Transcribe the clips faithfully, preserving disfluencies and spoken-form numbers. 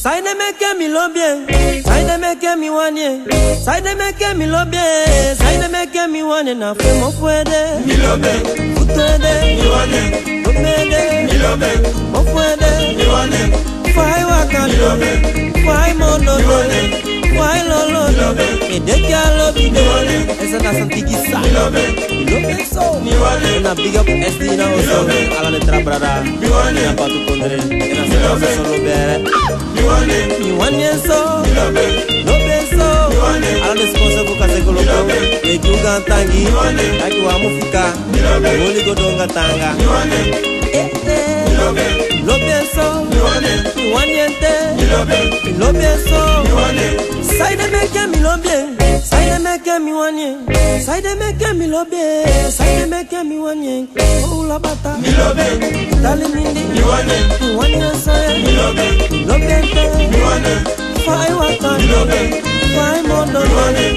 Saide meke mi lobi en, saide meke mi wani en, saide meke mi lobi en, saide meke mi wani en, na fu en mofu ede, mi lobi en, futu ede, mi wani en, lobi ede, mi lobi en, mofu ede, mi wani en, fa ai waka, mi lobi en, fa ai modo, mi wani en, fa ai lolo, mi lobi en, mi deki a lobi de, mi wani en, esa na san tigi sa, mi lobi en, mi lobi en so, mi wani en, na big up S D na oso, ala den tra brada, mi wani en, na Batu Kondre, en na solo bere. Mi wani en. Mi wani en so. Mi lobi en. Lobi en so. Mi wani en. Ala den sponsor fu Kaseko Loco. Mi lobi en. Mi e gi u gaantangi. Mi wani en. Taki u á mu fika. Mi lobi en. Oli go donga tanga. Mi wani en. Eh, eh. Mi lobi en. Lobi en so. Mi wani en. Mi wani en te. Mi lobi en. Mi lobi en so. Mi wani en. Saide meke mi lobi en. Saide meke mi wani en. Saide meke mi lobi en. Saide meke mi wani en. Oula bata. Mi lobi en. Dali mindi. Mi wani en. Mi wani en so. Mi lobi en. Mi lobi en te. Mi wani en. Fa ai waka. Mi lobi en. Fa ai modo. Mi wani en.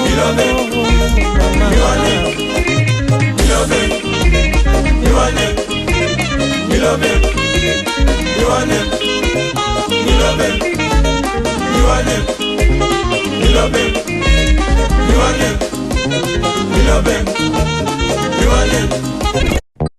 Mi lobi en. Mi wani en. Mi lobi en. Mi wani en. Mi lobi en. Mi wani en. Mi lobi en. Mi wani en. Mi lobi en. Mi wani en. Mi lobi en. Mi wani en.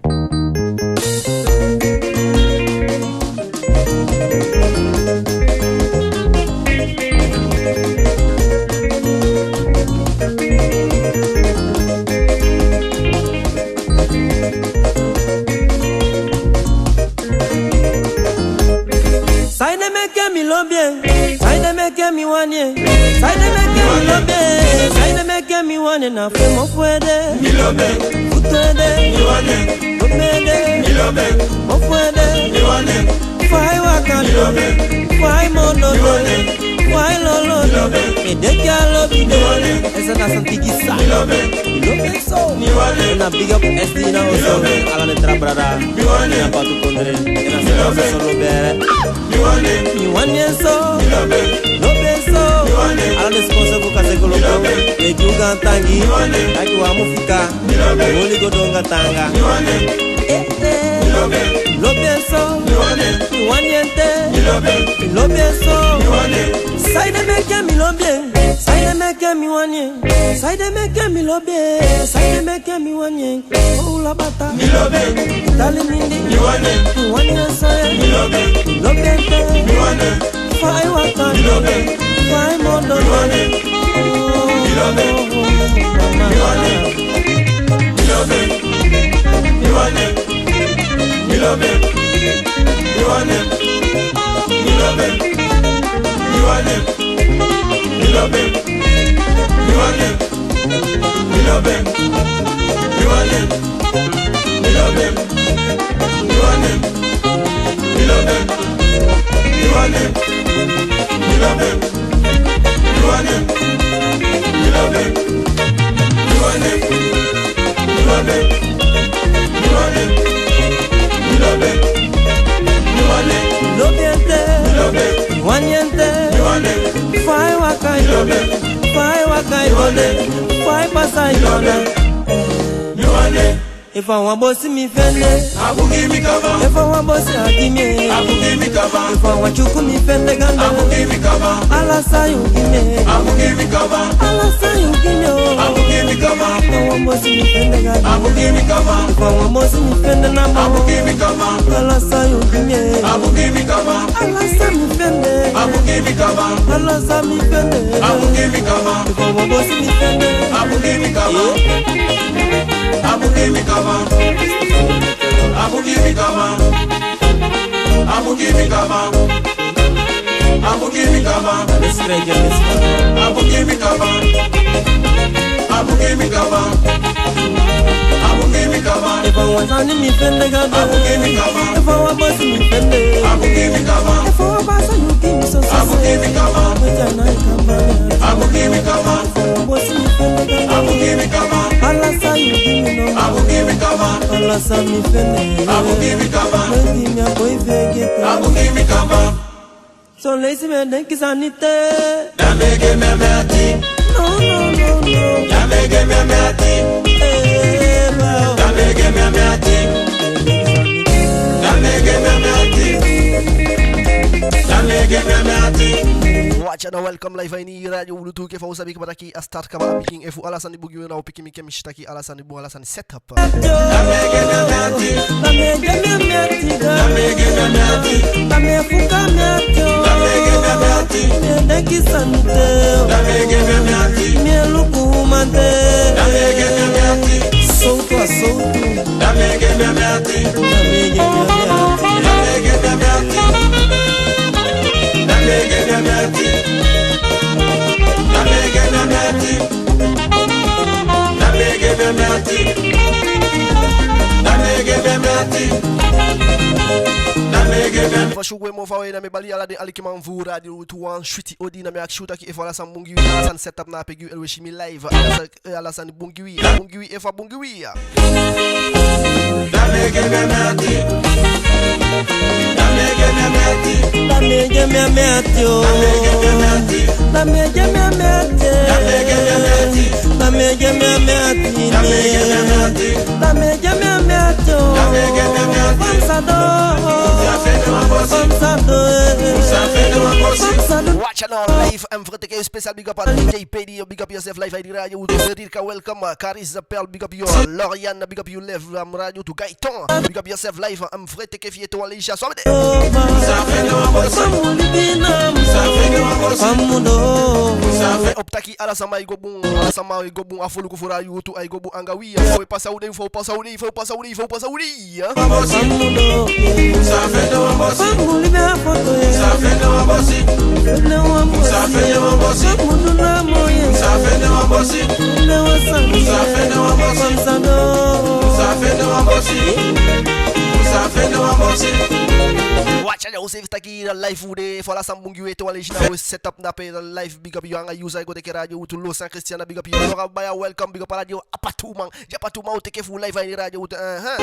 Saide meke mi lobi en, saide meke mi wani en, saide meke mi lobi en, saide meke mi wani en, na fu en mofu ede, mi lobi en, futu ede, mi wani en, lobi ede, mi lobi en, mofu ede, mi wani en, fa ai waka, mi lobi en, fa ai modo, mi wani en, fa ai lolo, mi lobi en, mi deki a lobi de, mi wani en, esa na san tigi sa, mi lobi en, mi lobi en. So, mi wani en. Na big up S D na oso, mi lobi en. Ala den tra brada, mi wani en. Na Batu Kondre, en na solo bere. Mi wani en. Mi wani en so, mi lobi en. Lobi en so, mi wani en. Ala den sponsor fu Kaseko Loco, mi lobi en. Mi e gi u gaantangi, mi wani en. Taki u á mu fika, mi lobi en. Oli go donga tanga, mi wani en. Eh, eh. Mi lobi en. Lobi en so, mi wani en. Mi wani en te, mi lobi en. Mi lobi en so, mi wani en. Saide meke mi lobi en, saide meke mi wani en. Saide meke mi lobi en, saide meke mi wani en. Oula bata. Mi lobi en. Dali mindi. Mi wani en. Mi wani en so. Mi lobi en. Mi lobi en te. Mi wani en. Fa ai waka. Mi lobi en. Fa ai modo. Mi wani en. Mi lobi en. Mi wani en. Mi lobi en. Mi wani en. Mi lobi en. Mi wani en. Mi lobi en. Mi wani en. Mi lobi en. Mi wani en. Mi lobi en. Mi wani en. Mi lobi en. Mi wani en. Mi lobi en. Mi wani en. Mi lobi en. Mi wani en. Mi lobi en. Mi wani en. Mi lobi en. Mi wani en. Mi lobi en. Mi wani en. Mi lobi en te. Mi lobi en. Mi wani en te. Mi wani en. Fa ai waka. Mi lobi en. Fa ai waka. Mi wani en. Fa ai pasa. Mi lobi en. Mi wani en. Efu a wan bosi mi fende, a mu gi mi kaba. Efu a wan bosi a gi mi, a mu gi mi kaba. Efu a wan tyuku mi fende ganda, a mu gi mi kaba. Ala san yu gi mi, a mu gi mi kaba. Ala san yu gi mi o, a mu gi mi kaba. Efu a wan bosi mi fende ganda, a mu gi mi kaba. Efu a wan bosi mi fende namo, a mu gi mi kaba. Ala san yu gi mi, a mu gi mi kaba. Ala san mi fende, a mu gi mi kaba. Ala san mi fende, a mu gi mi kaba. Efu a wan bosi mi fende, a mu gi mi kaba. A mu gi mi kaba. A mu gi mi kaba. A mu gi mi kaba. A mu gi mi kaba. A mu gi mi kaba. A mu gi mi kaba. A mu gi mi kaba. Efu a wan sani mi fende ganda, a mu gi mi kaba. Efu a wan bosi mi fende, a mu gi mi kaba. Efu a wan pasa yu gi mi soso, a mu gi mi kaba. Wetin a na i kaba. A mu gi mi kaba. Efu a wan bosi mi fende ganda, a mu gi mi kaba. Ala san yu gi mi no, a mu gi mi kaba. Ala san mi fende, a mu gi mi kaba. Wetin mi a boi fegete, a mu gi mi kaba. Son leisi mi e denki sani te. Da mi e gi en mi ati. No, no, no, no. Da Welcome live a ini Radio Wi Lutu. Enke fa u sabi kaba taki a start kaba a pikin efu ala sani bun gi u, na u pikin mi enke mi si taki ala sani bun, ala sani set up. Fosi u gwe moo fawe, na mi e bali ala den alikiman fu Radio Wi Lutu wan switi odi, na mi e akisi u taki efu ala sani bun gi wi, ala sani set up na ape gi u, efu u e si mi live, ala sani, eh, ala sani bun gi wi, bun gi wi, efu a bun gi wi. Watch out now, live, un vrai teke spécial, big up à D J P D, big up yourself, live a ini Radio Wi Lutu. Rirka, welcome, Caris Appel, big up you, Lauriane, big up you, live, um, Radio Wi Lutu, Gaëtan, big up yourself, live, un vrai teke fi i ete wan leisi a so. Opo taki ala sama e go bun, ala sama e go bun, a foluku fu Radio Wi Lutu ai go bun anga wi. Fa u e pasa u dei, fa u pasa u dei, fa u pasa u dei, fa u pasa u dei. Watch out, u seefi taki na live u de, fu ala sani bun gi u ete wan leisi, na u e set up na ape live, big up yu anga yu, san e go teke Radio Wi Lutu, Lo San Christian, big up yu, Laura Baya, welcome, big up ala den apatuman. Di apatuman o teke fu live a ini Radio Wi Lutu, eh, eh.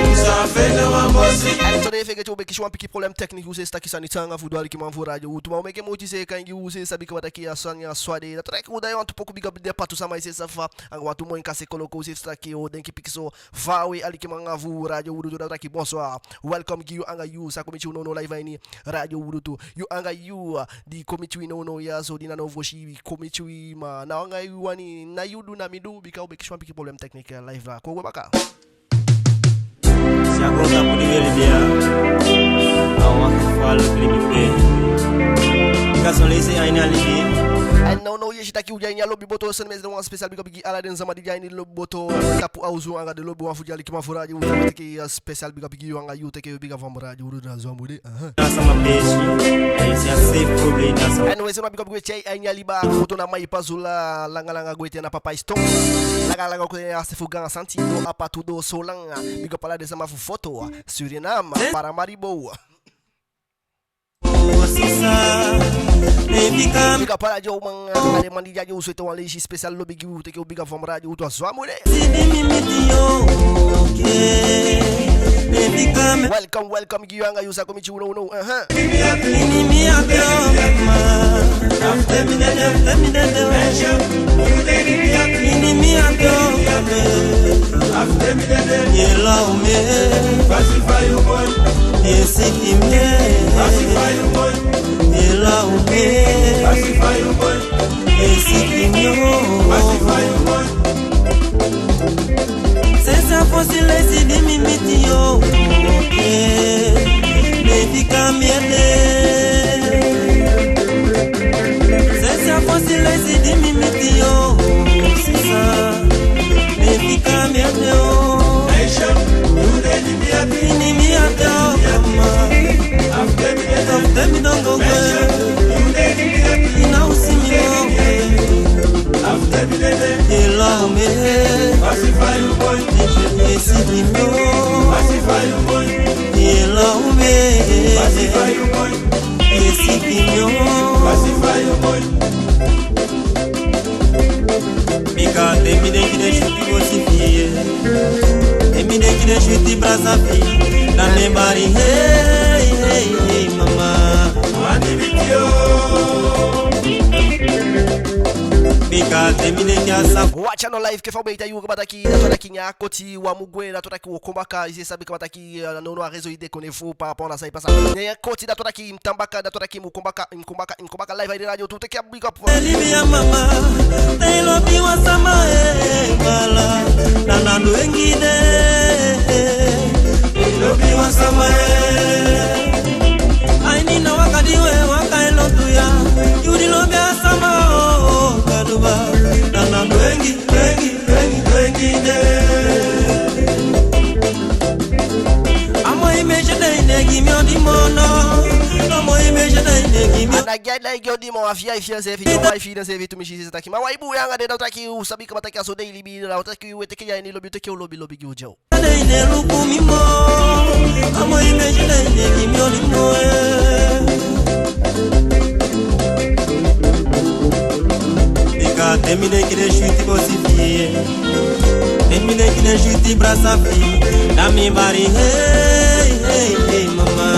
En so den fegete u be kisi wan pikin problème technique, u seefi taki sani taanga fu du, alikiman fu Radio Wi Lutu, ma u meke moiti seeka en gi u, u seefi sabi kaba taki a sani a so a de. Dati meke u daai wantu poku, big up den apatu sama, i seefi sabi fa, anga wantu moi kase koloku, u seefi taki o denki pikinso faawe, alikiman anga fu Radio Wi Lutu, dati meke bonsoir. Welcome gi yu anga yu san kon miti u nownow live a ini Radio Wi Lutu. Yu anga yu di kon miti wi nownow ya so, di nownow fosi kon miti wi, ma na anga yu wani, na yu du, na mi du, bika u be kisi wan pikin problème technique live la. Kon u go baka. Si a goontapu di u e libi ya, a wan gevaarlijk libi pe. Bika son leisi a ini a libi. En nownow yu e si taki u de a ini a lobi boto, so mi e sende wan special big up gi ala den sama di de a ini lobi boto, tapu a osu anga den lobiwan fu den alikiman fu Radio Wi Lutu, teke a special big up gi yu anga yu, teke yu big up from Radio Wi Lutu, na so a mu de. Aha. Na sama peesi, ai si a seefi problem na sama. En u e sende wan big up gi u e tyai a ini a liba, komoto na Maripasoula, langa langa go ete na Papaïchton, langa langa go ete na a se fu Gaan Santi, doo Apatu, doo Soolan, big up ala den sama fu Foto, Suriname, Paramaribo. Big up ala den uman, ala den man di de a den osu, ete wan leisi special lobi gi u, teke u big up from Radio Wi Lutu, a so a mu de. Welcome, welcome gi yu anga yu san kon miti u nownow, aha. Sensi a fosi leisi di mi miti yu, eh, mi e fika mi ete. Sensi a fosi leisi di mi miti yu, sisa, mi e fika mi ete o. Ini mi ete o, mama. After mi don go gwe, i ná o si mi moo. Ye love me. Ye si mi moo. Ye love me. Ye si mi moo. Bika te mi denki den switi gosi fi i, te mi denki den switi brasa fi i, na mi e bali hei, hei, hei, mama. Wani miti yu. Bika te mi denki a safu. Watch a no live ke fa u be e taki u kaba taki, dati wani taki neen a koti u á mu gwe, dati wani taki u o kon baka, i si, sabi kaba taki, eh, nownow a réseau e déconner fu par rapport na san e pasa. Neen a koti, dati wani taki mi tan baka, dati wani taki mi o kon baka, mi o kon baka, mi o kon baka live a ini Radio Wi Lutu, teke a big up. Libi a mama, te i lobi wan sama, eh, baala, na na du en gi de. Te i lobi wan sama, eh. A ini na waka di we waka e lontu ya, yu di lobi a sama, oh, Gaduba, na na du en gi, du en gi, du en gi, du en gi de. A moi meisje de ine gi mi o di mono. A moi meisje de ine gi mi o. A ná gi a ná gi o di mono, a fi a e fi enseefi, a e fi enseefi tu, mi si, si taki. Ma wai bun ya anga den, dati wani taki u sabi kaba taki a so den e libi, dati wani taki we teke ya ini lobi, u teke u lobi, lobi gi u dyo. De ine luku mi moo. A moi meisje de ine gi mi o di mono, eh. Bika te mi denki den switi bosi fi i, eh. Te mi denki den switi brasa fi i, da mi bari, hey, hey, hey, mama.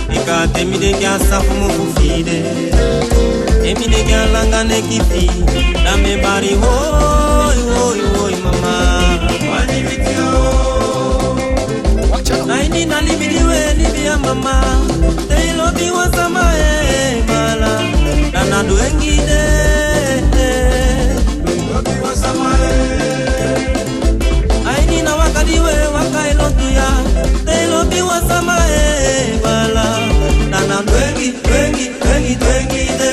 Bika te mi denki a safu mofu fi i de, te mi denki a langa neki fi i, da mi bari, woi, woi, woi, mama. Na ini na libi di we libi a mama. Te i lobi wan sama, eh, baala, na na du en gi de. A ini na waka di we waka e lontu ya. Te i lobi wan sama, eh, baala, na na du en gi, du en gi, du en gi, du en gi de.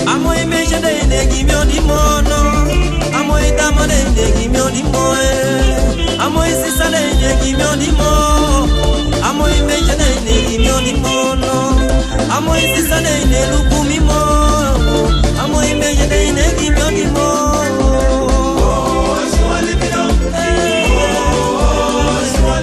A moi meisje de ine gi mi o di mono. A moi dama de ine gi mi o di mono, eh. A moi sisa de ine gi mi o di mono. A moi meisje de ine gi mi o di mono. A moi sisa de ine luku mi moo. A moi meisje de ine gi mi o di mono.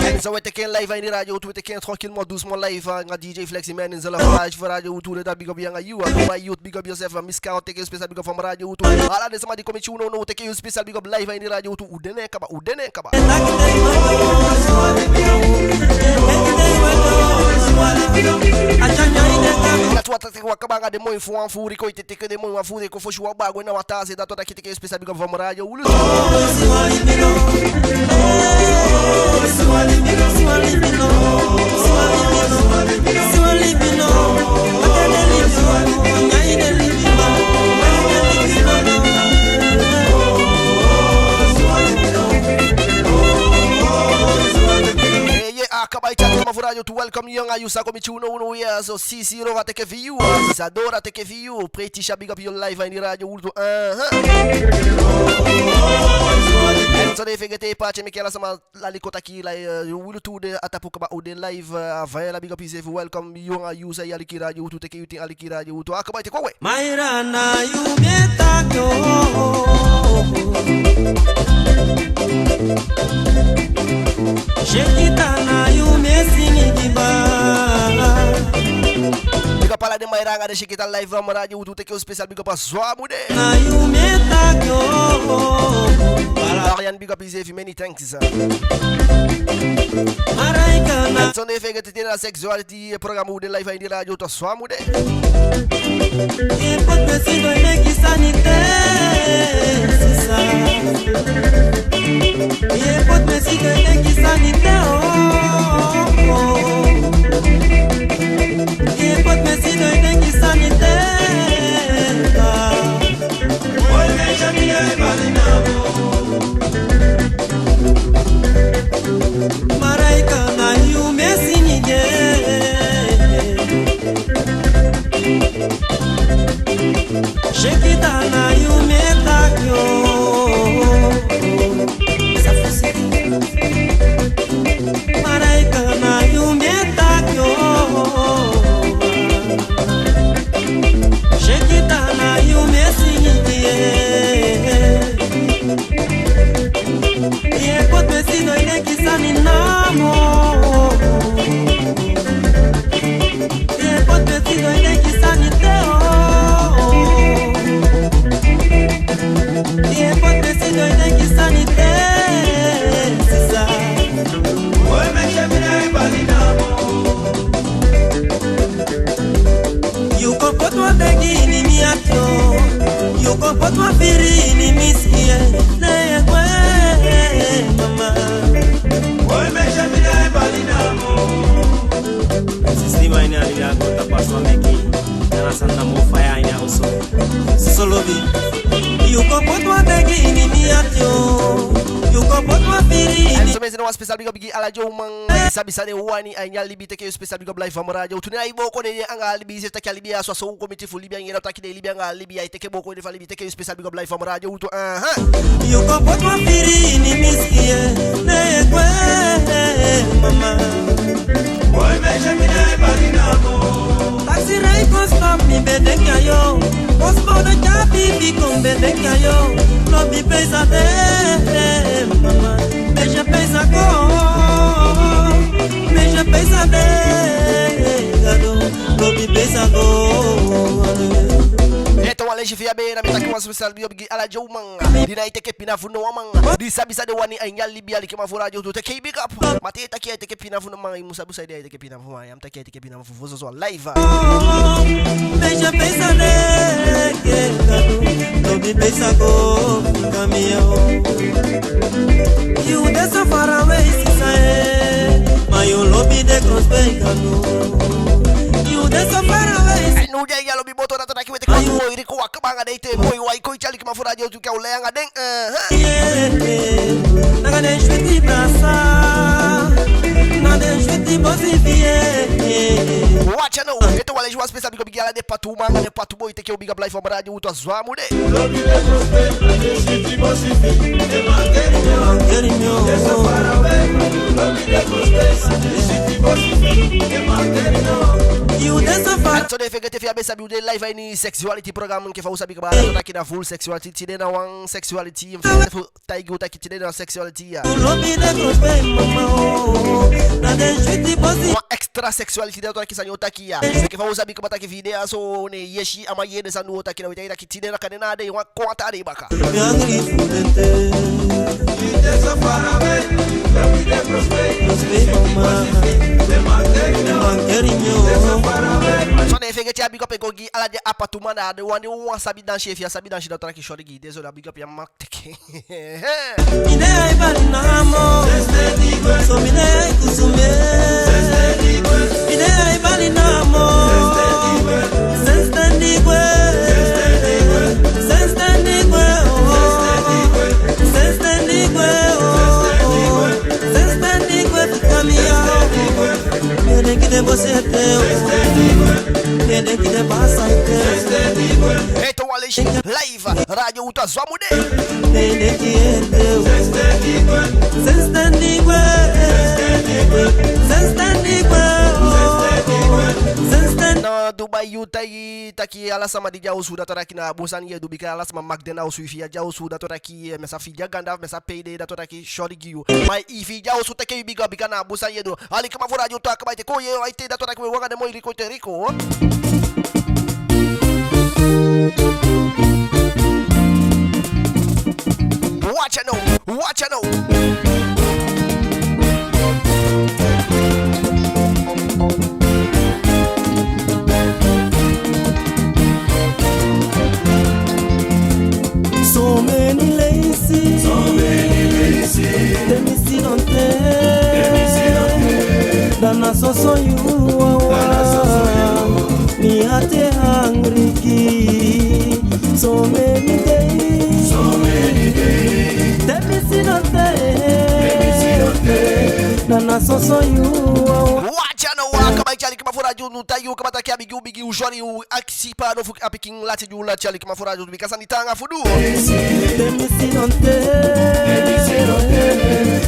En so we teke en live a ini Radio Wi Lutu, we teke en tranquillement, doucement live, eh, anga D J Flexi Man in Zala Flash fu Radio Wi Lutu, da big up yu anga yu, eh, Dubai Youth, big up yourself, eh, Miss Carol, teke yu special big up from Radio Wi Lutu. Ala den sama di kon miti u nownow, teke yu special big up live a ini Radio Wi Lutu, u de ne kaba, u de ne kaba. Dati wani taki u á kaba anga den moi fu wan fuu, di kon e teke den moi wan fuu, di kon fosi u á baa gwe na wan taa se, dati wani taki teke yu special big up from Radio Wi Lutu. Eh, yeah, a kaba e tyai den man fu Radio Wi Lutu, welcome yu anga yu sa kon miti u nownow ya so, Sisi Rova teke fi yu, Isadora teke fi yu, Pretisha, big up yu live a ini Radio Wi Lutu. Aha. En so ná fegete, paati, meke ala sama lali kon taki, la, eh, Wi Lutu de a tapu kaba, u de live, eh, a Vayala, big up yuseefi, welcome yu anga yu sa e aliki Radio Wi Lutu, teke yu ten aliki Radio Wi Lutu. A kaba ete, kon we. Maira, na yu mi e taki o. Shekita, na yu mi e singi gi baa. Big up ala den Maira anga den Shekita live from Radio Wi Lutu, teke yu special big up a Zwamude. Na yu mi e taki o. Marian, big up yuseefi, many thanks. Maraika na. En so ná fegete, tide na sexuality, eh, programme u de live a ini Radio Wi Lutu, a Zwamude. Ye poti mi si, don e meki sani te, sisa. Ye poti mi si, don e meki sani te, oh, oh. Ye poti mi si, don e meki sani te, ah. Maraika, na yu mi e singi gi. Shekita, na yu mi e taki o. Maraika, na yu mi e San na moo faya a ini a osu. Soso lobi. Yu kon poti wan begi ini mi ati o. Yu kon poti wan firi ini. Ai, so mi e sende wan special big up gi ala den uman di sabi san den wani a ini a libi, teke yu special big up live from Radio Wi Lutu. Ne ai booko den anga a libi, i seefi taki a libi ya so, a so u kon miti fu libi anga en, da u taki den libi anga a libi ya, i teke booko den fu a libi, teke yu special big up live from Radio Wi Lutu. Aha. Yu kon poti wan firi ini mi sikin, ne e gwe, mama. Boy, mi e si mi ne e bali namo. Taxi rij kon stop, mi be denki a yu. Postbode tyapi, mi kon be denki a yu. Lobi pesa de, mama. Be si pesa go. Be si pesa de, Gadu. Lobi pesa go. Ete wan leisi fi a be na mi taki wan special big up gi ala den uman di ná e teke pina fu no wan man. Di sabi san den wani a ini a libi, alikiman fu Radio Wi Lutu, teke i big up. Ma te i taki i e teke pina fu no man, i mu sabi san i de, i e teke pina fu man. Ya mu taki i e teke pina fu, fu soso live. Be si pesa de, Gadu. Lobi pesa go, kamiyo. Yu de so far away, sisa e. Ma yu lobi de cross, Gadu. Yu de so far away. Ai, no, ya, ya lobi boto, da u taki weti kon, boi Rico, a kaba anga den ete, boi, wai kon, i tyali, alikiman fu Radio Wi Lutu, ke u lei anga den, eh, eh. Yeah, yeah. Nanga den switi brasa. Na den switi bosi fi, yeah, yeah. Watch out now. Ete wan leisi wan special big up gi ala den patu uman anga den patu boi, teke u big up live from Radio Wi Lutu a Zwamude. Yu de so far. So den fegete fi a be sabi u de live a ini Sexuality program, enke fa u sabi kaba, da u taki na full sexuality, tide na wan sexuality, fu taigi u taki tide na sexuality ya. Lobi de cross, mama, o. Na den switi bosi. Wan extra sexuality, da u taki san u o taki ya. Enke fa u sabi kaba taki fi i de ya so, ne yesi, a man yee den sani u o taki, na wi taigi taki tide na kande na a dei, wan kon a taa dei baka. Mi angry fu den te. So ne fegete a big up e go gi ala den apatuman, da den wan di wan sabi dansi, efi i á sabi dansi, da u taki sorry gi den, so da big up ya man teke. Mi de ai bali namo. So mi de ai kusume. Mi de ai bali namo. Sensi ten di gwe. Sensi ten di gwe, oh. Sensi ten di gwe, oh. Sensi ten di gwe, kamiyo. Mi e denki den bosi ete, oh. Mi e denki den basa ete. Ete wan leisi live. Radio Wi Lutu a Zwamude. Na Dubai yu taigi taki ala sama di de a osu, da u taki na bun sani ye du, bika ala sama makdena osu. Efi i á de a osu, da u taki, eh, mi á sa fi i de a ganda, mi á sa pei de, da u taki sorry gi yu. Ma efi i de a osu, teke i big up, bika na bun sani ye du. Alikiman fu Radio Wi Lutu, a kaba ete, kon yee ete, da u taki we wanga den moi Rico ete, Rico. Watch out now, watch out now. So many leisi, so many leisi, te mi sidon te, te mi sidon te, da na soso yu wawan, da na soso yu. Mi hati e hungry gi. So many days, so many days, te mi sidon te, te mi sidon te, da na soso yu wawan. Watch out now, a kaba e tyali, alikiman fu Radio Wi Lutu, u taki u kaba taki a bigi, u bigi, u sorry, u aksi paadon fu a pikin lati di u lati, alikiman fu Radio Wi Lutu, bika sani taanga fu du. Te mi sidon te, te mi sidon te,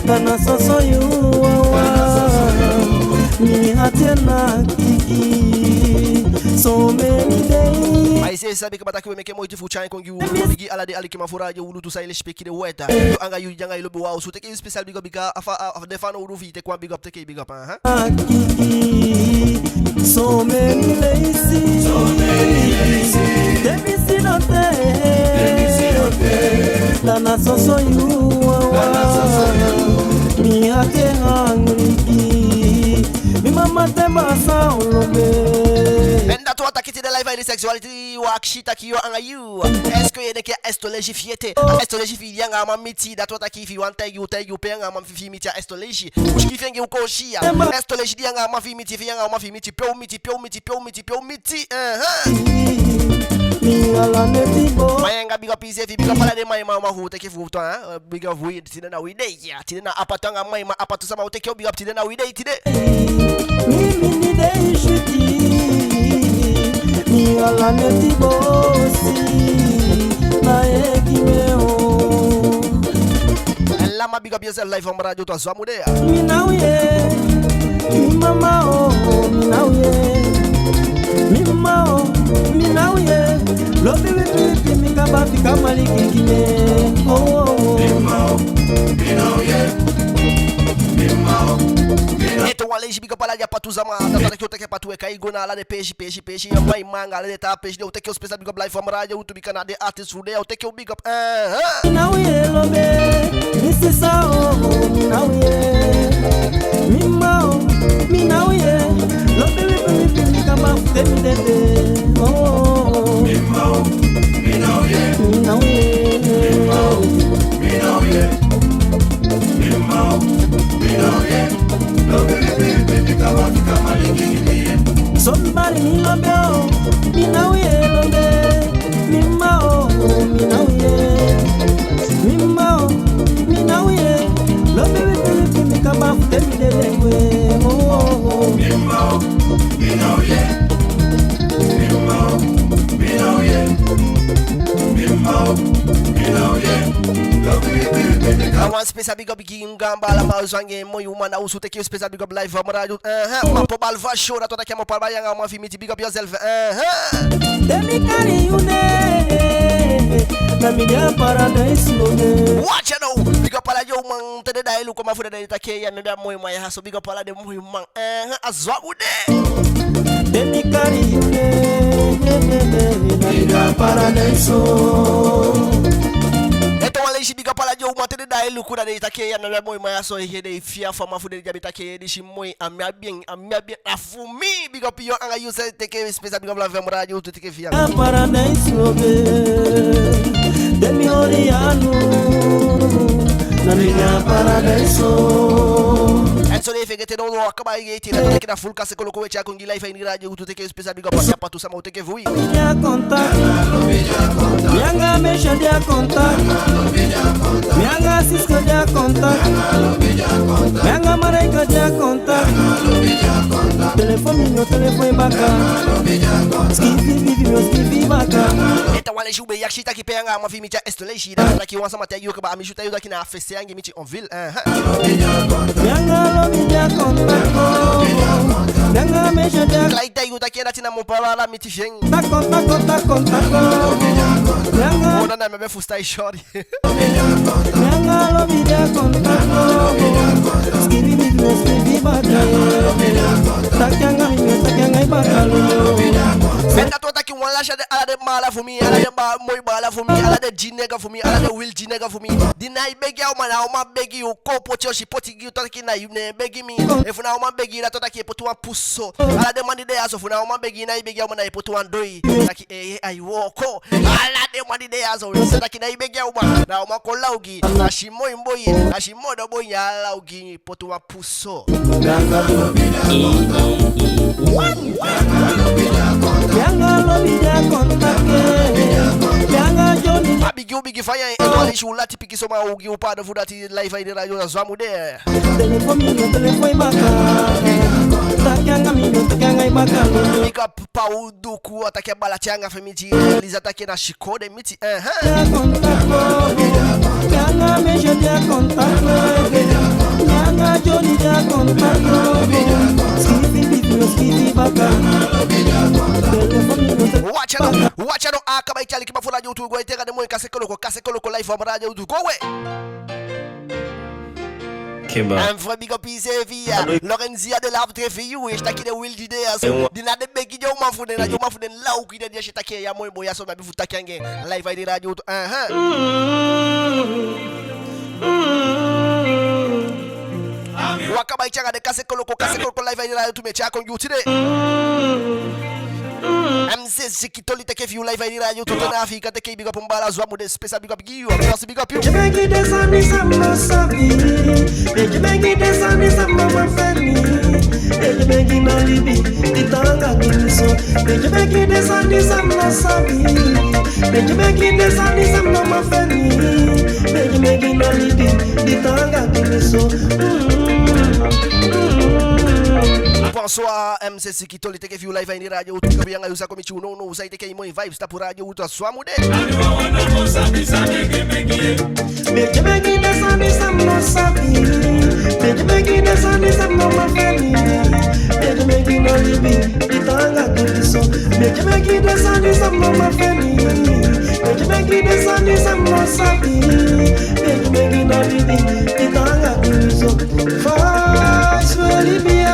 da na soso yu wawan. Mi hati e naki gi. So many days. Ma i seefi sabi kaba taki we meke moiti fu tyai en kon gi u. Bigi ala den alikiman fu Radio Wi Lutu, sa i lesipeki den weta. Yu anga yu, yu anga i lobi wan osu, teke yu special big up, bika a fa, a, a, den fanowdu fi i teke wan big up, teke i big up, aha. Aki, so many leisi, so many leisi, te mi sidon te, te mi sidon te, da na soso yu wawan. Mi hati e hungry gi. Mi mama te masa olobe. En dati Ma taki tide live a ini Sexuality, wi akisi taki yu anga yu. Est-ce que i e denki a Estoleji fi i ete? A Estoleji fi i anga a man miti, dati wani taki efi i wani taigi u, taigi u pe anga a man fi i miti a Estoleji. U sikiifi en gi u kon si ya. Estoleji, di anga a man fi i miti, fi i anga a man fi i miti, pe u miti, pe u miti, pe u miti, pe u miti. Ehe. Mi ala neti bo. Mayenga, big up iseefi, big up ala den Mayenga man fu u teke fu u tu, hein? Big up wi, tide na wi dei ya. Tide na Apatu anga Mayenga, Apatu sama, u teke u big up, tide na wi dei tide. Mi, mi, mi dei switi. Mi ala neti bosi. Na eki me o. Lama, big up yourself, live from Radio Twa Zwamude. Mi na u ye, mi mama o, mi na u ye. Mi mama o, mi na u ye. Lobi wipi wipi mi kaba fika mali kiki me. Oh, oh, oh. Mi mama o, mi na u ye. Mi mama o, mi na u ye. Eto wan leisi, big up ala den Apatu sama. Dati wani taki u teke Apatu, e kai go na ala den peesi peesi peesi, ya Mayenga anga ala den taa peesi de, u teke u special big up, live from Radio Wi Lutu, bika na den artist fu u de ya, u teke u big up. Ehe. Mi na u ye lobi, mi sisa o, mi na u ye. Mi mama o, mi na u ye. Lobi wipi wipi mi kaba fika mi dede. Oh, oh, oh. Mi mama o, mi na u ye. Mi na u ye. Mi mama o, mi na u ye. Mi mama o, mi na u ye. Lobi wipi wipi mi kaba fika mali kiki me. So mi bali mi lobi o, mi na u ye lobi. Mi mama o, mi na u ye. Mi mama o, mi na u ye. Lobi wipi wipi mi kaba fika mi dede we. Oh, oh, oh. Mi mama o, mi na u ye. Mi mama o, mi na u ye. Mi mama o, mi na u ye. Lobi wipi wipi mi kaba. A wan special big up gi Ngamba, ala man o zwangi en, moi uman na osu, teke u special big up, live from Radio. Ehe, Mapo Balva Show, dati wani taki a Mapo Balva, yu anga a man fi i miti, big up yourself. Ehe. Te mi kali yu ne, na mi de a paradise lo ne. Watch out now, big up ala den uman, te den daai luku a man fu den, den e taki ya, mi be a moi man ya so, big up ala den moi man. Ehe, a Zwamude. Te mi kali yu ne, na mi de a paradise lo. Eto wan leisi, big up ala den uman, te den daai luku, den e taki ya, mi be a moi man ya so, e hii den fia fu a man fu den, den be taki disi moi, a mi abi en, a mi abi en, a fu mi, big up yu anga yu seefi, teke special big up, live from Radio Wi Lutu, teke fi i anga. A paradise lo be, te mi holi anu, na mi na paradise lo. En so den fegete no, no, a kaba i gei tide, teke na full Kase Koloko we tyai kon gi, live a ini Radio Wi Lutu, teke special big up, Apatu sama, u teke fu wi. Mi a kontak. Mi anga Mesha de a kontak. Mi anga Siska de a kontak. Mi anga Mareika de a kontak. Telefon mi no telefon baka. Sikiifi mi no sikiifi baka. Eto wan leisi, u be akisi taki pe anga a man fi i miti a Estoleji, dati wani taki wan sama taigi yu kaba, a mi su taigi yu taki na a fesi anga i miti en ville. Ehe. Mi anga Lobi de a kontak. Mi anga Mesha de a kontak. Klaar, i taigi u taki dati na Mapo Balva miti fi en. Tako, tako, tako, tako. Mi anga. Oh, na, na, mi be fusutan i, sorry. Mi anga Lobi de a kontak. Sikiifi mi no sikiifi baka. Taki anga mi, taki anga i baka. En dati wani taki wan lasi a den, ala den baala fu mi, ala den ba-, moi baala fu mi, ala den G nègre fu mi, ala den real G nègre fu mi. Di na i begi a uman, na a uman begi yu, kon poti en osi poti gi yu, taki na yu ne begi mi. Efu na a uman begi yu, dati wani taki i e poti wan pusu. Ala den man di de ya so, efu na a uman begi yu, na i begi a uman, na i e poti wan doi. Taki, eh, eh, ai wooko. Ala den man di de ya so, taki na i begi a uman, na a uman kon law gi. A si moi boi, a si modo boi, a law gi, poti wan pusu. Mi anga Lobi de a kontak. Mi anga Johnny. A bigi u bigi faya, en Eto wan leisi, u lati pikinso, ma u gi u paadon fu dati, live a ini Radio Twa Zwamude. Telefon mi no telefon i baka. Taki anga mi no taki anga i baka. Big up Paul Duku, a taki a baala te anga fi i miti. Liza taki na Chico den miti. Ehe. Watch out, watch out, a kaba i tyali kiba fu Radio Wi Lutu go, i teke den moi Kase Koloko, Kase Koloko live from Radio Wi Lutu go we. Kiba. Un vrai big up iseefi ya. Lorenzia de Love te fi yu, i si taki den real G de ya so. Di na den begi den uman fu den, na den uman fu den law gi den, di i si taki ya moi boi ya so, mi abi fu taki anga en. Live a ini Radio Wi Lutu. Aha. Wi á kaba i tyai anga den Kase Koloko, Kase Koloko live a ini Radio Wi Lutu, mi e tyai kon gi u tide. M C Siki Toli teke fi yu live a ini Radio Tu, na Afrika teke, big up, un baala, Zwamude, special big up gi yu, merci, big up yu. Begi den sani san mi no sabi, begi, begi den sani san mi no man feni, begi, begi na libi di taanga gi mi so, begi, begi den sani san mi no sabi, begi, begi den sani san mi no man feni, begi, begi na libi di taanga gi mi so. Mm, mm. Bonsoir, M C Siki Toli teke fi yu live a ini Radio Tu, big up anga yu, sa kon miti yu nownow, sa i teke i moi vibes tapu Radio Tu, a Zwamude. Begi, begi den sani san mi no sabi, begi, begi den sani san mi no man feni, begi, begi na libi di taanga gi mi so, begi, begi den sani san mi no man feni, begi, begi den sani san mi no sabi, begi, begi na libi di taanga gi mi so. Fa sweli mi o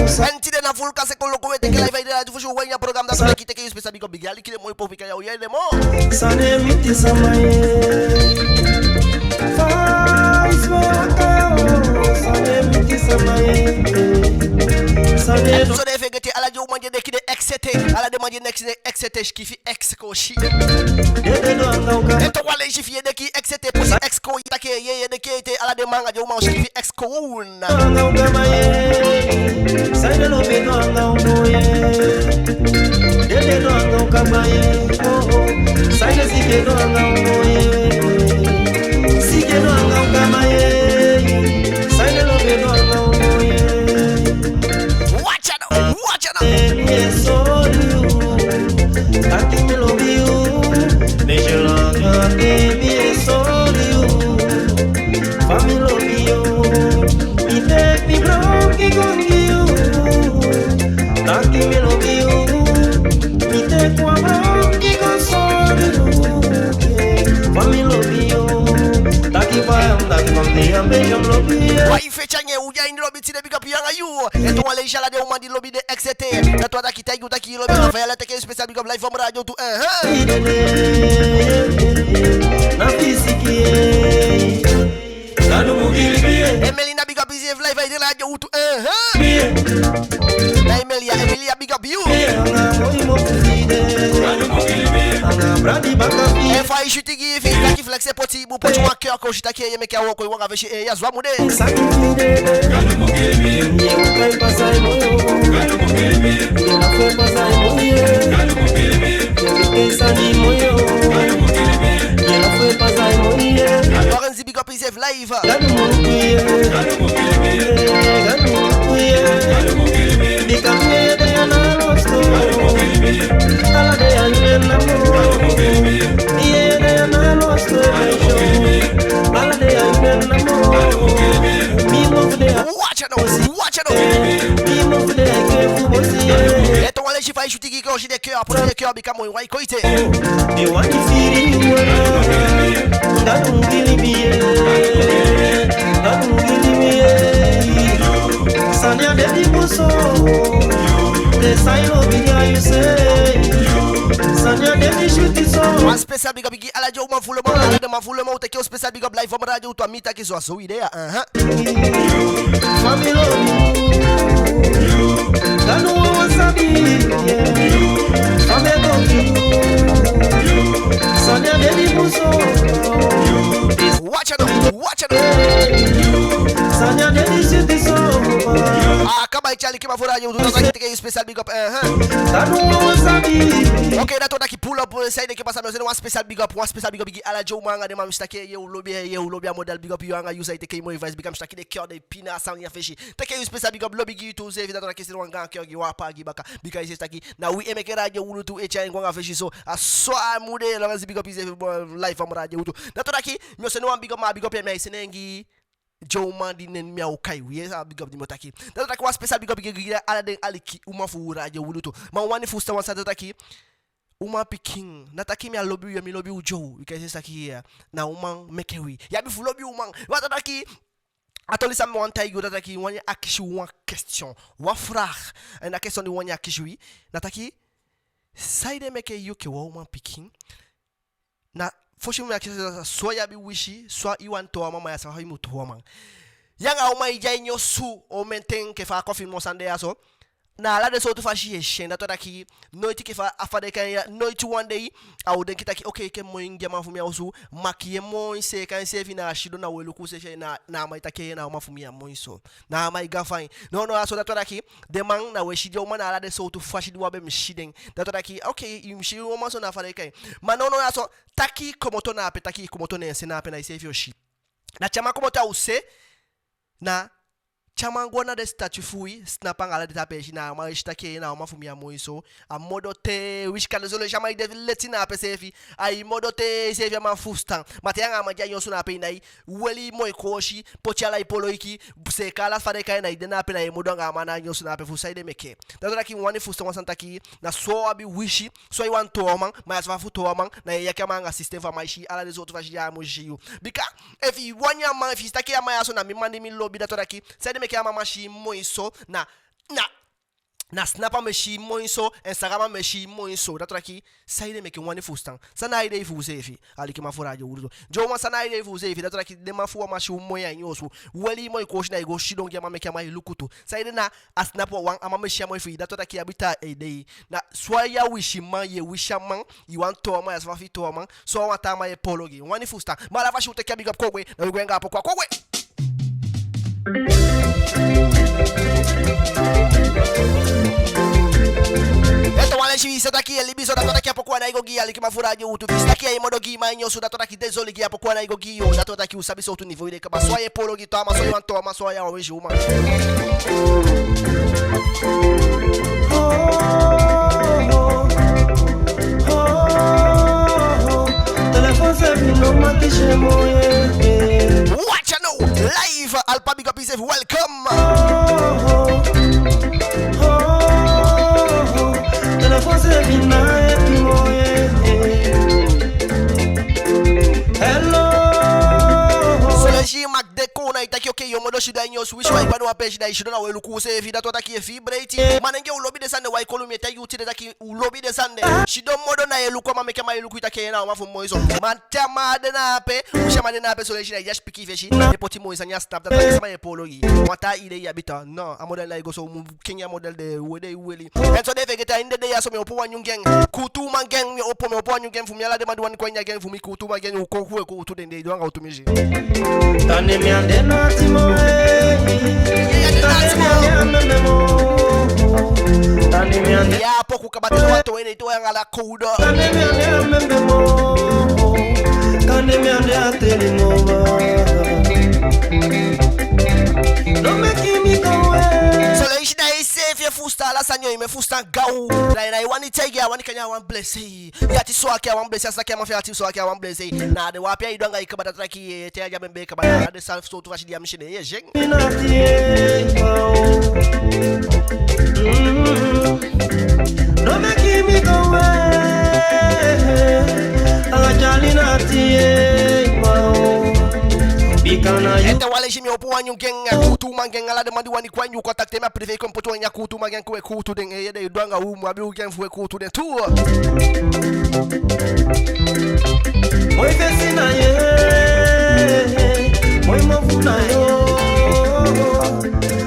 sa. Tide na Full Cassette kon loko, we teke live a ini Radio Tu fosi u wai a program, da so taki teke yu special big up, big up, aliki den moi popi, ka ya o yee den moo. San e miti sama ye. Fa i si mi o waka o, san e miti sama ye. San e... So den fegete ala den uman di e deki den ex ete, ala den man di e deki den ex ete, sikiifi ex kon si. Ete wan leisi fi i e deki ex ete, posi ex kon, i taki ye, ye deki ete, ala den man anga den uman o sikiifi ex kon. Watch out, watch out. Fa mi lobi yu, mi teki mi broki kon gi yu. Taki mi lobi yu, mi teki wan broki kon soli yu. Fa mi lobi yu, taki fa yu, taki fa mi de a mi lobi yu. Wai feti anga en, u de a ini lobi tide, big up yu anga yu. Ete wan leisi ala den uman di lobi den ex ete. Dati wani taki taigi u taki i lobi en, fa i ala teke special big up live from Radio Tu, eh, eh. Emelina, big up yuseefi live a ini Radio Tu, eh, eh. Na Emelia, Emelia, big up yu. Efa i switi gi i fi taki flex e poti i bun, poti wan cœur kon si taki ye, meke a wooko, i wanga fesi, eh, ya Zwamude. Lorenzi, big up yuseefi live. Watch out, watch out. Ete wan leisi fa i switi gi i kon si den cœur, poti den cœur, bika moi wai kon ete. Wan special big up gi ala den uman fu Lomo, ala den man fu Lomo, u teke u special big up live from Radio Tu, a mi taki so, a so wi de ya, aha. Watch out, watch out. Ah, kaba i tyali kima fu Radio Tu, da so taki teke i special big up, eh, eh. Ok, dati wani taki pull up, eh, san ede ke pasa, mi o sende wan special big up, wan special big up gi ala den uman anga den man, mi si taki ye u lobi, ye u lobi a model, big up yu anga yu, san i teke i moi vibes, bika mi si taki den cœur de pina a sani ya fesi. Teke i special big up, lobi gi i tu seefi, dati wani taki sende wan gaan cœur gi wan pa gi baka. Bika i si taki na wi e meke Radio Wi Lutu e tyai en go anga fesi so. A so a mu de, Lorenzi, big up yuseefi, bon, live from Radio Wi Lutu. Dati wani taki mi o sende wan big up, ma a big up ya mi á e sende en gi den uman di nen mi á o kai, wi, a big up di mi o taki. Dati wani taki wan special big up gi, gi ala den aliki uman fu Radio Wi Lutu. Ma u wani fusutan wan sani, dati wani taki umanpikin, ná taki mi á lobi u, mi lobi u, Joe, bika i si taki, eh, na uman meke wi. I abi fu lobi uman. Dati wani taki a toli san mi wani taigi u, dati wani taki mi wani akisi u wan question, wan vraag. En a question di mi wani akisi u, ná taki, saide meke yu enke wan umanpikin, na fosi mi akisi, so i abi wisi, so i wani towe a man, ma ya sabi fa i mu towe a man. Yu anga a uman e de a ini osu, omen ten, enke fa a kofiman sani de ya so. na ala den sowtu fasi ye si en. Dati wani taki, noiti enke fa a fadeka ya, noiti wan dei a o denki taki, oke, enke moi, mi gi a man fu mi a osu, ma enke moi, seeka enseefi, na a sidon, na u e luku seefi, na, na a man e taki, na a uman fu mi a moi so. Na a man e gafa en. No, no, a so. Dati wani taki, den man, na u e si den uman na ala den sowtu fasi di u á be mu si den. Dati wani taki, oke, i mu si uman so na a fadeka ya. Ma no, no, a so, taki komoto na ape, taki komoto ne en se na ape, na iseefi o si. Na te a man komoto a u se, na te a man go na den statue fu wi, Snap anga ala den taa peesi, na a man e si taki na a uman fu mi a moi so. A modo te, wisi kande so leisi a man e de leti na ape seefi. Ai modo te, seefi a man fusutan. Ma te anga a man de a ini osu na ape, i nai weli moi koosi, poti ala i poloiki, seeka ala fadeka ya, na i de na ape, na i modo anga a man na a ini osu na ape, fu saide meke. Dati wani taki u wani fusutan wan sani taki, na so u abi wisi, so i wani toon a man, ma ya safa fu toon a man, na i e yaki a man anga système fu a man e si ala den sowtu fasi di a moi si yu. Bika, efu i wani a man, efu i si taki a man ya so na mi man di mi lobi, dati wani taki, saide meke a man man si moi so, na, na, na Snap a man e si moi so, Instagram a man e si moi so, dati wani taki, saide meke u wani fusutan. San na a idei fu u seefi, alikiman fu Radio Wi Lutu. Di u man, san na a idei fu u seefi, dati wani taki, den man fu u á man si u moi a ini osu. Weli moi koosi, na i go sidon gi a man meke a man e luku tu. Saide na a Snap wan, a man mu e si a moi fi i, dati wani taki i abi taa idei. Na so a ya wisi man, ye wisi a man, i wani toon a man, ya safa fi i toon a man, so a wan taa man ye polo gi. U wani fusutan. Ma ala fasi u teke a big up, kon gwe, na wi gwe anga a poku a, kon gwe. Eto, wan leisi, wi si taki ye libi so, dati wani taki a poku a nai go gi i, alikiman fu Radio Wi Lutu. Wi si taki ye modo gi i, man a ini osu, dati wani taki dezoli gi i, a poku a nai go gi i, dati wani taki u sabi sowtu niveau i de kaba. So a ye polo gi, toon a man, so i wani toon a man, so a ya wisi uman. Watch out now, live, Alpa, big up yourself, welcome. Hello. So leisi Mac de kon, na i taki, oke, yo modo sidon a ini osu, wisi wan i wani wan peesi, da i sidon na we luku seefi, dati wani taki ye fii breiti. Ma nenge, u lobi den sani de, wan e kolu mi e taigi u tide taki u lobi den sani de. Sidon modo na ye luku a man, meke a man e luku i taki na a uman fu moi so. Ma te a man de na ape, u si a man de na ape, so leisi na i de a piki fesi, e poti moi sani a Snap, dati wani taki sama ye polo gi i. Wan taa idei i abi taa. No, a model na i go so, u mu kengi a model de, we de weli. En so den fegete, a ini den dei ya so mi opo wan nyun gang. Kuutuman gang, mi opo, mi opo wan nyun gang fu mi, ala den man di wani kon a ini a gang fu mi, Kuutuman gang, u kon, u e kuutu den, den e du anga u tumisi. Tande mi ande na timo, eh. Tande mi ande a meme mo. Tande mi ande. Ya poku kaba te wan towe ne towe anga la kouda. Tande mi ande a meme mo. Tande mi ande a teli mo. No meki mi go away. So leisi na i seefi e fusutan ala sani, yo, i mu e fusutan gaw. Da i ná e wani taigi, a wani kanya wan blessé. I ati so a ke a wan blessé, a sa ke a man fi i ati so a ke a wan blessé. Na den wan pe ai du anga i kaba, dati wani taki ye te a di a bembe kaba, na den sowtu fasi di a misi ne ye zeng. Ete wale si mi opo wan nyun gang, Kuutuman gang, ala den man di wani kon a ini u, contacter mi a privé, kon poti wan a ini a Kuutuman gang, kon we kuutu den, eh, ye, den e du anga u, mu abi u gang fu we kuutu den tu. Moi fesi na ye, moi mofu na yo.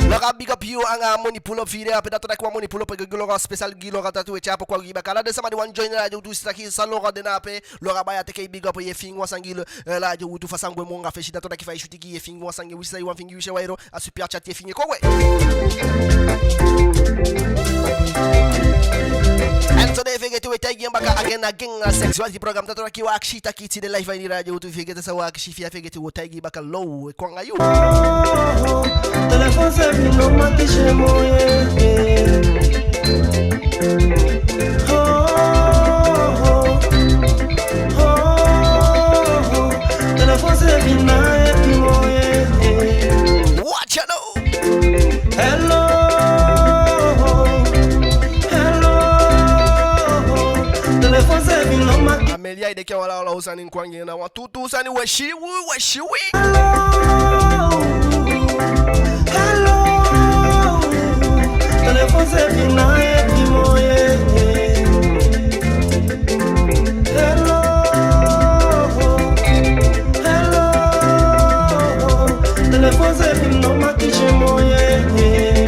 Laura, big up yu anga a moni pull up fi i de ape, dati wani taki wan moni pull up e go gi Laura, special gi Laura, dati we tyai a poku a gi baka. Ala den sama di wani join Radio Wi Lutu, si taki san Laura de na ape, Laura, baya, teke i big up, ye fingi wan sani gi, eh, Radio Wi Lutu, fa sani gwe moo anga fesi, dati wani taki fa i switi gi, ye fingi wan sani gi, wi si i wani fingi, wi si i wani, a super chat ye fingi, kon we. En so den fegete, we taigi en baka again, again, a sexuality program, dati wani taki wi akisi taki tide live a ini Radio Wi Lutu, fegete san wi akisi, fi i á fegete, wo taigi baka lo, we kon anga yu. Telefon seefi no man kisi en moo, eh, eh. Telefon seefi ná e piki moo, eh, eh. Watch out now. Hello, hello. Telefon seefi no man. Amelia, i de ke wala wala, u sani kon anga en na wan tuutuu sani, we si wi, we si wi. Hello, hello. Telefon seefi ná e piki moo, eh, eh. Hello, hello. Telefon seefi no man kisi en moo, eh, eh.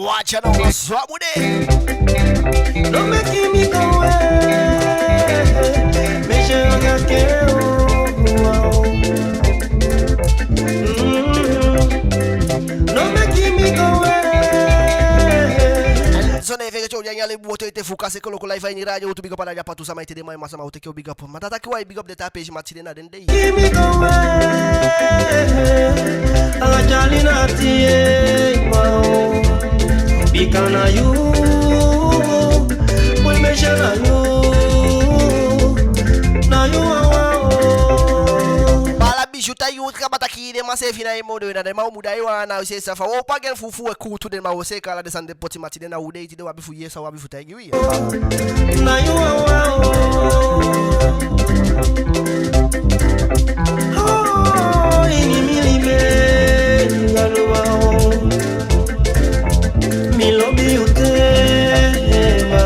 Watch out, no, so I would. No meke mi go away. Meisje, anga ke, oh, oh, oh. Mm. No meke mi go away. Zonde feke cho ya nyale buoto ete fu Kasekoloko live a ini Radio Wi Lutu, big up ala Dyapatu sama ete de, man, sama, u teke u big up. Ma da taki wi e big up den taa peesi, ma tide na den dei. Meke mi go away. Ala tyali na ati, eh, ma o. Bika na yu. Boi, meisje, na yu. Na yu, awa, o. Baala Bijou, ta yu kaba taki den man seefi na e modo, na den man u mu da e wan na u se safa. Wo pa gen fufu e kuutu den man, wo seeka ala den sani de poti, ma tide na u dei, tide wi abi fu yee san wi abi fu taigi wi. Na yu, awa, o. Oh, ini mi libi, awa, o. Mi lobi yu te, ma.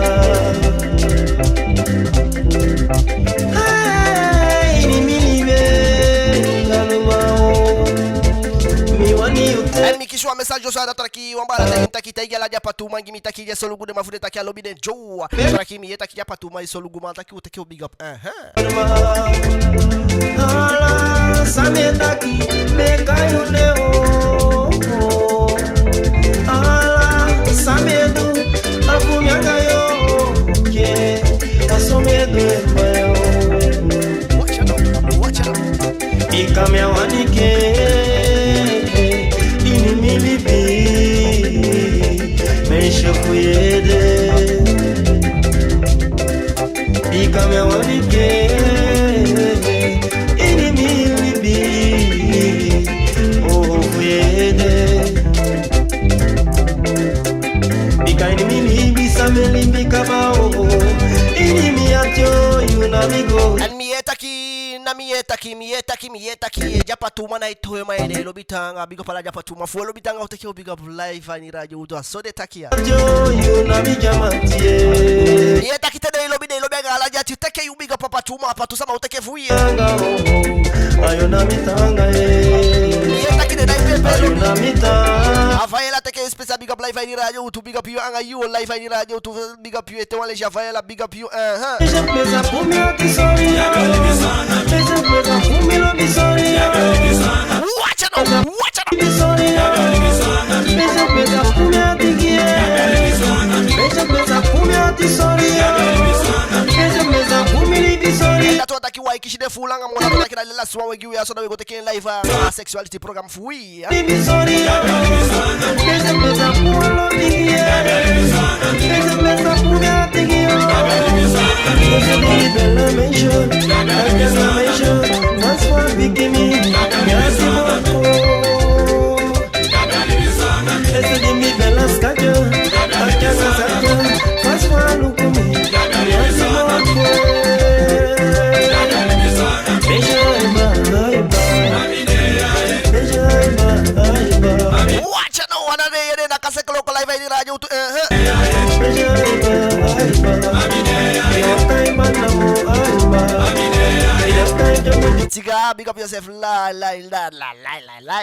Hey, ini mi libi, awa, o. Mi wani yu te. En mi kisi wan message so, a da taki wan baala taigi mi taki, taigi ala Dyapatu man gi mi taki den solugu den man fu den, taki a lobi den. Yo, taki mi yee taki Dyapatu man e solugu man, taki u teke u big up. Eh, eh. Ala san mi e taki, meke a yu de, o, o. Ala san mi e du, a fu mi anga yu, yeah. A so mi e du, e, ma, o. Watch out, watch out. Bika mi á wani ke, ini mi libi, meisje, fu yu ede. Bika mi á wani ke, ini mi libi, oh, fu yu ede. Bika ini mi libi, san mi e libi kaba, oh, oh. Ini mi ati, o, yu na mi go. En mi yee taki, na mi yee taki, mi yee taki, mi yee taki, eh, Dyapatu man na e towe man ede, lobi taanga, big up ala Dyapatu man, fu lobi taanga, u teke u big up live a ini Radio Wi Lutu, a so den taki ya. Yo, yu na mi diamant, yeah. Mi yee taki te den lobi, den lobi anga ala den ati, u teke u big up, Dyapatu man, Dyapatu sama, u teke fu yu. Taanga, oh, oh. A yu na mi taanga, eh. Mi yee taki den na e pepe, a yu lobi. Na mi taanga. Avaela, teke special big up live a ini Radio Wi Lutu, big up yu anga yu live a ini Radio Wi Lutu. Big up yu ete wan leisi, Avaela, big up yu, eh, eh. Watch out, watch out. En dati wani taki wi e kisi den fu langa, ma na taki na last wan wi e gi wi ya, so da wi e go teke en live, eh, sexuality program fu wi. Watch out now, wan a den yee den na Kasekoloko live a ini Radio Wi Lutu, eh, eh. Tiga, big up yourself, la, la, la, la, la, la, la.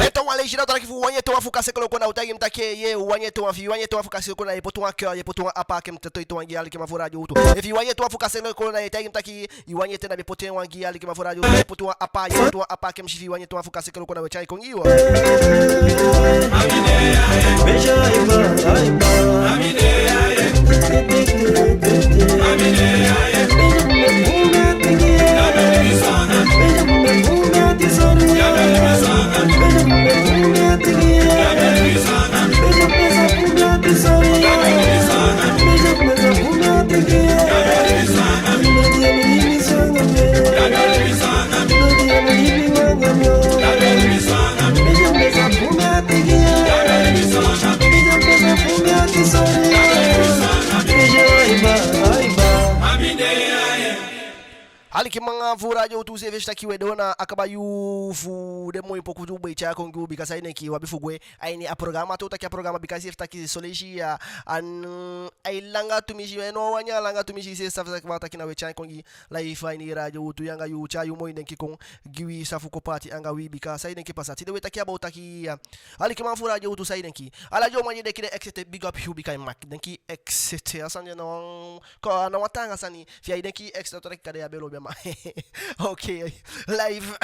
Ete wan leisi, da u taki fu wan yee ete wan fu Kasekoloko, na u taigi mi taki, yee, wan yee ete wan, fi wan yee ete wan fu Kasekoloko, na i poti wan cœur, i poti wan apa, ke mi teke ete wan gi alikiman fu Radio Wi Lutu. Efi wan yee ete wan fu Kasekoloko, na i taigi mi taki i wan yee ete, na mi poti wan gi alikiman fu Radio Wi Lutu. I poti wan apa, i poti wan apa, ke mi si fi wan yee ete wan fu Kasekoloko, na we tyai kon gi yu. Alikiman fu Radio Wi Lutu, u seefi e si taki we doo na a kaba yuu fu den moi poku di u be e tyai kon gi u, bika san i denki, u abi fu gwe a ini a programa, te u taki a programa, bika i seefi taki son leisi ya, a ná e langa tumisi, ma a ná wani a langa tumisi, i seefi sabi san mi wani taki, na we tyai kon gi live a ini Radio Wi Lutu, yu anga yu, tyai yu moi denki kon gi wi, san fu kon paati anga wi, bika san i denki pasa. Tide we taki about taki, a, alikiman fu Radio Wi Lutu, san i denki? Ala den uman di e denki den ex ete, big up yu, bika i mag denki ex ete, a sani de na wan, kon, a ná wan taanga sani. Fi i denki ex, dati wani taki kande ya be lobi a man. Okay, live.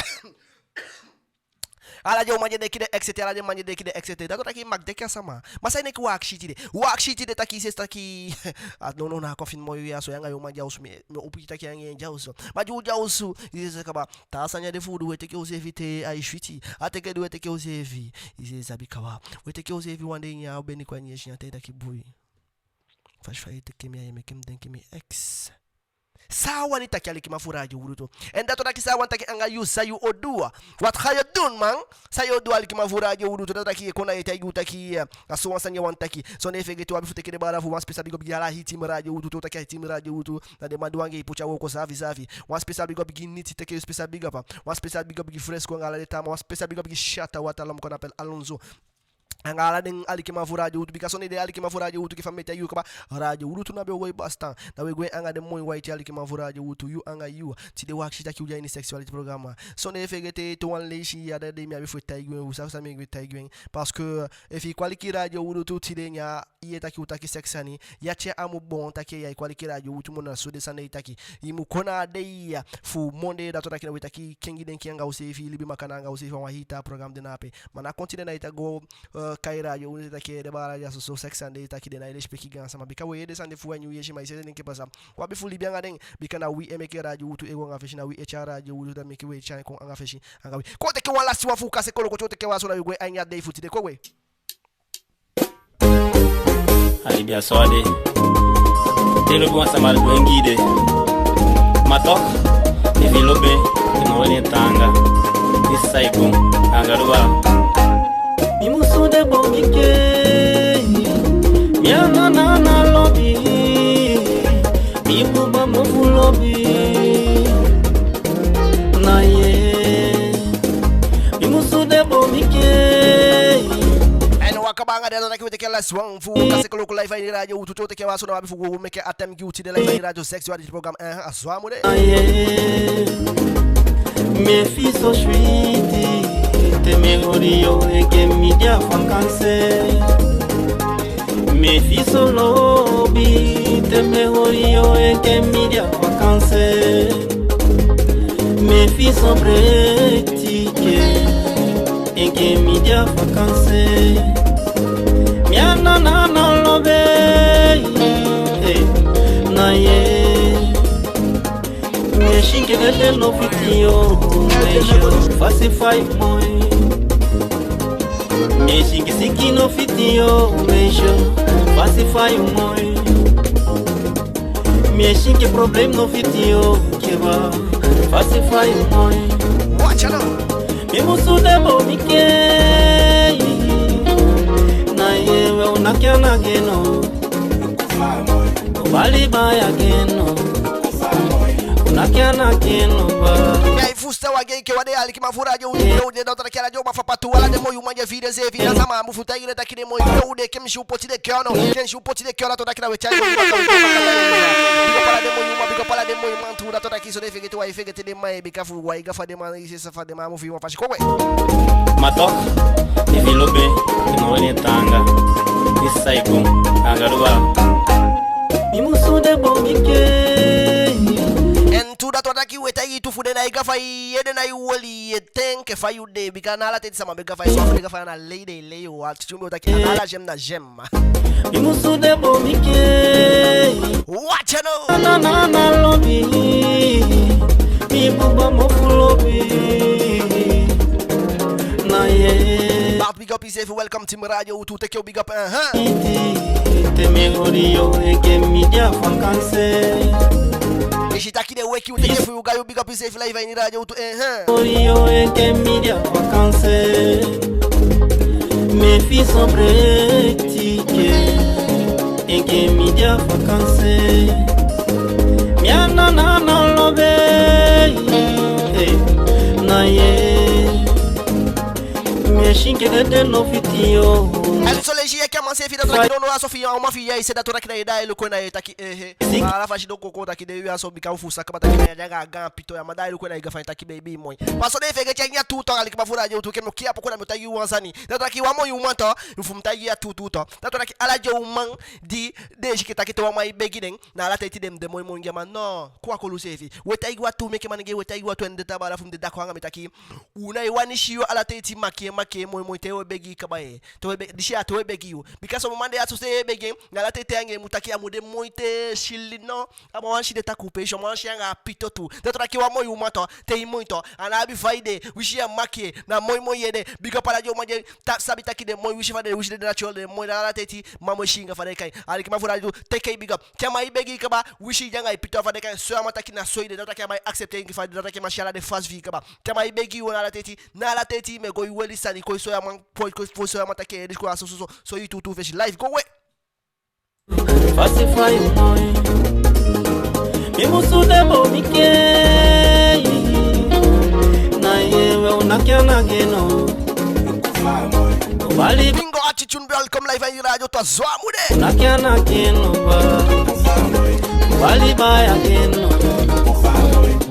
Ala den uman di e denki den ex ete, ala den man di e denki den ex ete, dati wani taki i mag denki a sama. Ma san i denki, u akisi tide. U akisi tide taki, i seefi taki, a, no, no, na a konfini moi ya so, yu anga yu uman de a osu, mi, mi o piki taki yu anga en de a osu. Ma di u de a osu, i seefi kaba, taa sani á de fu u du, we teke useefi te ai switi. A teke di we teke useefi, i seefi sabi kaba. We teke useefi wan dei, neen a o beni kon a ini i yesi, a taki boi, fasi fa i teke mi ya e meke mi denki mi ex. San a wani taki, alikiman fu Radio Wi Lutu? En dati wani taki san a wani taki anga yu, san yu o du. Wat ga je doen, man? San yu o du, alikiman fu Radio Wi Lutu? Dati wani taki i e kon na i e taigi u taki, eh, a so wan sani yu wani taki. Sondee fegete u abi fu teke den baala fu wan special big up gi ala hii team Radio Wi Lutu, te u taki a hii team Radio Wi Lutu, na den man du anga i poti a wooko saafi saafi. Wan special big up gi Niti, teke yu special big up. Wan special big up gi Fresco anga ala den taa man. Wan special big up gi Shatta Water, l'homme qu'on appelle Alonso. Anga ala den alikiman fu Radio Wi Lutu, bika sondee den alikiman fu Radio Wi Lutu, enke fa mi e taigi yu kaba, Radio Wi Lutu ná be o go e basta. Na we gwe anga den moi waiti, alikiman fu Radio Wi Lutu, yu anga yu. Tide u akisi taki u de a ini sexuality programa. Sondee fegete, te wan leisi ya, a dati de mi abi fu e taigi u en, u sabi san mi e taigi u en. Parce que, eh, efi i kon aliki Radio Wi Lutu tide, neen i e taki u taki sex sani, i ati á mu boon taki ya i kon aliki Radio Wi Lutu, ma na so den sani de i taki. I mu kon na a dei ya fu monde, dati wani taki na we taki kengi denki anga useefi, libi makandaa anga useefi, a wan hii taa programa de na ape. Ma ná kon tide na i taki go, eh, kai Radio Wi Lutu taki den baala ya so so sex sani de i taki, den ná e lesipeki gaansama, bika we yee den sani de fu wan nyun yesi, ma i seefi denki pasa. U abi fu libi anga den, bika na wi e meke Radio Wi Lutu e go anga fesi, na wi e tyai Radio Wi Lutu, dati meke we tyai en kon anga fesi anga wi. Kon teke wan lasti wan fu Kasekolo, kon teke wan so, na wi gwe a ini a dei fu tide, kon gwe. A libi a so a de. Te i lobi wan sama, du en gi i de. Ma toch, efi i lobi en, i mu holi en taanga. Disi san e kon anga Dubai. Mi musu de boo mi kee, mi ana na lobi, mi buba mofu lobi. Na ye, mi musu de boo mi kee. En u á kaba anga den, dati wani taki we teke a lasti wan fu Kasekolo live a ini Radio Wi Lutu, te u teke wan so, na u abi fu go meke a tem gi u tide live a ini Radio Sexuality Program. Eh, a so a mu de. Aye. Mi e fii so switi, te mi e holi yu enke mi de a vakansi. Mi e fii so lobi, te mi e holi yu enke mi de a vakansi. Mi e fii so break tike, enke mi de a vakansi. Mi ana na lobi, eh, na ye. Mi e si enke bebe no fiti yu, meisje, fasi fa i moi. Mi e si enke siki no fiti yu, meisje, fasi fa i moi. Mi e si enke problem no fiti yu, keba, fasi fa i moi. Watch out now. Mi musu de boo mi kee. Na ye we u naki ana gi en no. Bali baya gi en no. U naki ana gi en no ba. Ya, i fusutan wan gi en, enke wan dei, alikiman fu Radio Wi Lutu, u de, dati wani taki ala den uman fu a patu, ala den moi uman di e fii denseefi, na sama mu fu taigi den taki den moi, yo, u de, enke mi si u poti den kee no, enke mi si u poti den kee, dati wani taki na we tyai kon baka, we kon baka. Big up ala den moi uman, big up ala den moi man tu, dati wani taki sondee fegete, u á e fegete den man, bika fu u á e gafa den man, i seefi sabi fa den man mu fii wan fasi. Kon gwe. Ma toch, efi i lobi en, i mu holi en taanga. Disi san e kon anga Dubai. Mi musu de boo mi kee. En tu, dati wani taki we taigi i tu fu den ná e gafa i, den ná e holi i ten enke fa yu de, bika na ala ten sama be gafa i, so a fu den gafa i, na lei den e lei i, wa, tu mi o taki, na ala j'aime na j'aime. Mi musu de boo mi kee. Watch out now. Na na na lobi, mi buba mofu lobi. Na ye. Big up yuseefi, welcome Team Radio Wi Lutu, teke u big up, uh-huh. Iti, te mi e holi yu enke mi de a vakansi. I si taki den weki u, teke fu yu, ga yu, big up yuseefi, live a ini Radio Wi Lutu, uh-huh. Holi yu enke mi de a vakansi. Mi e fii so break tike, enke mi de a vakansi. Mi ana na lobi. Kede no fiti yo. En so leisi i enke a man seefi, dati wani taki, no, no, a so fi i, a uman fi i, i si, dati wani taki na i e daai luku en, na i e taki, ehe. Ala fasi den o kon taki den wi a so, bika u fusutan kaba taki na i de anga a gaan pito ya, ma daai luku en, na i gafa en taki baby moi. Ma so den e feegete a ini a tuu tok, alikiman fu Radio Tu, enke mi o kii a poku, da mi o taigi u wan sani. Dati wani taki wan moi uman tu, fu mi taigi i a tuu tuu tu. Dati wani taki ala den uman di den e si enke taki te wan man e begi den, na ala ten eti den mu de moi moi anga en, ma no, kon a kolu seefi. We taigi u a tuu mekeman anga en, we taigi u a tuu en de taa baala fu mi de dako anga mi taki u ná e wani si yu ala ten eti makiye makiye moi moi te u e begi kaba ye. Te u e be-, disi ya te u e begi yu. Bika son man de a so, te i e begi en, na ala ten eti anga en mu taki, a mu de moi te sili no. A man wani si den takuu peesi, a man wani si anga a pito tu. Dati wani taki wan moi uman tu, te i moi tu, a ná abi fa i de, wisi ya makiye, na moi moi i ede. Bika ala den uman di e ta-, sabi taki den moi, wisi fa den, wisi den de naturel, den moi, na ala ten eti man mu e si anga fa den e kai. Alikiman fu Radio Tu, teke i big up. Te a man e begi i kaba, wisi i de anga i pito, fa den e kai, soi a man taki na so i de, dati wani taki a man e accepter i enke fa i de, dati wani taki a man si ala den fasi fi i kaba. Te a man e begi i, na ala ten eti, na ala ten eti i mu e go e weli sani, kon e soi a man, poi kon e soi a man taki, eh, disi kon a so so so, so i tuutuu fesi, life go we. Fasi fa i moi. Mi musu de bo mi kei. Na ye we u naki ana geno. Bali bingo attitude, welcome live a ini Radio Tu, a so a mu de. Naki ana geno ba. Bali baya geno.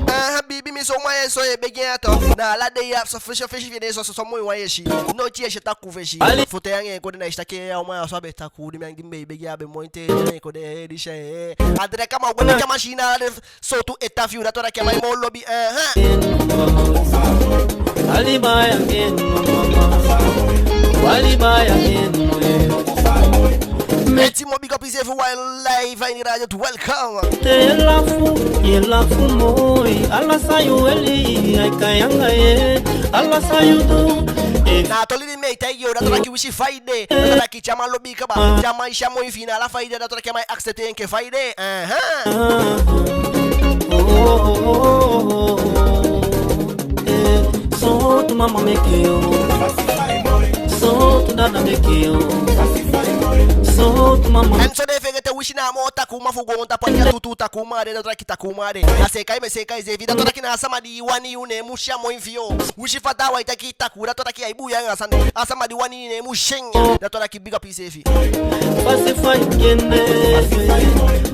Aha, biibi mi, so uman ye so e begi en ya tu. Na ala dei ya so fesi fesi fi en so, so, so moi wan ye si. Noiti ye si takuu fesi. Fu te i anga en kon de, na i si taki a uman ya so a be takuu, di mi anga en be e begi, a be moi te, i anga en kon de, eh, disi, eh. A dede kaba, u go naki a man si na ala den sowtu état fi u, dati wani taki a man i moo lobi, aha. Bali baya geno, mama. Bali baya geno, eh. Eti mo, big up iseefi, u a live a ini Radio Tu, welcome. Te ye lafu, ye lafu moi. Ala san yu weli, ai kai anga ye. Ala san yu du, eh. Na a toli di mi e taigi yu, dati wani taki wisi fa i de, dati wani taki te a man lobi i kaba, te a man si a moi fi i, na ala fa i de, dati wani taki a man e accepter i enke fa i de. Aha. Oh, oh, oh, oh, oh. Eh, sowtu mama meke yo. Sowtu dada meke yo. Sowtu mama. En so den e feegete, wisi na a moo takuu uman fu goontapu, a ini a tuutuu takuu uman a de, dati wani taki takuu uman a de. A seeka i mu e seeka iseefi, dati wani taki na a sama di i wani, yu ne en mu si a moi fi yu. Wisi fa taawan e taki takuu, dati wani taki ai buuya anga a sani. A sama di wani i ne en mu si en. Dati wani taki big up iseefi. Fasi fa i kende.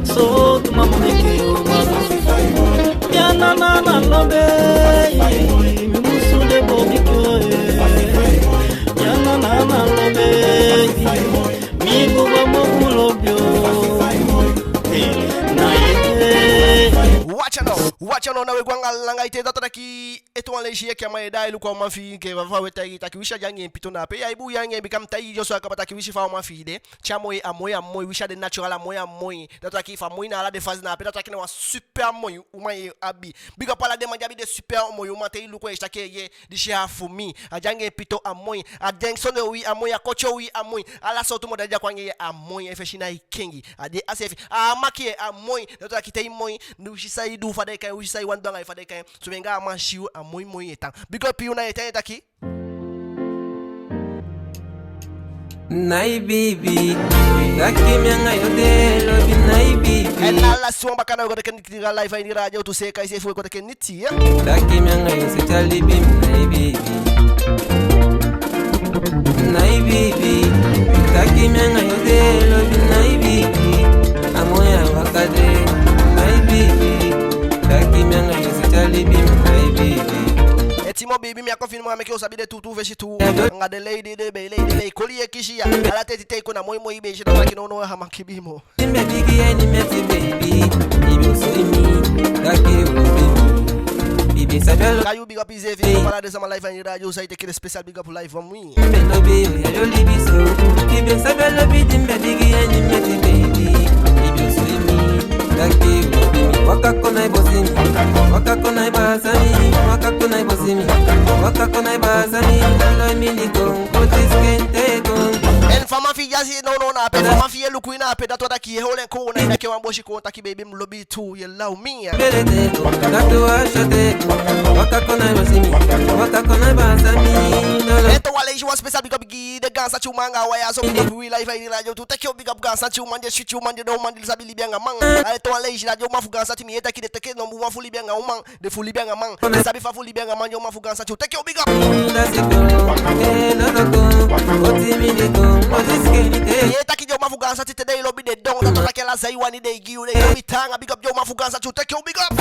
Sowtu mama meke yu, mama. Ya na na na lobi. Mi musu de bo mi kei. Ya na na na lobi. Mi buba mo lobi yo. Eh, na ye. Watch out now, watch out now, na we go anga langa ete, dati wani taki ete wan leisi, enke a man e daai luku a uman fi i, enke fa we taigi taki wisi a de anga en pito, na ape ai buuya anga en, bika mi taigi yu so a kaba taki wisi fa a uman fi i de, te a moi, a moi, a moi, wisi a de naturel, a moi, a moi. Dati wani taki fu a moi na ala den fasi, na ape, dati wani taki na wan super moi uman ye abi. Big up ala den man di abi den super moi uman, te i luku en i si taki ye, disi a fu mi. A de anga en pito, a moi. A de anga en soni uwii, a moi. A koti uwii, a moi. Ala sowtu modèle di a kon anga en, a moi. En fesi nái kengi. A de a seefi. A á makiye, a moi. Dati wani taki te i moi, wisi san i du, fa den e kai en, wisi san i wani du anga i, fa den e kai en, so anga a man si yu, a moi moi ye tan. Big up yu, na ye tan ye taki. Nai biibi, taki mi anga yu de lobi nai biibi. En a lasi wan baka, na we go teke niti anga live a ini Radio Tu, seeka iseefi, we go teke niti, ya. Taki mi anga yu seti a libi mi nai biibi. Nai biibi, taki mi anga yu de lobi nai biibi. A moi a waka de, nai biibi, taki mi anga yu seti a libi mi nai biibi. Eti mo biibi, mi á kon fini moo, meke u sabi den tuutuu fesi tu. Anga den lei di den be lei, den be koli i kisi ya. Ala ten eti te i kon na moi moi i be si, dati wani taki nownow a man kibii moo. Di mi be bigi a ini mi eti baby, i be o soi mi, taki i o lobi mi. I be sabi a lo- Can you big up iseefi? Hey. Para den sama live a ini Radio Tu, i teke den special big up live fu mi. Mi be lobi yu, ya yu libi so. I be sabi a lobi di mi be bigi a ini mi eti baby, i be o soi mi, taki i o lobi mi. Waka kon na i bosi mi, waka kon na i basa mi, waka kon na i bosi mi, waka kon na i basa mi. Alo mi ni kon, koti sikente kon. En fa a man fi i ya Si no, no, na ape, fa man fi i e luku i na ape, dati wani taki i e holi en kon, na i meke wan bosi kon taki baby mi lobi i tu, i e law mi ya. Ete wan leisi wan special big up gi den gaan sati uman anga wan ya so, big up wi live a ini radio tu. Teke u big up gaan sati uman di e switi, uman di e du, uman di sabi libi anga man. Ete wan leisi na den uman fu gaan sati mi e taki den teke nombu wan fu libi anga uman. Den fu libi anga man. Den sabi fa fu libi anga man, den uman fu gaan sati u teke u big up. I e taki den uman fu gaan sati te den lobi den don, dati wani taki ala san i wani den e gi yu, den lobi taanga, big up den uman fu gaan sati u teke u big up.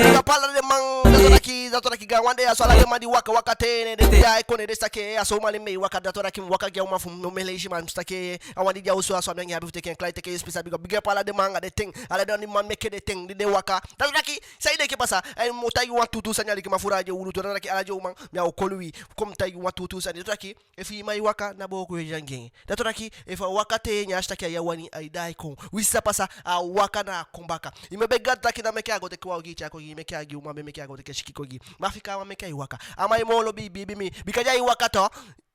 Big up ala den man, dati wani taki, dati wani taki gaan wan de ya so, ala den man di waka waka te, ne den ya e kon, ne den si taki a so uman mi e waka, dati wani taki mi waka gi a uman fu mi, no mi e leisi, ma mi si taki a wan di de a osu a so, a mi anga en abi fu teke en, klaar, i teke yu special big up. Big up ala den man anga den ten, ala den man meke den ten, di den waka. Dati wani taki, san i denki pasa, ai mu taigi wan tuutuu sani, alikiman fu Radio Wi Lutu, dati wani taki ala den uman, mi o koli wi, kon mi taigi wan tuutuu sani, dati wani taki, efu i man e waka, ná booko yu ede anga en. Dati wani taki, efu a waka te, ne a si taki a ya wani, ai daai kon. Winsi san pasa, a waka na a kon baka. I mu begi Gadu taki ná meke a go teke wan ogii tyai kon gi i, meke a gi uman, be meke a go teke siki kon gi i. Ma fika a man meke ai waka. A man e moo lobi i, biibi mi. Bika di ai waka tu,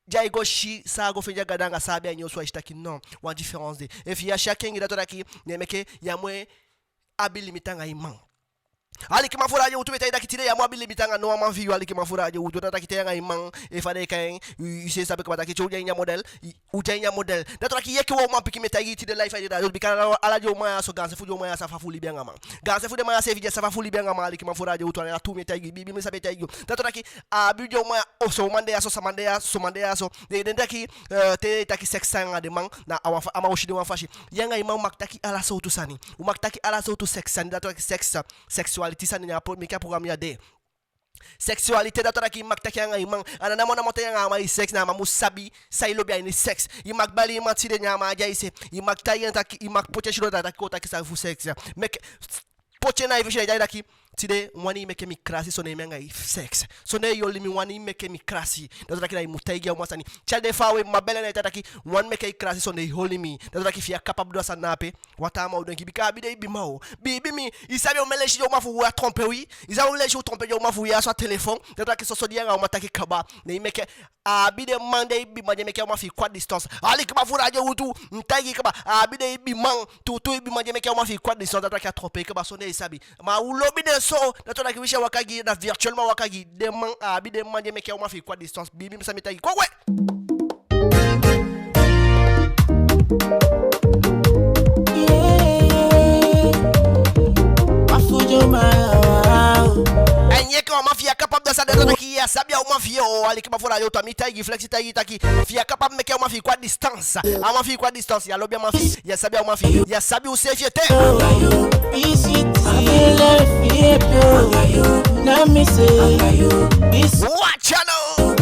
di ai go si san a go fende a ganda anga san a be a ini osu, ai si taki non, wan différence de. Efu i á si a kengi, dati wani taki, ne meke i á mu e abi limite anga i man. Alikiman fu Radio Wi Lutu, mi e taigi taki tide i á mu abi limite anga no wan man fi yu, alikiman fu Radio Wi Lutu, dati wani taki te i anga i man, efu a de i kai en, i, i seefi sabi kaba taki te u de a ini a model, i, u de a ini a model. Dati wani taki i enke wan umanpikin, mi e taigi i tide live a ini a radio, bika ala, ala den uman ya so, gaanse fu den uman ya sabi fa fu libi anga man. Gaanse fu den man ya seefi den sabi fa fu libi anga man, alikiman fu Radio Wi Lutu, a na tuu mi e taigi i, biibi mi, mi sabi e taigi i. Dati wani taki, a abi den uman ya, o, son uman de ya so, son man de ya, son man de ya so, den, den taki, eh, te i taki sexe anga den man, na a wan fa, a man o si den wan fasi. I anga i man u mag taki ala sowtu sani. U mag taki ala sowtu sexe sani, dati wani taki sexe, sexualité sani, na a po, meke a programme ya de. Sexualité, dati wani taki i mag taki anga i man. A ná namo namo te i anga a man e sexe, na a man mu sabi san i lobi a ini sexe. I mag bali i man tide, ne a man á de a i se. I mag taigi en taki, i mag poti en sidon, dati wani taki kon taki sani fu sexe. Meke, poti en na i fesi, ne i taigi en taki, tide mi wani i meke mi krasi, sondee mi anga i sexe. Sondee i holi mi, mi wani i meke mi krasi. Dati wani taki na i mu taigi a uman sani. Te a de faawe, i man beli en, ne i taigi en taki, mi wani meke i krasi sondee i holi mi. Dati wani taki fi i á capable du a sani na ape, wan taa man o denki, bika a abi den ibiman o. Biibi mi, i sabi omen leisi den uman fu u á trompe wi? I sabi omen leisi u trompe den uman fu u ya so a telefon? Dati wani taki soso di i anga a uman taki kaba, ne i meke, a abi den man, den ibiman di e meke a uman fi i kon a distance. Alikiman fu Radio Wi Lutu, mi taigi i kaba, a abi den ibiman, tuutuu ibiman di e meke a uman fi i kon a distance, dati wani taki a trompe i kaba sondee i sabi. Ma u lobi den so, dati wani taki winsi a waka gi i, na virtuellement a waka gi i. Den man, a abi den man di e meke a uman fi i kon a distance. Biibi mi, san mi taigi i. Kon gwe! Ai, enke wan man fi i á capable du a sani, dati wani taki i á sabi a uman fi i o, alikiman fu Radio Wi Lutu, a mi taigi i, Flexi taigi i taki, fi i á capable meke a uman fi i kon a distance. A uman fi i kon a distance, i á lobi a man fi i, i á sabi a uman fi i, i á sabi useefi ete. Watch out now.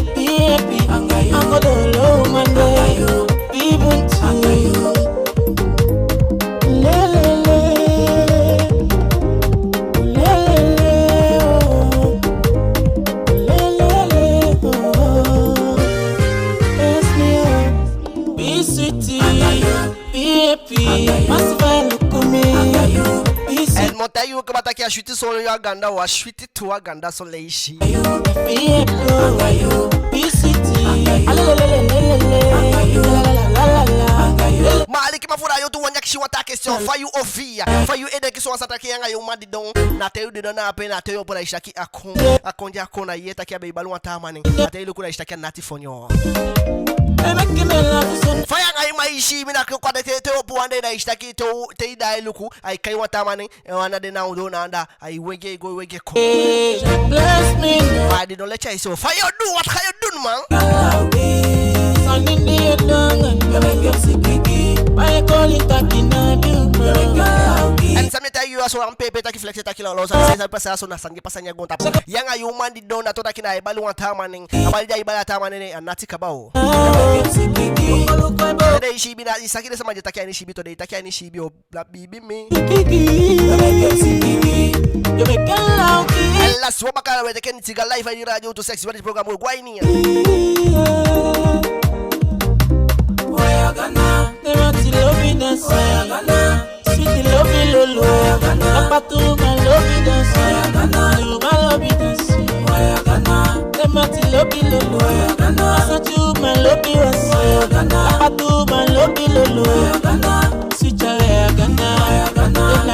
Edmond taigi u kaba taki a switi so, yu a ganda wan, a switi tu, a ganda son leisi. Ma alikiman fu Radio Wi Lutu, wani akisi wan taa question, fa yu o fii, fa yu e denki so wan sani taki yu anga yu uman didon, na te yu didon na ape, na te yu opo, na i si taki a kon, a kon di a kon, na i yee taki a be e bali wan taa man nen, na te i luku, na i si taki a nati fonyo. Fa yu anga i man e si, mi na kon de, te, te yu opo wan dei, na i si taki te, te i daai luku, ai kai wan taa man nen, e wan na de na ondoo na anda, ai wegi e go, wegi e kon. Ma a didon leti a i so. Fa yu o du, wat ga yu du, man? En san mi e taigi yu a so, a mi pepe taki, Flex e taki lawlaw, san e pasa a so na san e pasa neen a goontapu. Yu anga yu uman didon, dati o taki na ai bali wan taa man nen. A bali di ai bali a taa man nen, a nati kaba o. Te den e siibi na, i saki den sama di e taki a ini siibi, to den e taki a ini siibi o, na biibi mi. En lasi wan baka, we teke Nitiga live a ini Radio Wi Lutu, Sexy Body Program, we go a ini.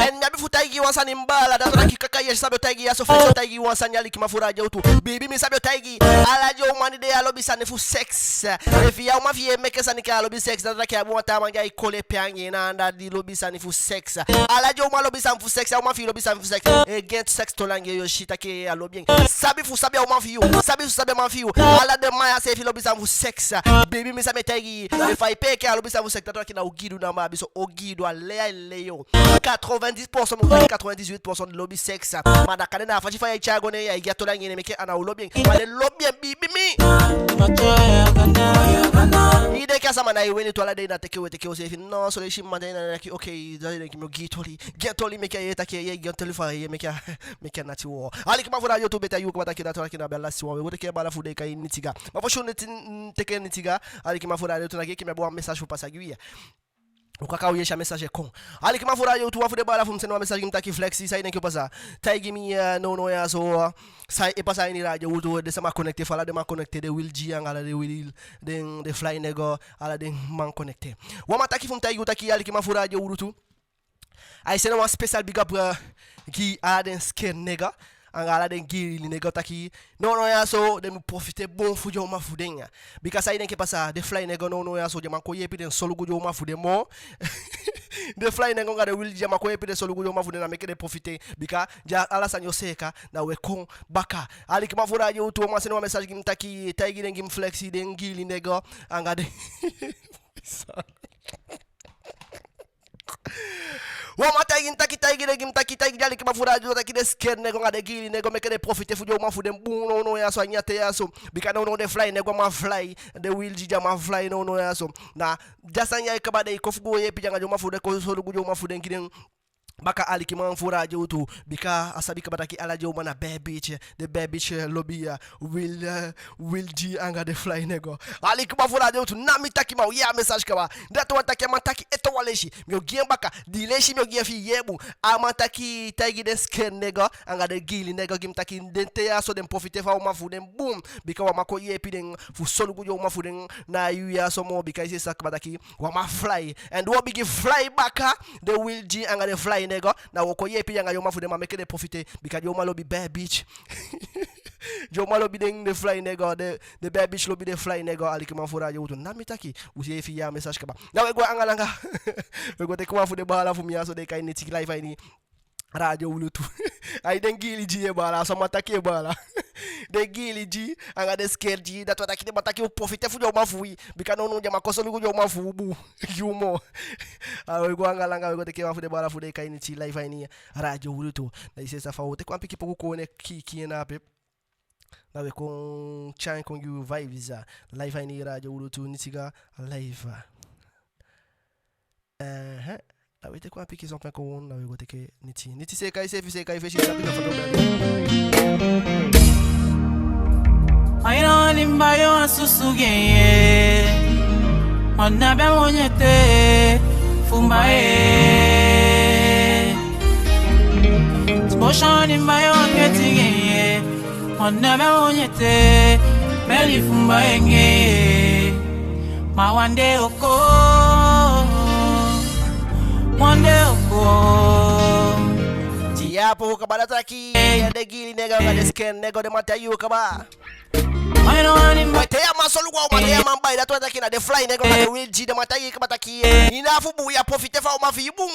En mi abi fu taigi wan sani, mi baala, dati o taki Kaka Yesi sabi o taigi, ya so Flex o taigi wan sani, alikiman fu Radio Wi Lutu. Biibi mi sabi o taigi ala den uman di de ya, lobi sani fu sex. Efu a uman fi yu e meke sani, ke a lobi sex, dati o taki a abi wan taa man di ai kole pe anga en na anda, di lobi sani fu sex. Ala den uman lobi sani fu sex, a uman fi yu lobi sani fu sex. E gi en sex toli anga en, yo si taki a lobi en. Sabi fu sabi a uman fi yu, sabi fu sabi a man fi yu. Ala den man ya seefi lobi sani fu sex. Biibi mi, san mi e taigi yu, efu ai pee enke a lobi sani fu sex, dati o taki na ogiidu namo a abi, so ogiidu, a lei ai lei yu. Quatre-vingt-dix pour cent, mu taki quatre-vingt-dix-huit pour cent lobi sex. Ma da kande na a fasi fa yu e tyai go neen, yu e gi a toli anga en, meke a ná o lobi en. Ma den lobi en, biibi mi. I denki a sama na e wini tu ala dei, na teke we teke useefi. No, son leisi mamanten na taki, okay, da i denki mi o gi i toli. Gi a toli, meke a yee taki, yee, gi a toli fa a yee, meke a, meke a nati woo. Alikiman fu Radio Wi Lutu, be taigi u kaba taki dati o taki na a be a lasi wan, we go teke baala fu dei kai Nitiga. Ma fosi u niti, mm, teke Nitiga, alikiman fu Radio Wi Lutu, na enke mi abi wan message fu pasa gi wi ya. U kaka, u yesi a message e kon. Alikiman fu Radio Wi Lutu, wan fu den baala fu mi sende wan message gi mi taki, Flex, san i denki o pasa? Taigi mi, eh, nownow ya so, eh, san e pasa a ini Radio Wi Lutu, den sama connecté, fa ala den man connecté, den Will G anga ala den Will, den, den Fly Nego, ala den man connecté. Wan man taki fu mi taigi u taki, alikiman fu Radio Wi Lutu, ai sende wan special big up, eh, gi ala den Skeer Nego anga ala den Giili Nego, taki nownow ya so den mu profité bun fu den uman fu den ya. Bika san i denki e pasa, den Fly Nego nownow ya so, den á man kon yeepi den solugu den uman fu den moo. Den Fly Nego anga den Will G á man kon yeepi den solugu den uman fu den, na meke den profité. Bika di ala sani o seeka, na we kon baka. Alikiman fu Radio Wi Lutu, wan man sende wan message gi mi taki, taigi den gi mi Flex, den Giili Nego anga den Wan man taigi mi taki, taigi den gi mi taki, taigi den alikiman fu Radio Wi Lutu taki den Skeer Nego anga den Giili Nego meke den profité fu den uman fu den bun nownow ya so, a ini a ten ya so. Bika nownow den Fly Nego á man fly, den Will G á man fly nownow ya so. Na di a sani ya e kaba, den e kon fu go yeepi den anga den uman fu den, kon solugu den uman fu den gi den baka, alikiman fu Radio Wi Lutu. Bika a sabi kaba taki ala den uman na bad bitch, den bad bitch, eh, lobi, eh, Will, eh, Will G anga den Fly Nego. Alikiman fu Radio Wi Lutu, na mi taki, ma u yee a message kaba. Dati wani taki a man taki ete wan leisi, mi o gi en baka. Di leisi mi o gi en fi i yee bun. A man taki, taigi den Skeer Nego anga den Giili Nego gi mi taki den ten ya so den profité fu a uman fu den bun. Bika u á man kon yeepi den fu solugu den uman fu den na a yuu ya so moo. Bika i si, a sabi kaba taki u á man fly. En di u o bigin fly baka, den Will G anga den Fly Nego, na u o kon yeepi den anga den uman fu den, ma meke den profité. Bika den uman lobi bad bitch. Den uman lobi den, den Fly Nego, den, den bad bitch lobi den Fly Nego, alikiman fu Radio Wi Lutu. Na mi taki, u si, efi i yee a message kaba. Na we go anga langa. We go teke wan fu den baala fu mi ya so, den e kai Niti, live a ini Radio Wi Lutu. Ai, den Giili G e baala, so man taki e baala. Den Giili G anga den Skeer G, dati wani taki den man taki u profité fu den uman fu wi. Bika nownow den á man kon solugu den uman fu u bun gi u moo. A we go anga langa, we go teke wan fu den baala fu den e kai Niti, live a ini Radio Wi Lutu. Na i si, a fa u teke wan pikin poku kon ne kii kii en na ape. Na we kon tyai en kon gi u vibes, ah, live a ini Radio Wi Lutu, Nitiga live. Ehe. Na we teke wan pikin son pen kon, na we go teke Niti. Niti, seeka iseefi, seeka i fesi, sabi na fa. Di ya poku kaba, dati wani taki, ya den Giili Nego anga den Skeer Nego, den man taigi u kaba. Te ya man solugu a uman, te ya man bai, dati wani taki na den Fly Negro anga den Will G, den man taigi i kaba taki, i ná a fu buuya, profite fu a uman fi i bun.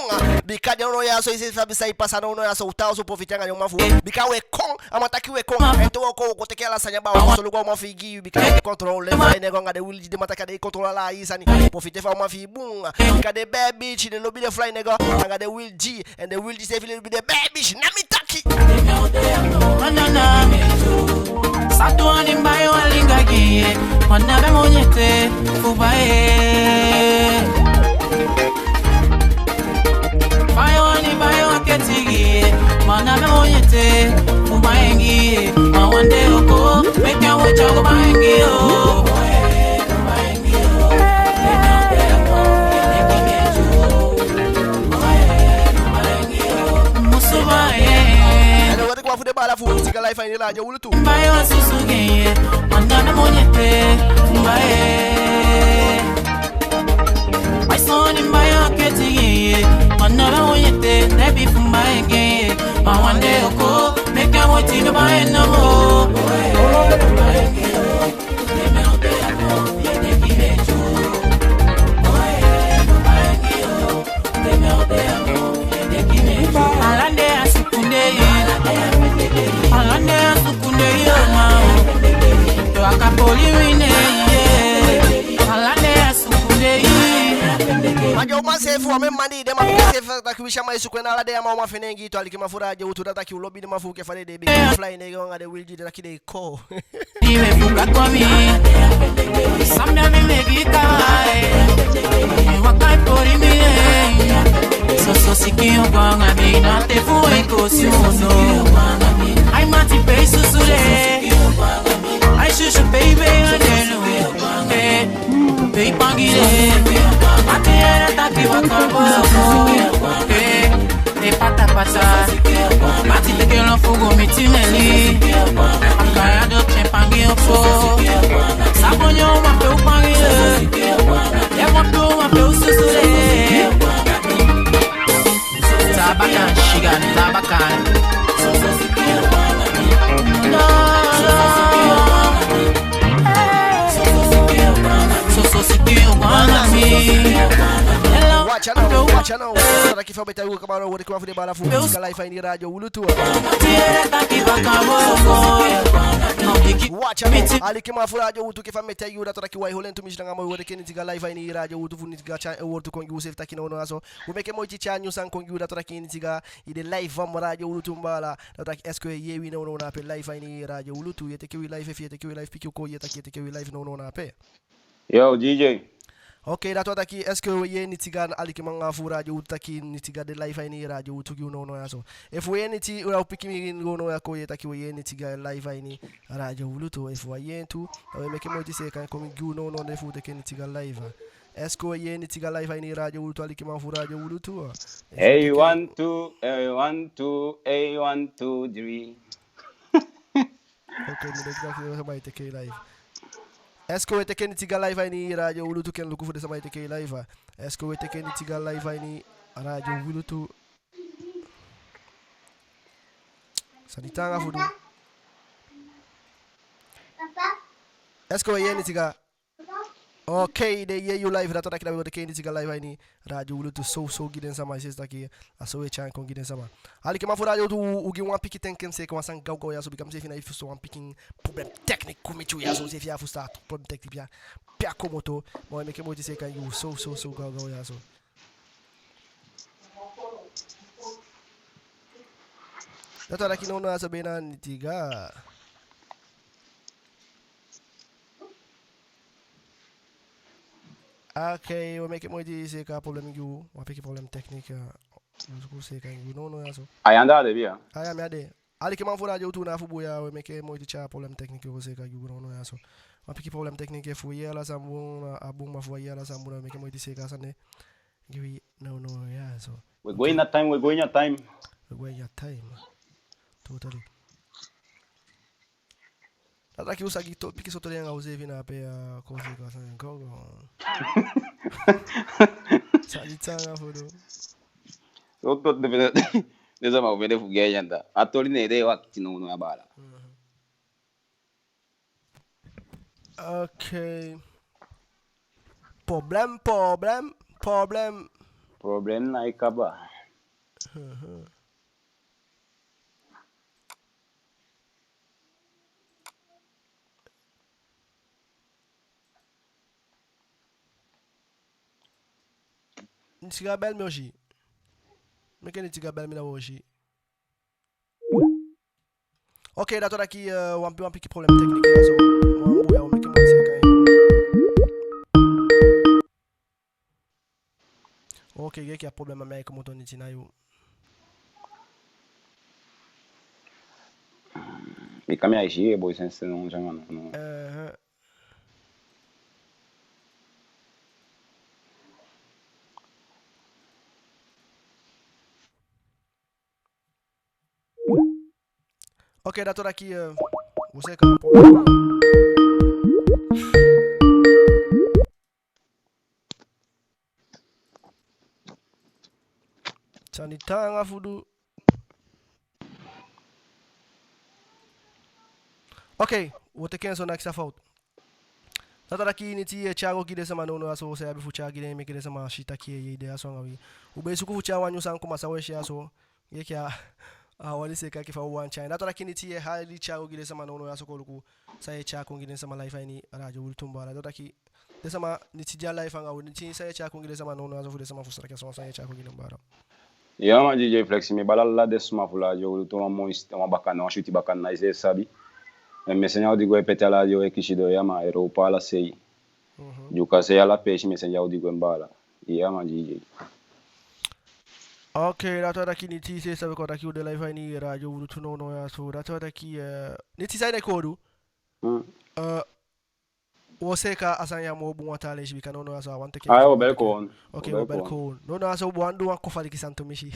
Bika den nownow ya so, i si fa a be sa e pasa nownow ya so, u tan so profite anga den uman fu u. Bika we kon, a man taki we kon. En te wo kon, wo kon teke ala sani ya, baa, wo solugu a uman fi i gi i, bika den contrôle, den Fly Negro anga den Will G, den man taki a den e contrôle ala i sani. Profite fu a uman fi i bun. Bika den bad bitch, den lobi den Fly Negro anga den Will G. En den Will G seefi lobi den bad bitch, na mi taki. Musu ba ye. Ede, wani kon fu den baala fu Nitiga live a ini Radio Wi Lutu. Ma den uman seefi, wan meni man di den man seefi taki wi si a man e suku en, ala dei a man uman fende en gi i tu, alikiman fu Radio Wi Lutu, da taki u lobi den man fu u enke fa den de, bika Fly Negro anga den Will G, den taki den e kon. Watch out now, watch out now. Taki fa mi be taigi u kaba, u o teke wan fu den baala fu Nitiga live a ini Radio Wi Lutu. Watch out now. Alikiman fu Radio Wi Lutu, enke fa mi be taigi u, da taki wi e holi en tumisi langa moo, u o teke Nitiga live a ini Radio Wi Lutu fu Nitiga tyai en wowtu kon gi u seefi taki nownow ya so. U meke moiti tyai nyun sani kon gi u, da taki Nitiga, i de live a ini Radio Wi Lutu, baala. Da taki est-ce que i e yee wi nownow na ape live a ini Radio Wi Lutu? I e teke wi live, efu i e teke wi live, piki u kon, i e taki i e teke wi live nownow na ape. Yo, D J. Ok, da taki est-ce que u e yee Nitiga, alikiman fu Radio Wi Lutu, taki Nitiga de live a ini Radio Wi Lutu gi u nownow ya so? Efu u e yee Niti, u o piki mi nownow ya kon, i e taki u e yee Nitiga live a ini Radio Wi Lutu. Efu u á yee en tu, da u e meke moiti seeka en kon gi u nownow, ne fu u teke Nitiga live. Est-ce que u e yee Nitiga live a ini Radio Wi Lutu, alikiman fu Radio Wi Lutu? Efu u teke... Hey, one, two, hey, one, two, hey, one, two, three. Ok, mi denki taki sama e teke live. Est-ce que u e teke Nitiga live a ini Radio Wi Lutu, ken luku fu den sama e teke live? Est-ce que u e teke Nitiga live a ini Radio Wi Lutu? Sani taanga fu du. Est-ce que u e yee Nitiga? Ok, den e yee u live, da taki da wi o teke Nitiga live a ini Radio Wi Lutu, so, so gi den sama, i si taki a so u e tyai en kon gi den sama. Alikiman fu Radio Wi Lutu, u gi wan pikin ten seconde seeka wan sani gawgaw ya so, bika mi seefi na i fusutan, wan pikin problème technique kon miti u ya so, u seefi á fusutan problème technique ya pe a komoto, ma u e meke moiti seeka en gi u so, so, so gawgaw ya so. Da taki nownow ya so be na Nitiga. Ok, u o meke moiti seeka a problème gi u, wan pikin problème technique, eh, u o seeka en gi u nownow ya so. A i anda a de, bia? A ya, mi a de. Alikiman fu Radio Wi Lutu, na fu buuya, u e meke moiti tyai a problème technique, u o seeka en gi u nownow ya so. Wan pikin problème technique, efu u yee ala sani bun, a bun, ma efu u á yee ala sani bun, u o meke moiti seeka a sani gi wi nownow ya so. We go in a time, we go in a time. We go in a time. Totally. Da taki u sa gi to, pikin soto den anga u seefi na ape, eh, kon seeka a sani kon. Sani taanga fu du. So tot de fende, den sama o fende fu gi en anda. A toli ne den e wakiti nownow ya, baala. Mhm. Ok. Problem, problem, problem. Problem na i kaba. Niti ga bel mi, o si. Meke Niti ga bel mi, na o si. Ok, dati wani taki, eh, wan pi-, wan pikin problème technique ya so. Wan buya o meke moiti seeka en. Ok, geki, a problème, a mi ai komoto Niti na yu. Bika mi á e si e boi sensi, no, no, no. Eh. Ok, dati wani taki, eh, u seeka. Sani taanga fu du. Ok, wo teke en so, na kisi a fout. Dati wani taki Niti, i e tyai go gi den sama nownow ya so, san i abi fu tyai gi den, meke den sama si taki i de ya so anga wi. U be e suku fu tyai wan nyun sani kon, ma san we si ya so, geki, a á wani seeka enke fa u wani tyai en. Dati wani taki Niti, i e hali tyai go gi den sama nownow ya so, kon luku san i e tyai kon gi den sama live a ini Radio Wi Lutu, baala. Dati wani taki den sama, Niti de a live anga u, Niti, san i e tyai kon gi den sama nownow ya so, fu den sama fu saka so, san i e tyai kon gi den, baala. Ya man, D J Flexi, mi e bali ala den sama fu Radio Wi Lutu wan moi, wan bakadina, wan switi bakadina, i seefi sabi. En mi e sende a odi gwe pe te ala radio e kisi doo, ya man, Europa ala sei. Mhm. Dyuka sei, ala peesi mi e sende a odi gwe, baala. Ya man, D J. Ok, dati wani taki Niti, i seefi sabi, kon taki u de live a ini Radio Wi Lutu nownow ya so. Dati wani taki, eh, Niti, san i de kon du? Hmm. Eh, wo seeka a sani ya moo bun wan taa leisi, bika nownow ya so a á wani teke. Ayo, wo beli kon. Ok, wo beli kon. Nownow ya so u be wani du wan kofaliki sani tumisi.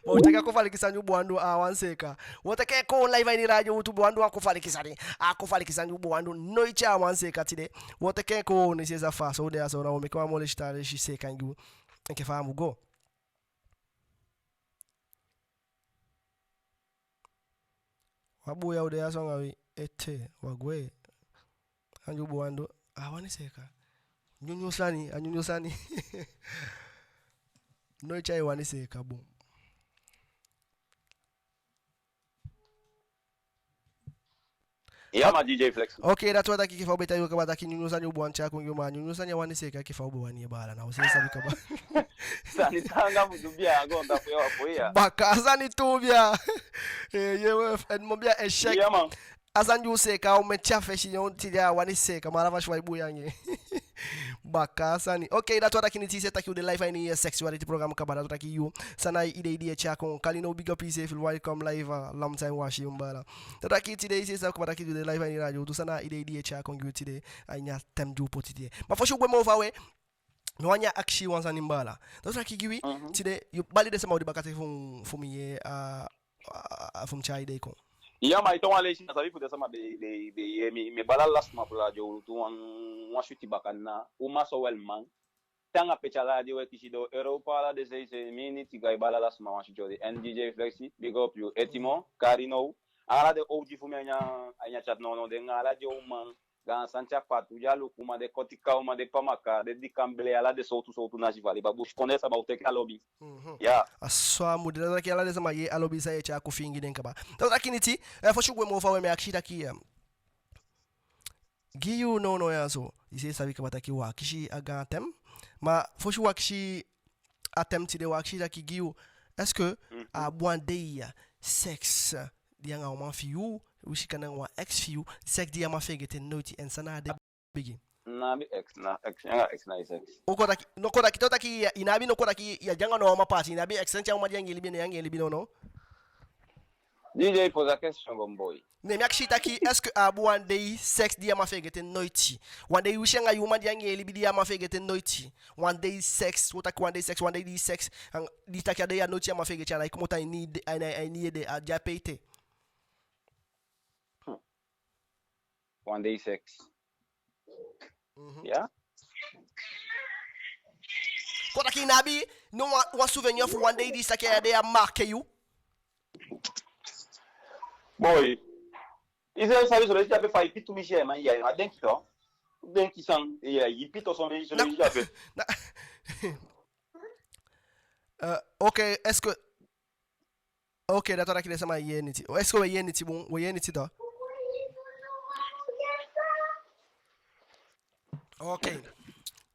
Wo teke a kofaliki sani u be wani du, a á wani seeka. Wo teke kon live a ini Radio Wi Lutu, u be wani du wan kofaliki sani. A kofaliki sani u be wani du, noiti a á wani seeka. Tide wo teke kon, i seefi sabi fa so u de ya so, na wo meke wan moo leisi taa leisi seeka en gi u. Enke fa a mu go. Wa buya, u de ya so anga wi ete, wa gwe. San u be wani du, a á wani seeka. Nyunyun sani, a nyunyun sani. Noiti ai wani seeka bun. Ya man, D J Flex. Ok, dati wani taki enke fa u be taigi u kaba taki nyunyun sani u be wani tyai kon gi u, ma a nyunyun sani á wani seeka enke fa u be wani, baala, na u seefi sabi kaba. Sani taanga fu du, bia, a goontapu ya, wa poi ya. Baka sani tu, bia. Eh, ye we, en mo bia, échec. Ya man. A sani di u seeka omen ten a fesi, tide á wani seeka, ma ala fasi u e buya anga en. Baka sani. Ok, dati wani taki Niti, i seefi taki u de live a ini, eh, sexuality programme kaba. Dati wani taki yu, san na i idei di i e tyai kon? Kalino, big up, i seefi feel welcome live, ah, long time, wi á si yu, baala. Dati wani taki tide i seefi sabi kaba taki u de live a ini Radio Wi Lutu, san na i idei di i e tyai kon gi u tide a ini a thème di u poti tide. Ma fosi u gwe moo faawe, mi wani akisi i wan sani, baala. Dati wani taki gi wi, mhm, tide, yu bali den sama odi bakadati fu, fu mi yee, ah, ah, fu mi tyai a idei kon. Ya man, i toon wan leisi, na sabi fu den sama be, be, be yee mi, mi e bali ala sama fu Radio Wi Lutu wan, wan switi bakadina, uman sowel man. Taanga pe te ala radio e kisi doo, Europa ala den sei, sei, mi Niti ga e bali ala sama wan switi odi. En D J Flexi, big up yu. Etimo, Karino, ala den owdi fu mi a ini a, a ini a chat nownow, den anga ala den uman, gaan Santi Apatu, Dyaluku uman, den Kotika uman, den Pamaka, den Dikamble, ala den sowtu sowtu nasi fu a liba, busikondee sama, u teke a lobi. Mhm. Ya. A so a mu de. Dati wani taki ala den sama yee a lobi san i e tyai kon fiingi den kaba. Dati wani taki Niti, eh, fosi u gwe moo faawe, mi e akisi taki, eh, gi yu nownow ya so, i seefi sabi kaba taki wi á kisi a gaan thème. Ma fosi wi akisi a thème tide, wi akisi taki gi yu, est-ce que, mhm, a abi wan dei sexe di anga uman fi yu, wisi kan anga wan ex fi yu, sexe di i á man feegete noiti, en san na a dei bigi? Na abi ex, na ex, anga ex na i sexe. U kon taki, no, kon taki, to taki, i ná abi, no, kon taki, i á de anga no uman paati, i ná abi ex, sensi a uman di anga en libi, ne anga en libi, no, no. D J, poser a question, bon boy. Ne mi akisi taki, est-ce que a abi wan dei sexe di i á man feegete noiti? Wan dei wisi anga yu uman di anga en libi di i á man feegete noiti? Wan dei sexe, wo taki wan dei sexe, wan dei di sexe, an, di taki a dei ya noiti i á man feegete, a ná e komoto a ini i ede, a ná, a ini i ede, a de ape ete. Hmm. Wan dei sexe. Mhm. Ya. Kon taki i ná abi no wan, wan souvenir fu wan dei di i saka a dei ya marqué yu? Boy, I seefi sabi son leisi di a be fa i piti mi si, ma ya, ma denki to. Denki san, ya, i piti son leisi, son leisi di a be. Na, eh, ok, est-ce que, ok, da to taki den sama yee neti. Est-ce que we yee neti bun? We yee neti to. Ok.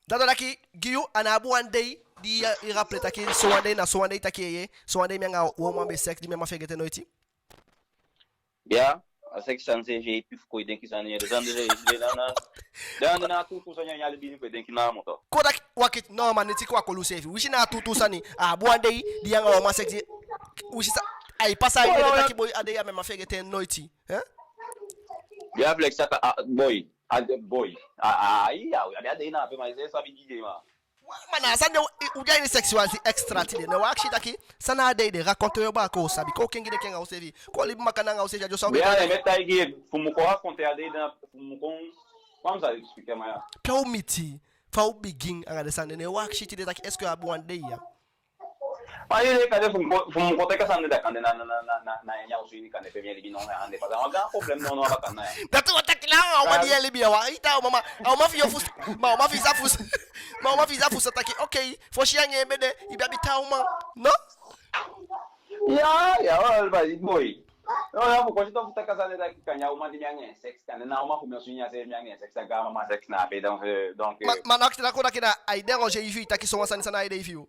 Da to taki, gi yu, a ná abi wan dei di i, i rappeler taki, so wan dei na so wan dei taki, yee, so wan dei mi anga wan uman be seks, di mi á man fegete noiti. Ya, a seks sani seefi e piki kon i denki sani ya, den sani seefi, den na, na, den na a tuutuu sani ya, i á libi ini fu e denki namo to. Kon taki, wakiti, no, ma neti kon a koli u seefi. Winsi na a tuutuu sani, a abi wan dei di i anga wan uman seks, winsi san, ai pasa a i ede taki, boi, a dei ya mi á man fegete en noiti. Hein? Ya, Flex, a, a, boi, a, boi, a, a, ya, ya, a dei na ape, ma i seefi sabi gi den, ma. Ma na a sani de, u, u de a ini seks wan si extra tide. Ne u akisi taki, san na a dei de, raconter yu baka, u sabi. Kon kengi denki anga useefi. Kon libi makandaa anga useefi, a dyonson u be... Ya, ne mi e taigi i, fu mi kon raconter a dei de, fu mi kon, fa mi sa expliquer, ma ya. Pe u miti, fa u bigin anga den sani de, ne u akisi tide taki, est-ce que a abi wan dei ya? Ma i de kande fu mi kon, fu mi kon teke a sani de, da kande na, na, na, na, na, na en ya osu ini kande pe mi e libi, no, na ande, parce que a wan gaan problème, no, no, a baka na ya. Dati wani taki na a uman di i e libi ya, wa, i ta, a uman, a uman fi i o fusu, ma a uman fi i sa fusu, ma a uman fi i sa fusu taki, ok, fosi anga en be de, i be abi taa uman, no? Ya, ya, wel, boi. No, ya, fu kon si to fu taki a sani de taki kande a uman di mi anga en seks, kande na a uman fu mi osu ini ya seefi mi anga en seks, a gaan mama seks na ape, donc, euh, donc, ma, euh, ma na akisi, na kon taki na ai déranger i fi i taki so wan sani, san na a idee fi i?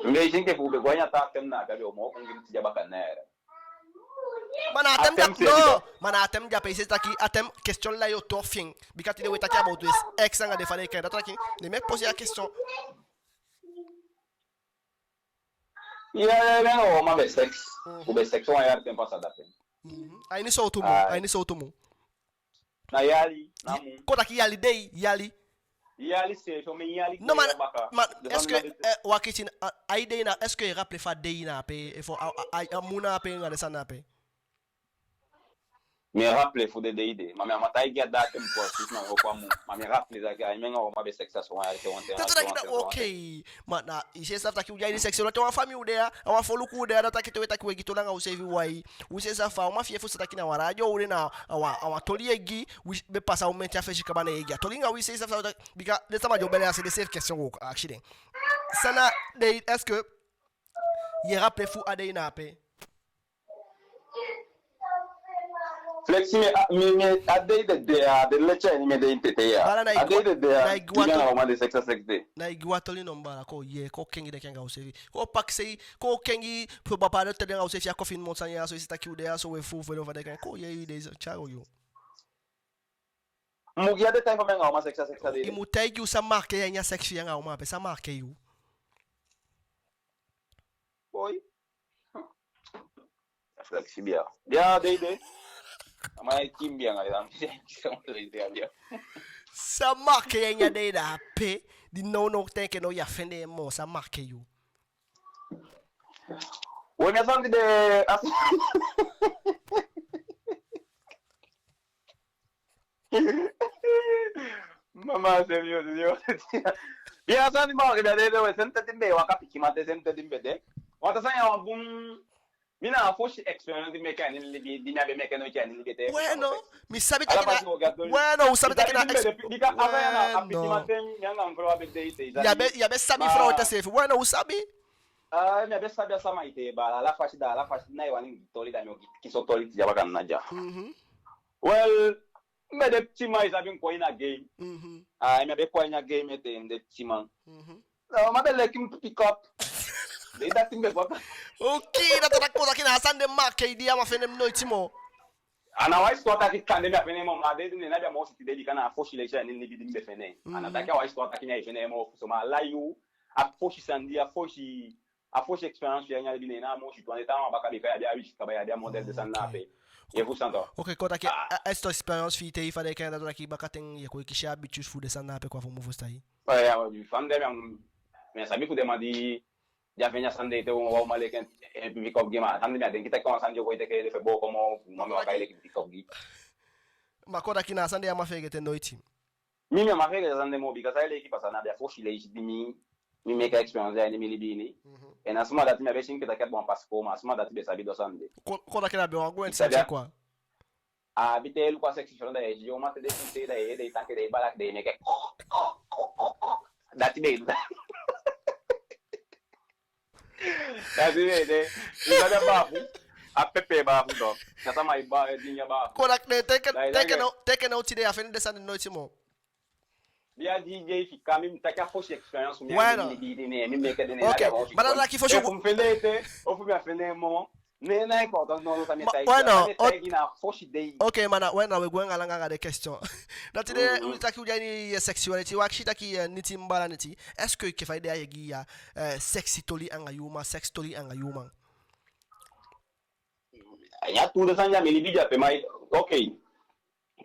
Mi be si enke fu u be go a ini a taa tem na ape, a be o moo kon gi mi tide a baka na ya. Ma na a tem di a, no, ma na a tem di a pe i si taki a tem question lai o too fi en. Bika tide we taki about seks anga den fa den e kai en, da taki, ne mi e poser a question. Ya, ya, ya, no, ma be seks. Mhm. U be seks wan yali ten pasa dape. Mhm. A ini sowtu mun, a ini sowtu mun. Na yali, na mun. Kon taki yali dei, yali. Yali seefi, omen yali. No, ma, baka, ma, est-ce que, eh, wakiti, a, a idee na, est-ce que i rappeler fu a dei na ape, efu a, a, a, a mun na ape, anga den sani na ape? Mi e rappeler fu den dei de, ma mi á man taigi i a dati, mi kon a sisi na o kon a mun. Ma mi e rappeler taki a i, mi anga wan uman be seks a so wan yali ten, wan ten, wan ten, wan ten. Ok. Ma na, i seefi sabi taki u de a ini seks, na te wan famii u de ya, a wan foluku u de ya, da taki te we taki we gi toli anga useefi, wai. U seefi sabi fa, u man fi i e fusutan taki na wan radio u de, na a wan, a wan toli i e gi, wi be pasa u menti a fesi kaba, ne i e gi a toli anga wi. Seefi sabi fa, bika den sama di o beli a se den seefi question wo akisi den. San na a dei, est-ce que i e rappeler fu a dei na ape? Flexi, mi, a, mi, mi, a dei de de, a dei leti a ini mi ede ini tete ya. Baala, na i go, a dei de de, na i go a toli, a wan de seks a seks de. Na i go a toli no, baala, kon yee, kon kengi denki anga useefi. Kon pakisei, kon kengi, pe bapa de te den anga useefi a confinement sani ya so, i si taki u de ya so, we fu, fu, fu, fu, kon yee, i de, tyai yu. Mu gi a detail fa mi anga uman seks a seks a dei de. I mu taigi u san marqué i a ini a seks fi i anga uman ape, san marqué yu. Boi. Flexi bia. Bia dei de. Ama e kim bia nga dan. San marqué i a ini a dei de ape, di nownow ten enke now ya fende en moo, san marqué yu? We, mi a sani de, a sani. Mama, Señor, Dios. Bia, a sani, ma, ke bia de, de, we, senten di mi be waka pikin, ma te senten di mi be de. Wan taa sani ya, wan bun, mi na a fosi experience di mi meke a ini libi, di mi á be meke noiti a ini libi ete. Bueno, mi sabi taki na, bueno, u sabi taki na, bika a sani ya na a pikin, ma te mi anga mi frow á be de ete. Ya be, ya be sabi frow ete seefi. Bueno, u sabi. Ah, mi á be sabi a sama ete, baala, ala fasi da, ala fasi na i wani toli da mi o gi, gi so toli tide a baka na ya. Mhm. Wel, mi be de pikin man, i sabi, mi kon a ini a game. Mhm. Ah, mi á be kon a ini a game ete, mi de pikin man. Mhm. No, ma be leki mi pick up. De dati mi be go. Ok, da to, da kon taki na a sani de marqué i, di i á man fende en noiti moo. A ná wan histoire taki kande mi á fende en moo, ma a dei de ne na be a moo switi dei, bika na a fosi leisi a ini libi di mi be fende en. A ná taki a wan histoire taki mi á e fende en moo fu so, ma a lai yu, a fosi sani di, a fosi, a fosi expérience fi i a ini a libi, ne na a moo switi wan, den taa wan baka, bika ya de a wisi kaba, ya de a modèle de sani na ape. Ye fu santo. Ok, kon taki a, a, a expérience fi i te i fende en, da to taki bakaten ye kon e kisi a habitude fu den sani na ape, quoi, fu mu fusutan i. Fa mi de, mi á, mi á sabi fu den man di di a fende a sani de ete, wan uman leki en, en pick up gi, ma a sani de mi á denki taki wan sani di o go e teke ede fu e booko moo, ma mi waka e leki pick up gi. Ma kon taki na a sani de i á man fegete noiti. Mi, mi á man fegete a sani de moo, bika san e leki pasa na be a fosi leisi di mi, mi meke a expérience de a ini mi libi ini. Mhm. En a suma dati mi á be si enke taki a be wan pasi kon, ma a suma dati be sabi du a sani de. Kon, kon taki na be wan gwenti sani, quoi. A abi te i luku a seksi, da i e si den uman te den e pisi, da i e, den e taki, den e balak, den e meke. Dati den e du. Dati den e de. I sabi a baafu. A pepe baafu, toch. Na sama e ba, e dingi a baafu. Kodak, ne teke, da i teke taki no, teke no tide, a fende den sani noiti moo. Bia D J, fika mi, mi taki a fosi expérience mi. Bueno. Mi di, di, ne, mi meke den. Ok, ma da taki fosi. Efu mi fende ete, efu mi á fende moo. Ne, na importance no, no, san mi e taigi, san mi e taigi na a fosi dei. Ok, ma na, we na, we gwe anga langa anga den question. Dati de, u taki u de a ini, eh, sexuality, u akisi taki, eh, Niti, mi baala Niti. Est-ce que enke fa i de ya, i e gi, eh, sexy toli anga yu uman, sex toli anga yu uman? Ya, tu den sani ya mi libi de ape, ma, ok.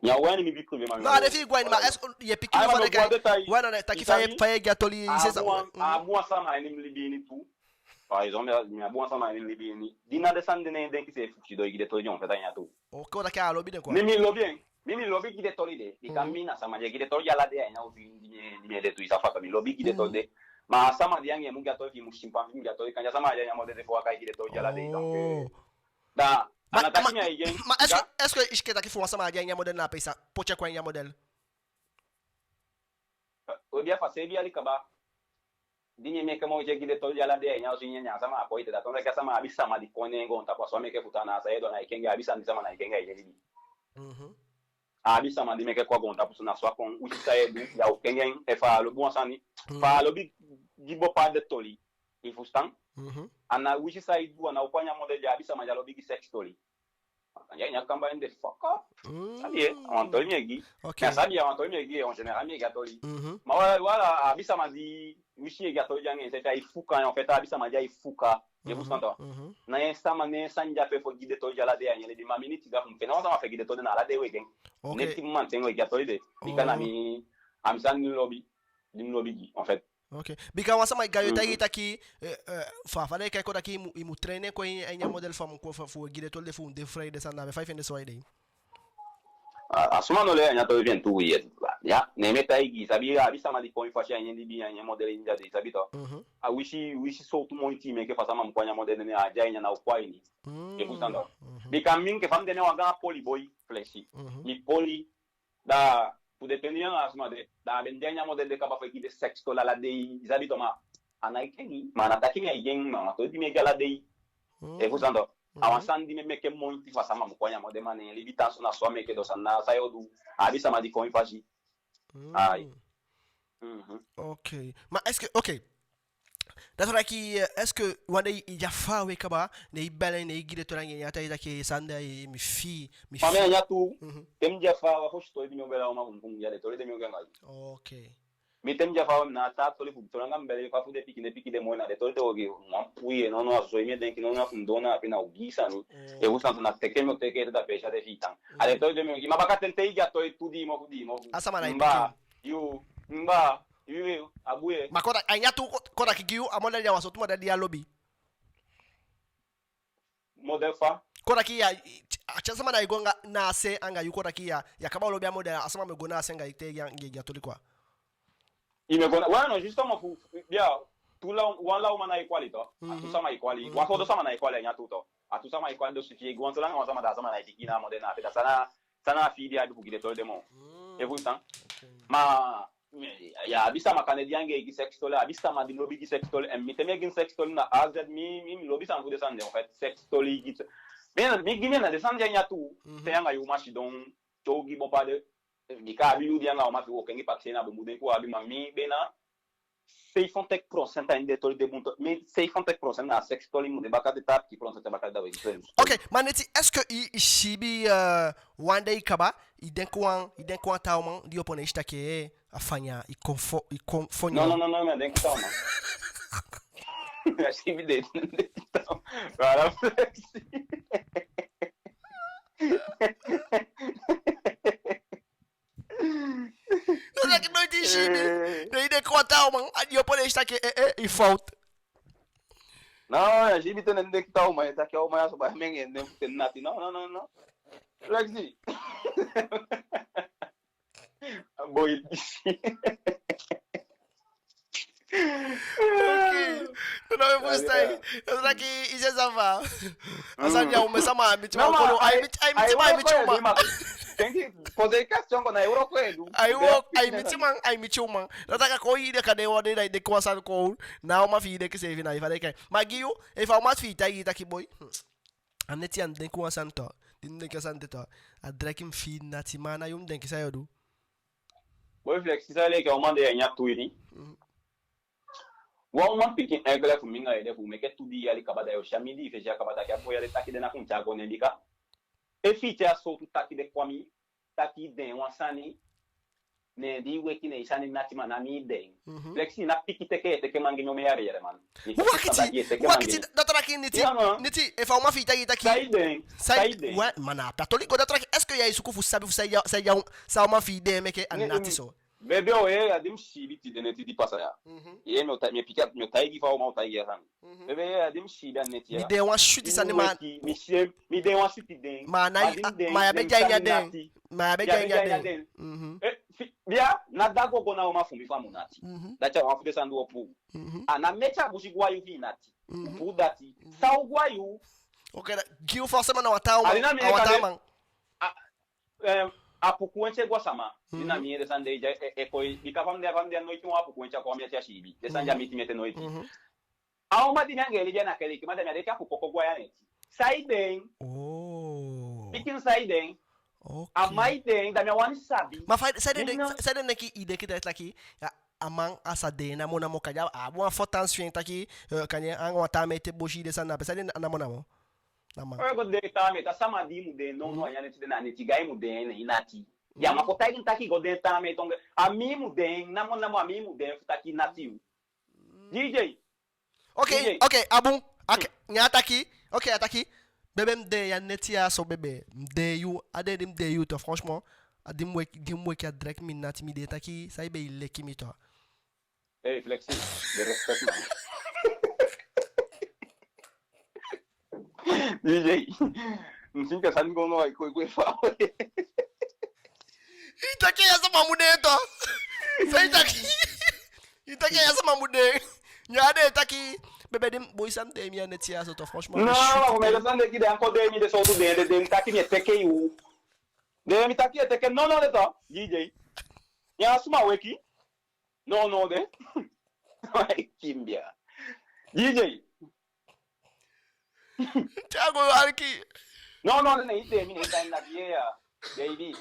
Ya, wani mi vie privée, ma. Non, a de fi i gwe a ini, ma est-ce que i e piki mi fu den kai? Wani taki fa i e, fa i e gi a toli, i si san. A bun, a bun sama a ini mi libi ini tu. Par exemple, mi abi wan sama a ini mi libi ini. Di na den sani de, ne en denki seefi, fosi doo, i gi den toli, en fait, a ini a tu. Ok, o taki a lobi den quoi. Mi, mi lobi en. Mi, mi lobi gi den toli de. Bika mi na sama di e gi den toli ala dei a ini a osu di mi, di mi e de tu, i sa fata, mi lobi gi den toli de. Ma a sama di anga en mu gi a toli, fi i mu simpan fi i mu gi a toli, kande a sama di a ini a model de fu waka e gi den toli ala dei, donc, eh, da, ma, a ná taki mi a egen. Ma est-ce que, est-ce que i si enke taki fu wan sama di a ini a model na a peesi, poti en kon a ini a model? O bia fa seefi, a di kaba. Di mi e meke moiti e gi den toli ala dei a ini a osu, nyanyan, a sama á poi ete. Da toon taki a sama abi sama di kon a en goontapu, a so a meke futu, a ná san e du, a ná e kengi, a abi sani di sama ná e kengi a ini en libi. Mhm. A abi sama di meke kon a goontapu so, na so a kon, winsi san i e du, ya o kengi en, efu a lobi wan sani. Mhm. Fa a lobi gi bo pa den toli. I fusutan? Mhm. A ná winsi san i du, a ná o kon a ini a model, ya abi sama di á lobi gi sex toli. Ya, ya kamba en de fuck up. Mm. Sabi, eh? A wan toli mi e gi. Ok. Ya sabi, a wan toli mi e gi, en général mi e gi a toli. Mhm. Ma wala, wala, a abi sama di, winsi i e gi a toli anga en, c'est-à-dire i fuka, en fait, a abi sama di ai fuka. I fusutan toch? Mhm. Na en sama, na en sani di a pe fu gi den toli ala dei a ini en libi, ma mi Niti, ga fu mi fende wan sama fu e gi den toli de, na ala dei we gi en. Ok. Neti mamanten we gi a toli de. Bika na mi, a mi sani di mi lobi, di mi lobi gi, en fait. Ok. Bika wan sama e gi yu, taigi i taki, eh, eh, fa, fa den e kai, kon taki i mu, i mu train en kon a ini a model fu a mu kon fu, fu gi den toli de, fu den fii den sani de, fa i fende so a idee? A, a sama no lei a ini a toli fi en tu yet. Ya, ne mi e taigi i, sabi, a abi sama di kon fasi a ini en libi, a ini a model ini a dei, sabi toch? Mhm. A winsi, winsi sowtu moiti i meke fu a sama mu kon a ini a model, ne a de a ini, a ná o kon a ini. Mhm. I fusutan toch? Mhm. Bika mi enke fa mi de, mi a wan gaan poli boi, flexi. Mhm. Mi poli, da, fu den teni anga a sama de, da a be de a ini a model de kaba fu e gi den sex toli ala dei, i sabi toch, ma a ná e kengi, ma a ná taki mi a e gi en, ma a toli di mi e gi ala dei. Mm. I fusutan toch? A wan sani di mi e meke moiti fu a sama mu kon a ini a model, ma ne en libi tan so, na so a meke, dus a ná san yo du, a abi sama di kon fasi. Mm. Ai. Mhm. Ok. Ma est-ce que, ok. Dati wani taki, eh, est-ce que wan dei i de a faawe kaba, ne i beli en, ne i gi den toli anga en, ya taigi i taki sani de, eh, mi fii, mi fii. Ma mi a ini a tu, mhm, te mi de a faawe, a fosi toli di mi o beli a uman fu mi, fu mi gi a den toli de mi o gi anga en. Ok. Mi te mi de a faawe, mi ná a taa toli fu toli anga mi beli, fa fu den pikin, den pikin de moo, na den toli de wo gi, wan pui, no, no, a so i mi e denki, no, no, a fu mi doo na ape, na ogii sani. Mm. I fusutan, na teke mi o teke ete, da pe i si a de fi i tan. A den toli de mi o gi, ma bakaten te i gi a toli tu dii mofu, dii mofu. A sama ná e piki. Mba, yu, mba, Yu, yu, a bun ye. Ma kon taki, a ini a tu, kon, kon taki gi yu, a model ya wan sowtu model di ya lobi? Model fa? Kon taki ya, a tyai sama na i go anga na a se anga yu, kon taki ya, ya kaba lobi a model, a sama mu go na a se anga i te ya, ya, ya toli quoi. I mu go na, ouais, non, justement, fu, ya, tu la, wan la uman ná e kwali toch. A tu sama e kwali. Wan sowtu sama ná e kwali a ini a tu toch. A tu sama e kwali, dus fi i go wan so langa wan sama, da a sama ná e piki na a model na ape, da san na, san na fi i di a du fu gi den toli de moo. Mm. I fusutan? Ok. Ma, ya abi sama kande di anga en gi sex toli, abi sama di lobi gi sex toli, en mi te mi e gi sex toli na A Z, mi, mi, mi lobi sani fu den sani de, en fait, sex toli gi, mi, mi gi mi na den sani de a ini a tu, te anga yu uman sidon, te u gi bon pa de, bika abi yu di anga uman fi i o kengi pakisei na bunbun denki u abi, ma mi be na, zeventig procent a ini den toli de bun toli, mi zeventig procent na sex toli mu de, baka de taapu ki procent baka de da we gi toli. Ok, ma neti, est-ce que i, i siibi, eh, wan dei kaba, i denki wan, i denki wan taa uman, di i opo en i si taki, eh, a fanya, i kon fo, i kon fanya. Non, non, non, non, mi á denki taa uman. Mi á siibi dei, mi á denki taa uman. Voilà, merci. No, taki noiti i siibi. Eh. No, i denki wan taa uman, a di i opo en i si taki, eh, eh, i fout. No, ya siibi te ne mi denki taa uman, i taki a uman ya so ba mi anga en nen fu ten nati. No, no, no, no. Flexi. A boi disi. Ok. No, no, mi fusutan. Taki, i si, ça va. A sani ya, omen sama á miti man. Kono, ai miti, ai miti man, ai miti uman. Tenki, poser question, kono ai wroko e du. Ai wroko, ai miti man, ai miti uman. Na taki a kon, i de kande wan de, na i de kon a sani kon. Na uman fi i de kisi fi i na i fa de kai. Ma gi yu, efu a uman fi i taigi i taki boi, a neti ya mi denki wan sani tu. Di mi denki a sani de tu, a direct mi fii nati, ma na yu mi denki, san yo du? Boi Flexi, san leki a uman de ya ini a tu ini. Mhm. Wan uman pikin enke fu mi anga i de fu meke tu dii yali kaba, da yo si a mindii fesi ya kaba taki a boi ya de taki de na kon tyai go neen bika. Efi i tyai a sowtu taki de kon a mi, taki i deen wan sani, ne di i weki ne i sani nati, ma na mi i deen. Mhm. Flexi, na piki teke, teke man gi mi, omen yali yali man. Wakiti, wakiti, dati taki niti, niti, efu a uman fi i taigi i taki. San i deen, san i deen. Wa, ma na a pe a toli go, dati taki, est-ce que ya e suku fu sabi fu san ya, san ya, san a uman fi i deen meke a nati so? Bebe, o yee, a di mi siibi tide neti di pasa ya. Mhm. Yee, mi o ta-, mi e piki a, mi o taigi fa a uman o taigi a sani. Mhm. Bebe, yee, a di mi siibi a neti ya. Mi deen wan switi sani, ma mi si en, mi deen wan switi deen. Ma na, ma ya be de a ini a deen. Ma ya be de a ini a deen. Mhm. Eh, fi-, bia, na da gogo na uman fu mi fa mu nati. Mhm. Dati a wan fu den sani di u o puu. Mhm. A ná meti a busi go a yu fi i nati. Mhm. U puu dati. Mhm. San o go a yu? Ok, da gi yu forcément na wan taa uman, a wan taa man. A, eh, a puku wenti e go a sama. Di na mi, den sani de e, e, e kon, bika fa mi de, fa mi de, noiti wan puku wenti á kon a mi ati a siibi. Den sani de á miti mi ete noiti. Mhm. A uman di mi anga en libi a na keliki, ma da mi á denki a puku o kon go a en neti. San i deen? Oh. Pikin, san i deen? Ok. A man i deen, da mi á wani sabi. Ma fa, san i deen, san i deen, denki, i denki taki, ya, a man a sa deen namo namo, kande a abi wan fo tan fi en taki, eh, kande anga wan taa man ete bosi, den sani na pe, san i deen namonamo? Na man. Kon go deen taa man, a sama di i mu deen, no, no, a ini a neti de, na neti gai i mu deen, ne i nati. Ya, ma kon taigi mi taki go deen taa man, tongo, a mi i mu deen, namo namo a mi i mu deen fu taki nati yu. D J. Ok, ok, a bun. Ok, ne a taki, ok, a taki, bebe, mi deen yu a neti ya so, bebe, mi deen yu, a deen di mi deen yu tu, franchement, a di mi weki, di mi weki a direct mi nati, mi deen taki, san i be e leki mi tu. Hey, Flexi, de respect, man. D J, mi si enke sani go no, ai kon e gwe faawe. I taki ya sama mu deen tu. San i taki? I taki ya sama mu deen. Ne a deen taki, bebe, di mi, boi, san i deen mi a neti ya so tu, franchement. No, mi si, ma mi deen san de ki de, a kon deen mi de sowtu deen de, deen mi taki mi e teke yu. Deen mi taki e teke, no, no, de tu, D J. Ne a sama weki. No, no, de. Ai, kimbia. D J. Te a go aliki. No, no, no, ne i deen mi, ne i deen na di ya. Baby.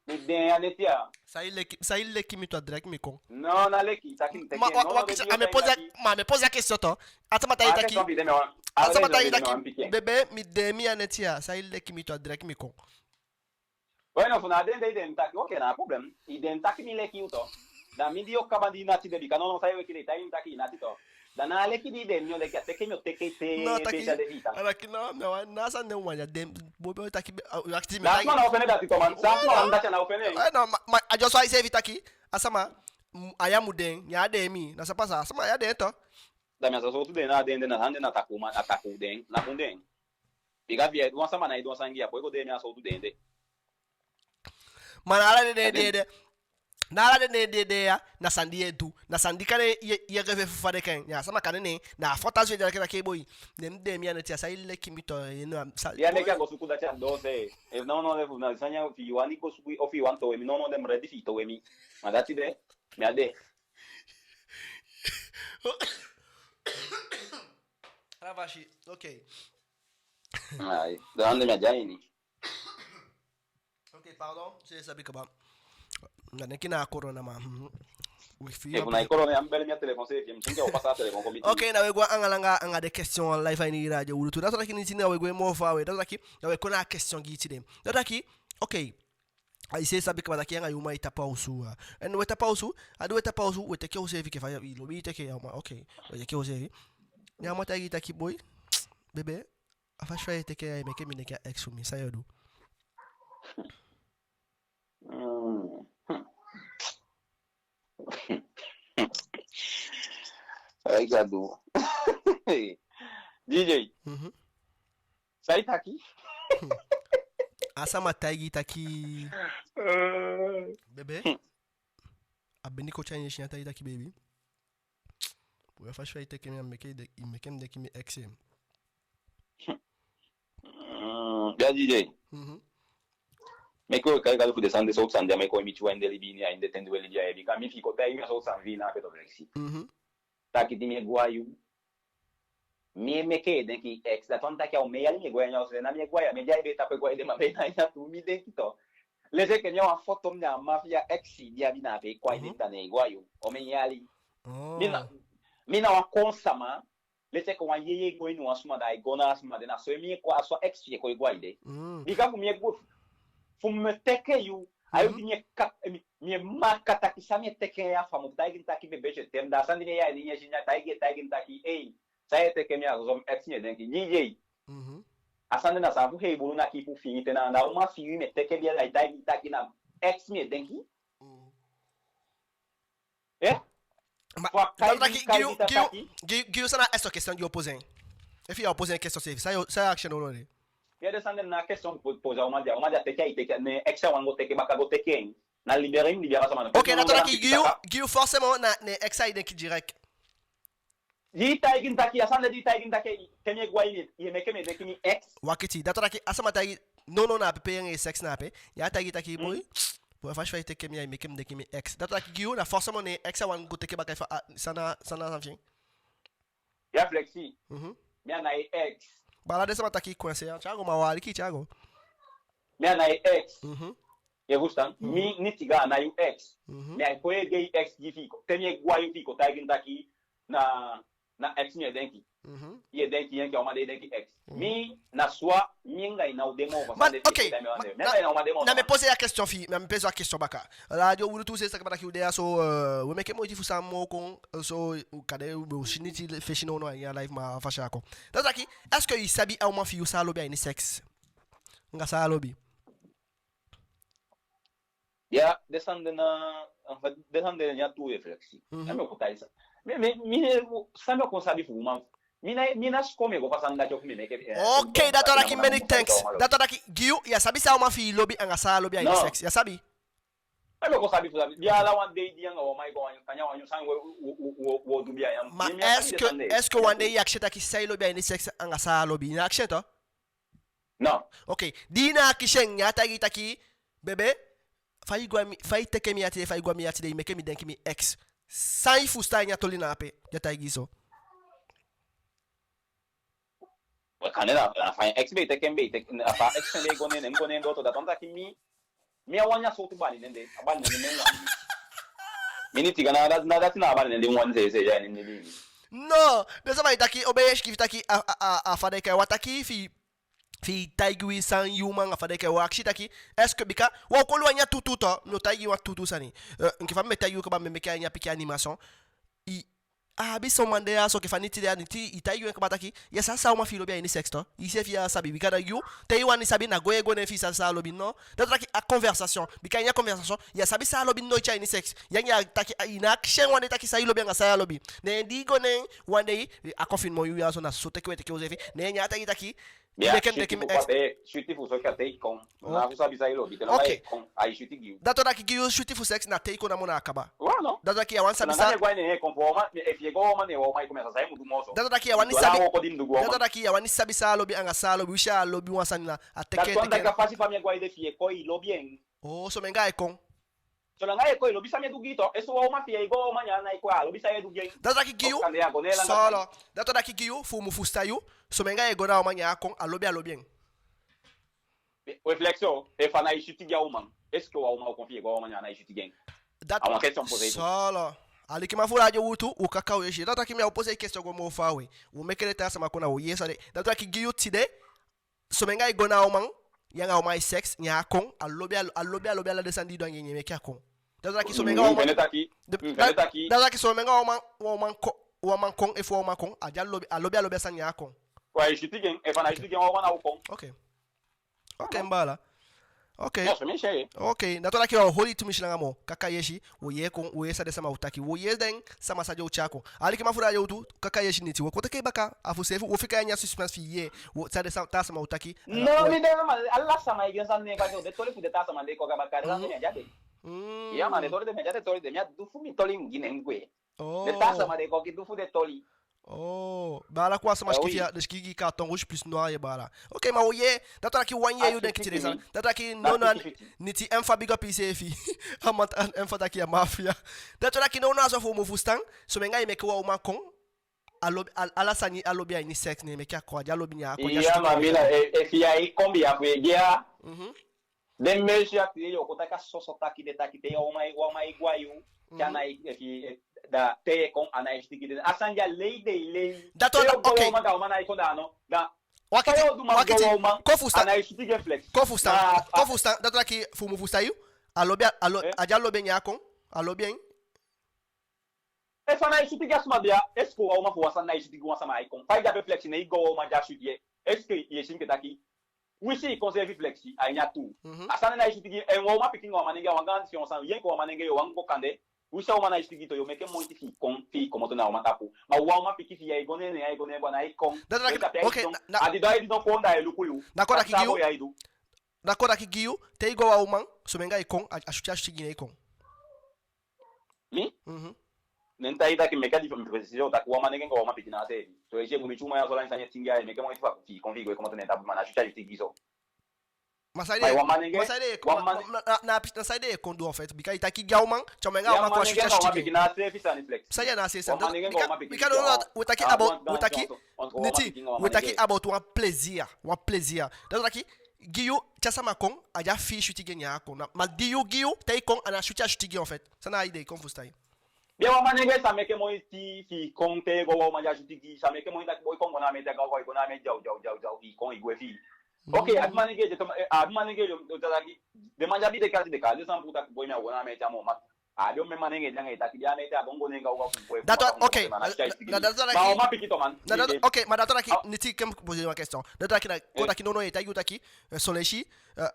Mi deen yu a neti ya. San i leki, san i leki mi tu, a direct mi kon. No, na leki, taki mi teke. Ma, no, no, wakiti, baby, a mi e poser, ma mi e poser a question tu. A sama taigi taki. A sama taigi taki, bebe, mi deen mi a neti ya. San i leki mi tu, a direct mi kon. Weno, fu na den de i deen taki, ok, ná problème. I deen taki mi leki yu tu. Da mi di o kaba di i nati de, bika no, no, san i weki de, i taigi mi taki i nati tu. Da na a leki di i deen mi o leki, a teke mi o teke te. No, taki, a taki, no, no, na san den wan ya deen, bo, bo, taki, a, a, taki mi. Na taki sama na ofende dati tu, man. Sama na ofende dati, na ofende. Eh, no, ma, ma, a just wai seefi taki, a sama, mm, a ya mu deen, ya deen mi, na san pasa, a sama ya deen tu. Da mi á sa sowtu deen na a deen de, na san de, na takuu man, a takuu deen, na bun deen. Bika fi i e du wan sama, na i du wan sani gi i, a boi go deen mi a sowtu deen de. Ma na ala den deen de, na ala den deen de ya, na sani di i e du, na sani di kande i e, i e gefe fu fa den kan, ya sama kande ne, na a fo tan fi en de, a taki boi, ne mi deen mi a neti ya, san i leki mi tu, i no, a sa. Ya meke a go suku dati a doose. Efu no, no, efu na sani ya, efi i wani go suku, efi i wani towe mi, no, no, de mi ready fi i towe mi. Ma dati de, mi á de. Ala fasi, ok. Ai, da ande mi a de a ini. Ok, pardon, se sabi kaba. Na denki na corona, ma, mhm. Efu na corona, ya mi beli mi a telefon seefi, mi si enke o pasa a telefon kon miti. Ok, na we go anga langa anga den question live a ini radio wi du tu. Dati taki, niti, na we go moo faawe. Dati taki, na we kon na a question gi i tide. Dati taki, ok. A i seefi sabi kaba taki yu anga yu uman e tapu a osu, a. En we tapu a osu, a di we tapu a osu, we teke useefi enke fa i lobi teke a uman, ok. We teke useefi. Ne a uman taigi i taki boi, bebe, a fasi fa i e teke ya e meke mi denki a ex fu mi, san yo du? Mm. Ai, Gadu. D J. Mhm. San i taki? A sama taigi i taki. Eh. Bebe. A beni ko change, a taigi i taki, baby. We, a fasi fa i teke mi, a meke i de-, i meke mi denki mi ex. Mm, ya, D J. Mhm. Meke u kai Gadu fu den sani de, sowtu sani de, a meke u e miti wan den libi ini a ini den ten di we libi a ini, bika mi, fi i kon taigi mi a sowtu sani fi i na ape, to, Flexi. Mhm. Taki di mi e go a yu, mi e meke i denki ex. Dati wani taki a omen yali mi e go a ini a osu de, na mi e go a yu, mi e de a i be tapu e go a i de, ma be na ini a tu mi denki, to. Leti enke mi a wan foto, mi na a man fi i, a ex di i abi na ape, kon a i de, da ne i go a yu. Omen yali. Oh. Mi na, mi na wan kon sama, leti enke wan yeye e go ini wan suma, da ai go na a suma de, na so mi e kon, a so a ex fi i e kon e go a i de. Mm. Bika fu mi e go, fu mi teke yu, a yu di mi e kat-, mi, mi e maka taki san mi e teke en ya, fa mi o taigi en taki bébé je t'aime, da a sani di mi e yee a ini en yesi, na taigi, taigi en taki, ei, san i e teke mi ya so, so mi ex mi e denki, yee, yee. Mhm. A sani de na san fu hei bulu na kipu fi i te na, na uman fi i mi e teke, bia, da i taigi taki na ex mi e denki. Mm. Eh? Ma, fu a kai, dati taki, kai gi yu, gi yu, taki, gi, gi yu san na a question di yo poser en. Efi yo poser en question seefi, san yo, san yo akisi en nownow de? Ya, den sani de na question po-, poser a uman di a, uman di a teke, ai teke, ne ex a wani go teke baka, go teke en. Na libérer, libérer a sama. Ok, dati taki gi yu, gi yu forcément na, ne ex ai denki direct. Di i taigi en taki, a sani de di i taigi en taki, te mi e go a i, i e meke mi denki mi ex. Wakiti, dati taki a sama taigi, nownow na ape pe i anga i sex na ape, ya taigi taki, boi, boi, a fasi fa i teke mi ya, i meke mi denki mi ex. Dati taki gi yu na forcément ne ex a wani go teke baka, fa, a, san na, san na san fi en. Ya, Flexi. Mhm. Mi a ná i ex. Baala, den sama taki coincé ya, Thiago, ma wi aliki Thiago. Mi a ná i ex. Mhm. I e fusutan? Mhm. Mi, Nitiga, a ná yu ex. Mhm. Mi á e kon e gi i ex gi fi i kon. Te mi e go a yu fi i kon taigi mi taki na, na ex mi e denki. Mhm. I e denki, i enke a uman de e denki ex. Mhm. Mi, na soit, mi anga i ná o de moo. Ma, ok, mi anga i ná o de moo. Na mi e poser a question fi i, na mi e poser a question baka. Radio Wi Lutu, se saka baka taki u de ya so, euh, we meke moiti fu san moo kon, so, u kande, u si Niti fesi nownow a ini a live, ma a fasi a kon. Dati taki, est-ce que i sabi a uman fi i san a lobi a ini sex? Anga san a lobi. Ya, den sani de na, en fait, den sani de na tu réflexion. Mhm. Mi o kon taigi i san. Mi, mi, mi, san mi o kon sabi fu uman. Mi ná, mi ná siko mi e go fa sani dati o kon mi meke, eh, ok, dati taki many thanks. Dati taki gi yu, ya sabi san a uman fi i lobi anga san a lobi a ini sex. Ya sabi? Mi o kon sabi fu sabi. Bia, ala wan dei di i anga wan man e go a wan, kande a wan nyun sani wo, wo, wo, wo, wo du, bia, ya. Ma est-ce que, est-ce que wan dei i akisi en taki san i lobi a ini sex anga san a lobi? I ná akisi en, to? Non. Ok, di i ná akisi en, ya taigi taki, bébé, fa i go a mi, fa i teke mi ya tide, fa i go a mi ya tide, i meke mi denki mi ex. San i fusutan a ini a toli na ape, ya taigi so. Kande na, na fa en ex be teke en, be teke, na fa ex be go neen, go neen doo, to, dati wani taki mi, mi á wani a sowtu bali nen de, a bali nen de mi á wani. Mi, Nitiga, na dati, na dati na a bali nen di mi wani, se, se, ya, nen de mi. Non, den sama e taki, o be e sikiifi taki, a, a, a, a fa den e kai, wan taki fi, fi i taigi wi san i uman, a fa den e kai, wan akisi taki, est-ce que bika, wan o koli wan ya tuutuu, to, mi o taigi wan tuutuu sani. Eh, enke fa mi be taigi u kaba, mi meke a ini a pikin animation. I, a abi son man de ya so, enke fa Niti de ya, Niti, i taigi u en kaba taki, ya sabi san a uman fi i lobi a ini sex, to. I seefi ya sabi, bika na yu, te i wani sabi, na go i e go neen fi i sabi san a lobi, non. Dati taki a conversation, bika a ini a conversation, ya sabi san a lobi noiti a ini sex. Ya, ya taki, a, i ná akisi en wan dei taki san i lobi anga san a lobi. Ne di i go neen, wan dei, a confinement u ya so, na so teke we teke useefi. Ne ya taigi taki, ya, meke mi teke mi ex. Switi fu so, a te i kon. Na fu sabi san i lobi, te na i kon, ai switi gi yu. Dati taki gi yu switi fu sex, na te i kon namo na a kaba. Dati taki ya wani sabi san. Dati taki ya wani sabi. Dati taki ya wani sabi san a lobi anga san a lobi. Wi si a lobi wan sani na a teke, teke. Dati taki a fasi fa mi e go a i de, fi i e kon, i lobi en. Oh, so mi anga i e kon. So langa i e kon, i lobi san mi e du gi i, to. Efu wan uman fi i e go a uman ya, na i kon, a lobi san i e du gi en. Dati taki gi yu. Solo. Dati taki gi yu, fu mi fusutan yu. So mi anga i e go na a uman ya, a kon, a lobi, a lobi en. Réflexion, efu a ná i switi gi a uman, est-ce que wan uman o kon fi i e go a uman ya, a ná i switi gi en? Dati a wan question poser. Solo. Alikiman fu Radio Wi Lutu, u kaka u yesi. Dati taki mi á o poser question go moo faawe. U meke den taa sama kon, na u yee san de. Dati taki gi yu tide, so mi anga i e go na a uman, ya anga a uman e sex, ya a kon, a lobi, a lobi, a lobi ala den sani di i du anga en, ya meke a kon. Dati taki so mi anga a uman, dati taki so mi anga a uman, wan uman ko-, wan uman kon, efu wan uman kon, a di a lobi, a lobi, a lobi a sani, ya a kon. Wan i switi gi en, efu a ná i switi gi en, wan uman ná o kon. Ok. Ok, mi baala. Ok. Ok, dati taki wan o holi tumisi langa moo. Kaka yesi, wo yee kon, wo yee san den sama o taki. Wo yee den sama san den o tyai kon. Alikiman fu Radio Wi Lutu, kaka yesi, Niti. Wo kon teke baka, a fu seefi, wo fika a ini a suspense fi i yee san den sa-, taa sama o taki. Non, mi de, ala sama e gi en sani, ne baka, den toli fu den taa sama den kon kaba kari, mi á de. Mm. Ya, ma den toli de mi e tyai, den toli de mi e du fu mi toli gi nen gwe. Oh. Den taa sama den e kon gi du fu den toli. Oh, baala, kon a sama sikiifi a, den sikiifi gi carton rouge plus noir ye, baala. Ok, ma u yee, dati wani taki wan yee yu denki tide san. Dati wani taki nownow, Niti, en fa, big up iseefi. A man, en fa taki a mafia. Dati wani taki nownow a so fu u mu fusutan, somen anga i meke wan uman kon, a lobi, a, ala sani a lobi a ini seks, ne meke a kon, a di a lobi ne a kon, a di a... Ya, ma mi na, e, efi ya e kon, bi ya fu e gi a. Mhm. Den meisje ya tide, yo kon taki a soso taki de, taki te wan man, wan man e go a yu, te a ná e, efi, e, da te i e kon, a ná e switi gi den. A sani ya lei den e lei. Dati wani taki, ok. Te yo go a wan uman, da a uman ná e kon, da no, da... Wakiti, wakiti. Kon fusutan. A ná e switi gi en, Flex. Kon fusutan. Kon fusutan, dati wani taki fu u mu fusutan yu. A lobi, a lo-, a di a lobi en ne a kon, a lobi en. Efu a ná e switi gi a sama de ya, est-ce que wan uman fu wan sani ná e switi gi wan sama, ai kon? Fa i de ape, Flex, ne i go a wan uman di a switi gi en, est-ce que i e si enke taki, winsi i kon seefi, Flex, a ini a tuu. Mhm. A sani ná e switi gi en, wan uman pikin, wan manengee, wan gaan fi wan sani, i enke wan manengee, yo wani go kande, winsi a uman ná e switi gi i tu, yo meke moiti fi i kon, fi i komoto na a uman tapu. Ma wan uman pikin, fi ya e go ne en, ne ya e go ne en, a ná e kon. Dati wani taki, ok, na, na, a didon, a didon kon, da e luku yu. Na kon taki gi yu. Na kon taki gi yu, te i go a wan uman, somen anga i kon, a, a switi, a switi gi i, ne i kon. Mi? Mhm. Ne mi taigi i taki meke a di fu mi précision, taki wan manengee anga wan uman pikin na a seefi. So i si, e bun mi tu, ma ya so, ala den sani e tingi ya, i meke moiti fa fi i kon, fi i gwe komoto ne en tapu, ma a ná switi a switi gi i so. Ma saide, ma wan manengee, ma saide e kon, wan man-, na, na, na, na saide e kon du, en fait, bika i taki gi a uman, te a uman anga a uman kon, a switi a switi gi en. Wan manengee anga wan uman pikin na a seefi sani, Flex. Saide na a seefi sani? Wan manengee anga wan uman pikin, bika, no, no, we taki about, we taki, Niti, we taki about wan plaisir, wan plaisir. Dati wani taki, gi yu, te a sama kon, a di a fii switi gi en, ne a kon. Na, ma di yu, gi yu, te i kon, a ná switi a switi gi en, en fait. San na a idee, kon fusutan i. Bika wan manengee sa meke moiti fi i kon, te i go a wan uman, di a switi gi i, sa meke moiti taki boi, kon go na a meti, a gaw, i go na a meti, dyaw, dyaw, dyaw, dyaw, fi i kon, i gwe fi i. Ok, a abi manengee di e toma, eh, a abi manengee di o taki, den man di abi den kaati, den kaati, den sama puu taki boi, mi á go na a meti a moment. A abi omen manengee di anga i taki di a meti a go, go ne en gaw gaw fu go e... Dati wani, ok. Ma a ná switi a switi gi en. Ma wan uman pikin tu, man. Na dati, ok, ma dati wani taki, Niti, ke mi poser wan question. Dati wani taki na, kon taki nownow i e taigi u taki, eh, son leisi, eh,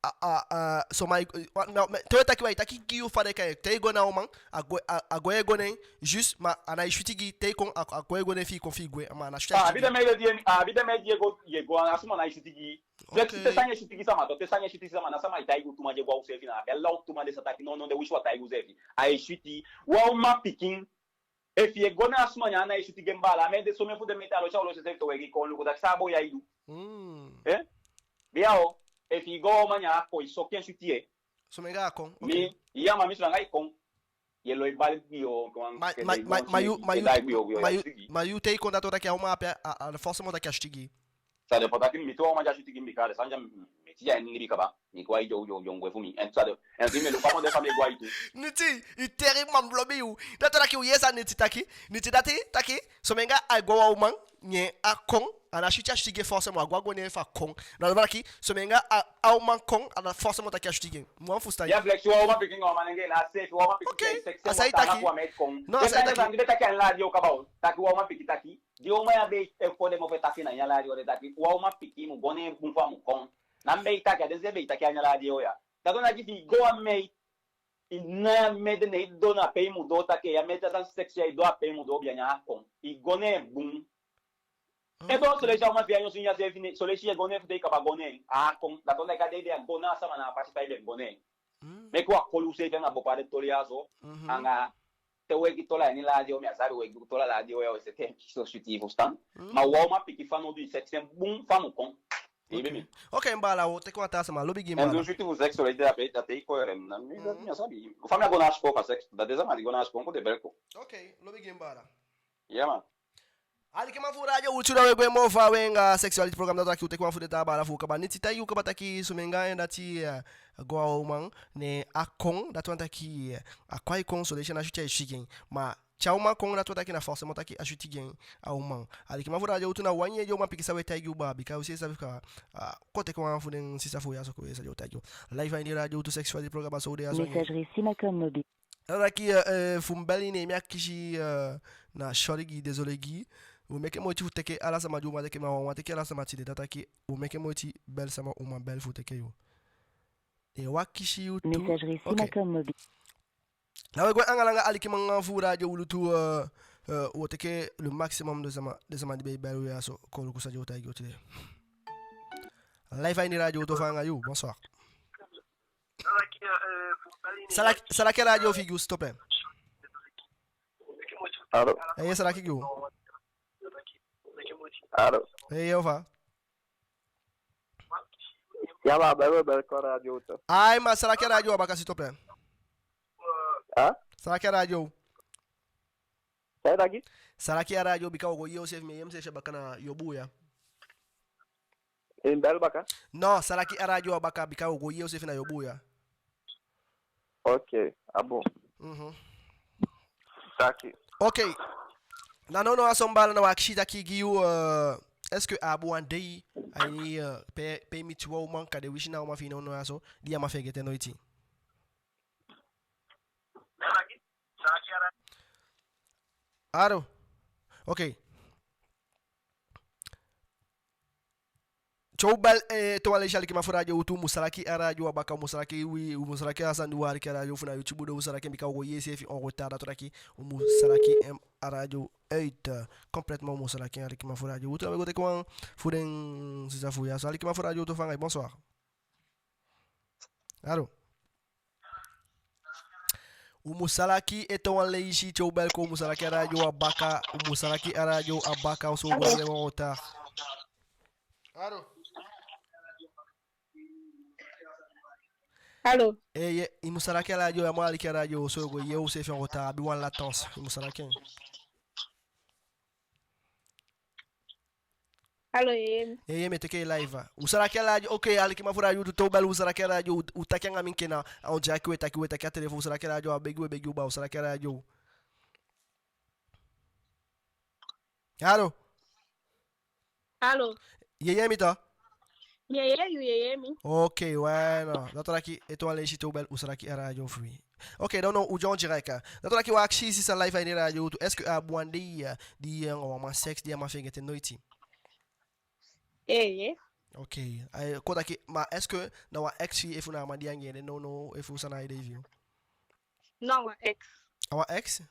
a, a, a, so ma, eh, wa-, ma, ma, te i taki, wa, i taki gi yu fa den e kai, te i go na uman, a gwe, a, a gwe, i go ne en, juste, ma a ná e switi gi i, te i kon, a, a gwe, i go ne en, fi i kon, fi i gwe, ma a ná switi a switi gi i. A abi den meisje di e, a abi den meisje di e go, e go, a sama ná e switi gi i. Ok. Te, te sani e switi gi sama tu, te sani e switi gi sama, na sama e taigi u tu, ma di e go a u seefi, na a be ala u tu, ma den sa taki no, no, den wisi wan taigi u seefi. A e switi, wan uman pikin, efi i e go na a sama, ne a ná e switi gi en, baala, a meti, somen fu den meti a losi, a losi seefi tu, we gi kon luku taki san a boi ya e du. Mm. Eh? Bika o, efi i go a uman, ne a kon, i soki en switi, eh. Somen anga a kon, ok. Mi, ya, ma mi, somen anga i kon. Ye lon e bali gbion, kon... Ma, ma, ma, ma yu, ma yu, ma yu, ma yu te i kon, dati wani taki a uman ape, a, a, forcément taki a switi gi i. Ça dépend taki mi tu, a uman di a switi gi mi, bika den sani di a meti ya ini mi libi kaba, mi kon a i dyo, dyo, dyo, gwe fu mi. En ça dé-, en fi mi luku a man de fa mi e go a i tu. Niti, i teri, ma mi lobi yu. Dati wani taki u yee san Niti taki, Niti dati taki, somen anga a go a wan uman, ne a kon, a ná switi a switi gi en forcément, a go, a go ne en fu a kon. Na dati wani taki, somen anga a, a uman kon, a ná forcément taki a switi gi en. Mi wani fusutan i. Ya, Flex, wan uman pikin anga wan manengee na a seefi, wan uman pikin... Ok. Sex, a san i taki. Wan man e kon. No, a san i taki. Taki den be taki a ini radio kaba o. Taki wan uman pikin taki. Di uman ya be e kon de mofu e taki na ini a radio de taki wan uman pikin mu go ne en bun fu a mu kon. Na mi be e taki, a den seefi be e taki a ini a radio ya. Dati wani taki fi i go a meti, i na a meti de, ne i doo na pe i mu doo, taki a meti, a sani sex ya i doo a pe i mu doo, bika ne a kon. I go ne en bun. Te i doo, son leisi a uman fi i a nyan, son ya seefi, ne son leisi i e go ne en fu te i kaba go ne en, a kon. Dati wani taki a dei de a go na a sama na a pasi fa i be go ne en. Mm. Meke u á koli useefi anga bopaa den toli ya so. Mhm. Anga te u e gi toli a ini radio, mi á sabi, u e gi toli a radio ya, u e seti en pikin so switi, i fusutan. Mm. Ma wan uman pikin fanowdu i seti en bun fu a mu kon. I be mi. Ok, mi baala, u o teke wan taa sama, lobi gi mi, baala. En du switi fu sex, so leisi a pe, a pe i kon yere, na mi, mi á sabi. Fa mi á go na a sikoo fu a sex, da den sama di go na a sikoo kon de bele kon. Ok, lobi gi mi, baala. Ya, man. Alikiman fu Radio Wi Lutu, da we gwe moo faawe anga sexualité programme, dati wani taki u teke wan fu den taa baala fu u kaba. Niti taigi u kaba taki somen anga en dati, eh, go a uman, ne a kon, dati wani taki, eh, a kon, a kon, son leisi a ná switi a switi gi en. Ma te a uman kon, dati wani taki na forcément taki a switi gi en, a uman. Alikiman fu Radio Wi Lutu, na wan yee di uman pikin san we taigi u baa, bika u seefi sabi ka, ah, kon teke wan fu den sisa fu u ya so, kon yee san den o taigi u. Live a ini Radio Wi Lutu, sexualité programme, a so u de ya so. Messagerie Simacom mobile. Dati wani taki, eh, eh, fu mi beli, ne mi akisi, eh, na sorry gi, désolé gi. U meke moiti fu teke ala sama di u man teke, ma u á man teke ala sama tide. Dati wani taki u meke moiti, beli sama u man beli fu teke yu. Ne u akisi yu tu. Messagerie... Ok. Simacom mobile. Na we gwe anga langa, alikiman fu Radio Wi Lutu, eh, eh, u o teke le maximum den sama, den sama di be e beli u ya so, kon luku san den o taigi u tide. Live a ini Radio Wi Lutu, fa anga yu, bonsoir. Salaki, Salaki a radio fi i gi u, stop en. Alo? Eeye, Salaki gi u. Alo? Eeye, u fa? Ya, ma a be e beli kon a radio tu. Ai, ma Salaki a radio a baka, s'il te plaît. A? Salaki a radio. San i taki? Salaki a radio bika u o go yee useefi, mi e yee miseefi a baka na yu buya. I mu beli baka? No, Salaki a radio a baka bika u o go yee useefi na yu buya. Ok, a bun. Mhm. Taki. Ok. Na nownow a so, mi baala, na wan akisi taki gi yu, euh, est-ce que a abi wan dei a ini, euh, pe, pe i miti wan uman, kande i si na a uman fi i nownow a so, di i á man fegete noiti? Alo? Ok. Te u beli, eh, te wan leisi, alikiman fu Radio Wi Lutu, u mu Salaki a radio a baka, u mu Salaki, wi, u mu Salaki a sani di u aliki a radio fu na YouTube de, u Salaki en bika u o go yee seefi en en retard, dati o taki u mu Salaki en a radio uit, eh, complètement, u mu Salaki en, alikiman fu Radio Wi Lutu. Laat mi go teke wan fu den sisa fu u ya so. Alikiman fu Radio Wi Lutu, fa anga i? Bonsoir. Alo? U mu Salaki ete wan leisi, te u beli kon, u mu Salaki a radio a baka, u mu Salaki a radio a baka, u so go yee en en retard. Alo? Alo? Eeye, i mu Salaki a radio, ya man aliki a radio, u so go yee useefi en en retard, a abi wan latence, i mu Salaki en. Alo, i e yee mi? Eeye, mi e teke i live. U Salaki a radio, ok, alikiman fu Radio Wi Lutu, te u beli, u Salaki a radio, u, u taki anga mi enke na, a on dirait que u e taki, u e taki a telefon, u Salaki a radio, a begi, u e begi u baa, u Salaki a radio. Alo? Alo? I e yee mi tu? Mi e yee yu, i e yee mi? Ok, ouais, non. Dati o taki ete wan leisi, te u beli, u Salaki a radio fu i. Ok, non, non, u de en direct. Dati o taki wan akisi, sisa, live a ini Radio Wi Lutu. Est-ce que a abi wan dei, eh, di i anga wan man seks, di i á man fegete noiti? Eeye. Ok. Ai, kon taki, ma est-ce que na wan ex fi i, efu na a man di i anga en de nownow, efu san na a idee fi i? Non, wan ex. A wan ex?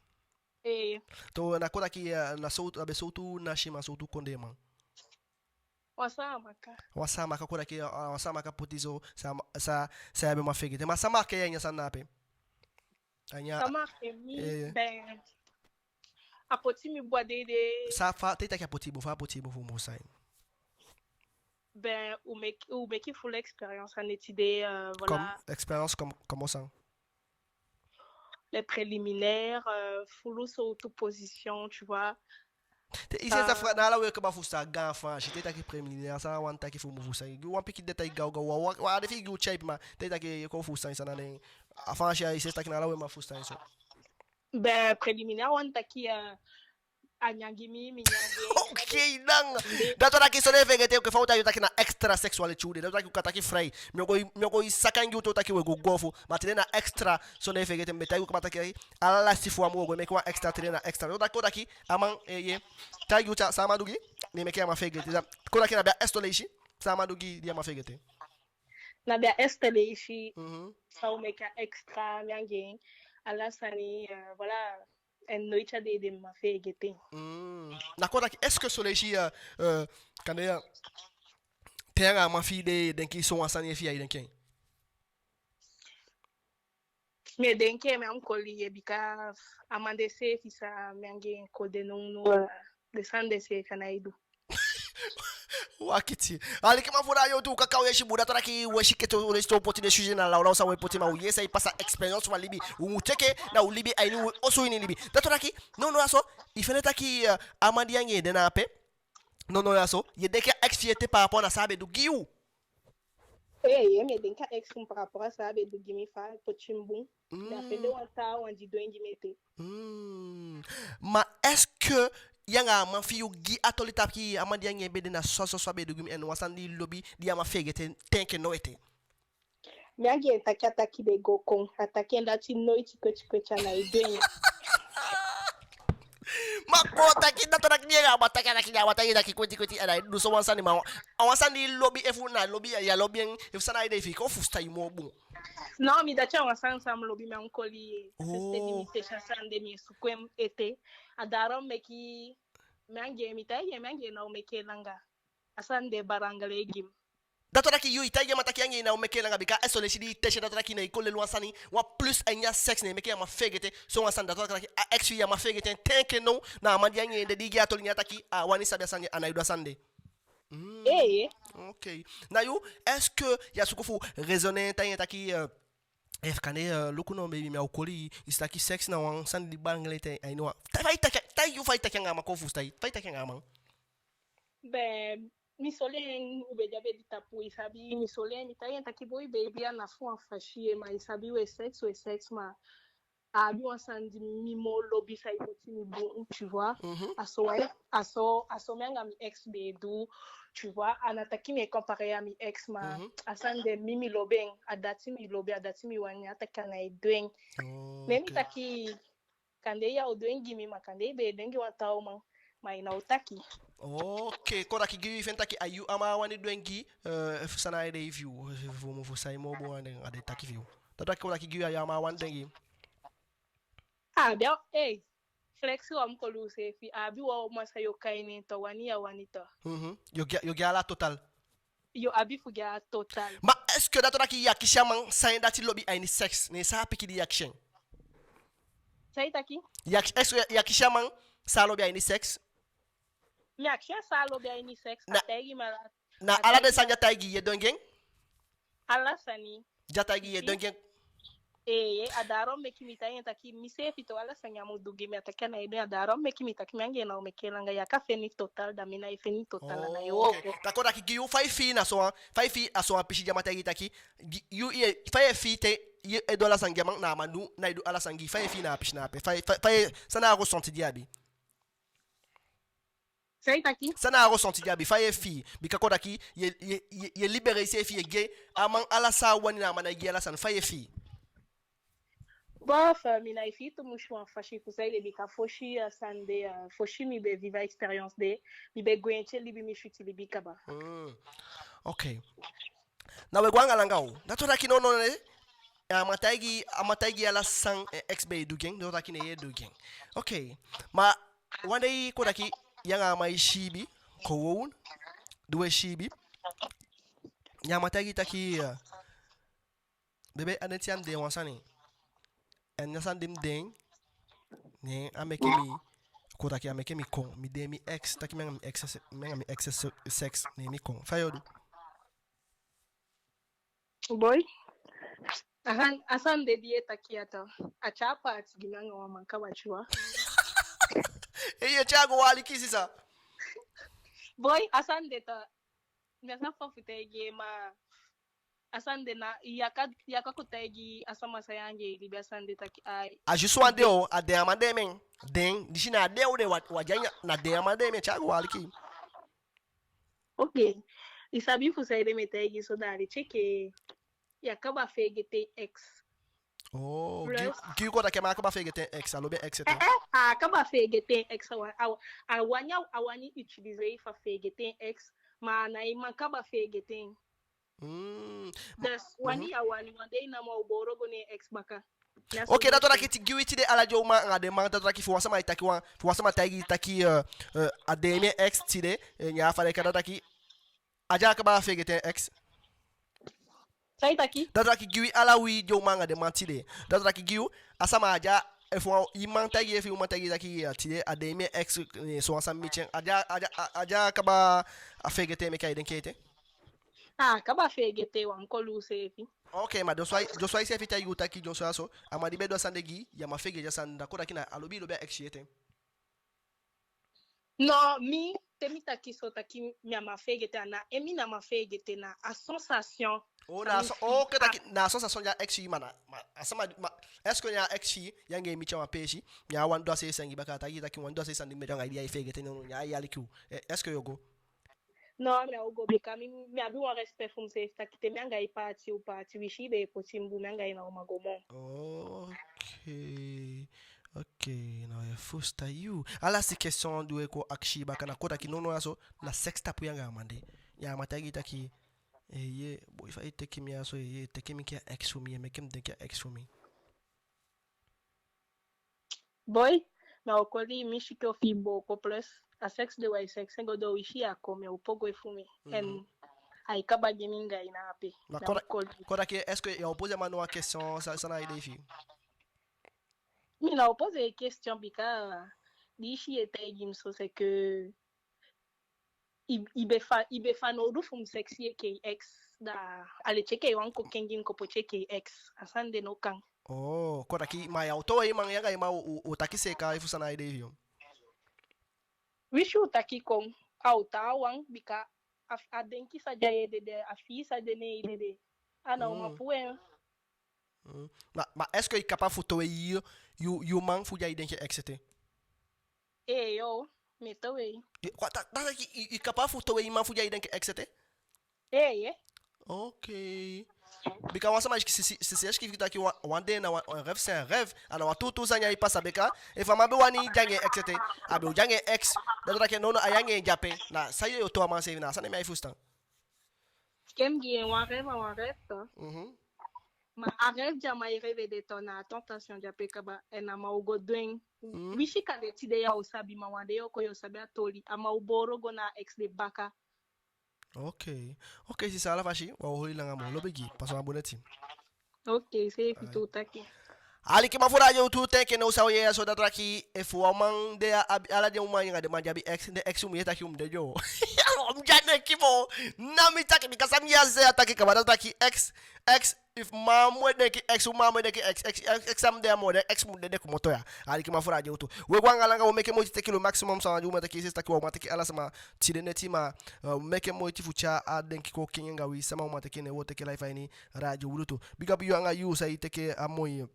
Eeye. To, na kon taki, eh, na sowtu, a be sowtu nasiman, sowtu kondeman? Wan Saamaka. Wan Saamaka, kon taki, eh, wan Saamaka poti so, sa, sa, sa i á be man fegete. Ma san meke i a ini a sani na ape? A ini a... San meke mi, eh, ben, a poti mi bun a dei de. San fa, te i taki a poti i bun, fa a poti i bun fu mu fusutan i? Ben, u meke, u meke fulu expérience a neti de, euh, voilà. Comme expérience, comme, comment ça? Les préliminaires, euh, fulu sowtu position, tu vois. Te i si, euh, sa fa, na ala we kaba fusutan gaan Faansi. Te i taki préliminaire, san a wani taki fu mu fusutan i? Gi wan pikin detail gaw gaw, wa, wa, wa, a de fi i gi u tyaipi, ma te i taki, i kon fusutan i san na den, a Faansi, i si, taki na ala we man fusutan i so. Ben, préliminaire wani taki, euh, a nyan gi mi, mi nyan gi en. Ok, dan. Dati o taki son nen fegete, enke fa u taki, u taki na extra sexualité u de. Dati o taki u kan taki frei. Mi o go, mi o go saka en gi u, te u taki we go goofu. Ma tide na extra, son nen fegete, mi be taigi u kaba taki ala lasiti fu a mun, u o go meke wan extra, tide na extra. Dati o taki, kon taki, a man, eh, ye. Taigi u san a man du gi, ne meke a man fegete. Dati o taki na be a eerste leisi, san a man du gi, di a man fegete. Na be a eerste leisi, mhm, san u meke a extra, mi anga en, ala sani, euh, voilà. En noiti a dei de mi á man fegete. Mm. Na kon taki, est-ce que son leisi, euh, euh, kande, euh, te i anga a man fi i de, i e denki son wan sani fi i, i e denki en? Mi e denki en, mi á mu koli i, bika a man de seefi san mi anga en kon de nownow, euh, den sani de seefi a ná e du. Wakiti. Alikiman fu Radio Wi Lutu, u kaka u yesi bun, dati o taki u yesi keti, u yesi, te u poti den sujet na lawlaw san we poti, ma u yesi san e pasa, expérience fu a libi. U mu teke na u libi, a ini u osu ini libi. Dati o taki, nownow ya so, i fende taki, eh, a man di i anga en de na ape. Nownow ya so, i e denki a ex fi i ete par rapport na san a be du gi yu? Eh, ye, mi e denki a ex fu mi par rapport a san a be du gi mi, fa a poti mi bun. Mi á fende wan taawan di du en gi mi ete. Mm. Ma est-ce que i anga a man fi i gi a toli taki a man di i anga en be de, na so so so a be du gi mi, en wan sani di i lobi di i á man fegete te enke noiti? Mi anga en taki, a taki be go kon, a taki en dati noiti kweti kweti a ná e du en. Ma kon taki, dati o taki, mi anga a man taki, a taki, a man taki, taki kweti kweti a ná e du so wan sani, ma a wan sani di i lobi, efu na lobi, i á lobi en, efu san na a idee fi i, kon fusutan i moo bun. Non, mi dati a wan sani san mi lobi, mi á mu koli i. Oh. Sensi mi tesi a sani de mi e suku en ete. A daarom meke mi anga en, mi taigi en, mi anga en ná o meke langa. A sani de barangale gi mi. Dati wani taki yu i taigi a man taki yu anga en ná o meke langa, bika a son leisi di i tesi en, dati wani taki na i kon leli wan sani, wan plus a ini a seks, ne meke a man feegete so wan sani. Dati wani taki a ex fi i, a man feegete en te enke now, na a man di anga en de di i gi a toli, ne a taki a á wani sabi a sani, a ná e du a sani de. Mm. Ee. Ok. Na yu, est-ce que ya suku fu raisonner, taigi en taki, euh, efu kande, euh, luku no, baby, mi á o koli i, i si taki seks na wan sani di belangrijk te a ini wan. Ta-, fa i taki, taigi yu fa i taki anga a man, kon fu si, fa i taki anga a man. Ben, mi soi en, u be de a bedi tapu, i sabi, mi soi en, mi taigi en taki boi, baby, a ná fu wan fasi ye, ma i sabi, we seks, we seks, ma a abi wan sani di mi moo lobi, san e poti mi bun, tu vois. Mhm. A so, a so, a so mi anga mi ex be e du, tu vois. A ná taki mi e comparer a mi ex, ma, mhm, a sani de mi, mi lobi en, a dati mi lobi, a dati mi wani, a taki a ná e du en. Oh, ne mi, ok, taki, kande ya o du en gi mi, ma kande i be e du en gi wan taa uman, ma i ná o taki. Ok, kon taki gi yu, i feni taki a yu a man wani du en gi, eh, fu san na a idee fi yu, fu, fu, fu san i moo bun wan den, a den taki fi yu. Dati wani taki gi yu, a yu a man wani du en gi. A be, eh, flex, wan mu koli u seefi, a abi wan uman san yo kai nen to, wani ya wani to. Mhm. Yo gi, yo gi ala total. Yo abi fu gi a total. Ma est-ce que dati wani taki ya kisi a man san en dati lobi a ini seks, ne san a piki di ya kisi en? San i taki? Ya ki-, est-ce que ya kisi a man san a lobi a ini seks? Mi akisi en san a lobi a ini seks, na, a taigi mi ala. Na ala den sani di a taigi i, ye du en gi en? Ala sani. Di a taigi i, ye du en gi en? Ee, a daarom meke mi taigi en taki mi seefi tu, ala sani a mu du gi mi, a taki a ná e du en, a daarom meke mi taki mi anga en ná o meke langa, ya kan feni total, da mi ná e feni total, a ná e wooko. Ok. Dati wani taki gi yu, fa i fii na so wan, fa i fii a so wan pisi di a man taigi i taki, gi-, yu, ye, fa ye fii te ye du ala sani gi a man, na a man du, ná e du ala sani gi i, fa ye fii na a pisi na ape, fa ye, fa, fa ye, san na a ressenti di i abi? San i taki? San na a ressenti di i abi, fa ye fii? Bika kon taki ye, ye, ye, ye libéré iseefi, ye gi a man ala san a wani, na a man ná e gi i ala sani, fa ye fii? Bon, fa mi ná e fii tumusi wan fasi fu saide, bika fosi a sani de, eh, fosi mi be vivi a expérience de, mi be gwenti e libi mi switi libi kaba. Mm. Ok. Na we go anga langa o. Dati wani taki no, no, ne. A man taigi, a man taigi i ala san en ex be e du gi en, dati wani taki ne ye du gi en. Ok. Ma wan dei kon taki yu anga a man e siibi, kon woon, di we siibi. Ne a man taigi i taki, eh, bebe, a neti ya mi de wan sani. En a sani di mi de, ne a meke mi, kon taki a meke mi kon, mi de mi ex, taki mi anga mi ex, mi anga mi ex seks, ne mi kon. Fa yo du? Boi, a san, a sani de di ye taki ya tu, a tyai paati gi mi anga wan man kaba, tu vois. Ee, ye tyai go, wan aliki sisa. Boi, a sani de tu, mi á sa fa fu taigi i, ma a sani de na, ya kan, ya kan kon taigi a sama san yu anga en e libi a sani de taki ai. A juste wan de o, a den a man de men. Den, disi na a de o, den wa, wa dya, na den a man de men, tyai go, wan aliki. Ok. I sabi fu saide mi e taigi i so, da a leti enke ya kaba feegete en ex. Oh, gi, plus gi kon taki a man kaba feegete en ex, a lobi en ex ete. Eh, eh, a kaba feegete en ex, a wa, a wa, a wani, a wani utiliser i fu feegete en ex, ma a ná e man kaba feegete en. Mm. Dus, wani, mhm, ya wani, wan dei namo a o boo go ne en ex baka. Ok, dati wani taki gi wi tide, ala den uman anga den man, dati wani taki fu wan sama e taki wan, fu wan sama taigi i taki, eh, eh, a de mi ex tide, eh, ne a fadeka, dati wani taki a dya kaba feegete en ex. San i taki? Dati wani taki gi wi ala wi den uman anga den man tide. Dati wani taki gi yu, a sama a dya, efu wan, i man taigi i, efu i uman taigi i taki, eh, tide a de mi ex, eh, so wan sani miti en, a dya, a dya, a, a dya kaba feegete en, meke ai denki ete. A kaba feegete, wan kolu seefi. Ok, ma dyonson ai, dyonson ai seefi taigi u taki dyonson a so, a man di be du a sani de gi i, ya man feegete a sani, da kon taki na a lobi i lobi a ex ete. No, mi, te mi taki so, taki mi á man feegete, a ná en mi ná man feegete, na a sensation. Oh, na a sen-, ok, taki na a sensation di a ex gi i, ma na, ma a sama, ma est-ce que na a ex gi i, yu anga en miti a wan peesi, ne a wani du a seefi sani gi i baka, a taigi i taki wani du a seefi sani di mi be du anga i, di ya e feegete, no, no, ne a e aliki u. Eh, est-ce que yo go? No, mi á o go, bika mi, mi abi wan respect fu miseefi, taki te mi anga i paati, u paati, winsi i be e poti mi bun, mi anga i ná o man go moo. Ok. Ok, now ye fusutan yu. A lasti question di we kon akisi baka, na kon taki nono, a so, na seks tapu yu anga a man de. Ya, a man taigi i taki, eh, ye, boi, fa i teke mi a so, ye, teke mi enke a ex fu mi, ye meke mi denki a ex fu mi. Boi, mi á o koli i, mi si enke ofu i booko, plus a seks de, wai seks en go doo, winsi ya kon, mi á o poi gwe fu mi. Mhm. En ai kaba gi mi anga i na ape. Ma kon taki, est-ce que ya o poser a man wan question, san, san na a idee fi i? Mi ná o poser question bika di i si i e taigi mi so, c'est que i, i be fa, i be fanowdu fu mi sexy enke i ex, da a leti enke i wani kon kengi mi kon poti enke i ex. A sani de no kan. Oh, kon taki, ma ya o towe i man, ya anga i man o, o, o taki seeka efu san na a idee fi i? Winsi u taki kon, a o taawan bika a, a denki san di a e dede, a fii san de neen e dede. A ná o man puu en. Mm. Ma, ma est-ce que i kaba fu towe i, i, i man fu di ai denki ex ete? Eeye, mi e towe i. I, kwa, da, da, i, i, i kaba fu towe i man fu di ai denki ex ete? Eeye. Ok. Bika wan sama si, si, si, si, si, si taki wan, wan dei na wan, un rêve, c'est un rêve. A ná wan tuutuu sani ai pasa bika efu a man be wani de anga en ex ete, a be o de anga en ex. Da taki no, no, a ya anga en de ape. Na san i o towe a man seefi, na san mi á e fusutan. Ke mi gi en, wan rêve a wan rêve, toch. Mhm. Ma a rêve di a man e rêve de, toch, na a tentation di ape kaba, en a man o go du en. Mhm. Winsi kande tide ya o sabi, ma wan dei yo kon yo sabi a toli. A man o boo go na a ex de baka. Ok. Ok, sisa, ala fasi, wa o holi langa moo. Lobi gi, pasa wan bun neti. Ok, seefi tu taki. Alikiman fu Radio Wi Lutu, te enke now san u yee ya so, da taki efu wan man de a, a, ala den uman anga den man di abi ex, den ex, u mu yee taki u mu dede o. U mu de a denki moo. Na mi taki, bika san mi yee a se a taki kaba, da taki ex, ex, efu man mu e denki ex, uman mu e denki ex, ex, ex, ex, san mu de a moo, den ex mu dede komoto ya. Alikiman fu Radio Wi Lutu, we go anga langa, wo meke moiti teke lo maximum sama di u man teke, i si taki wa u man teke ala sama tide neti, ma, eh, meke moiti fu tyai a denki kon kengi anga wi, sama u man teke, ne wo teke live a ini Radio Wi Lutu. Big up yu anga yu san i teke a moi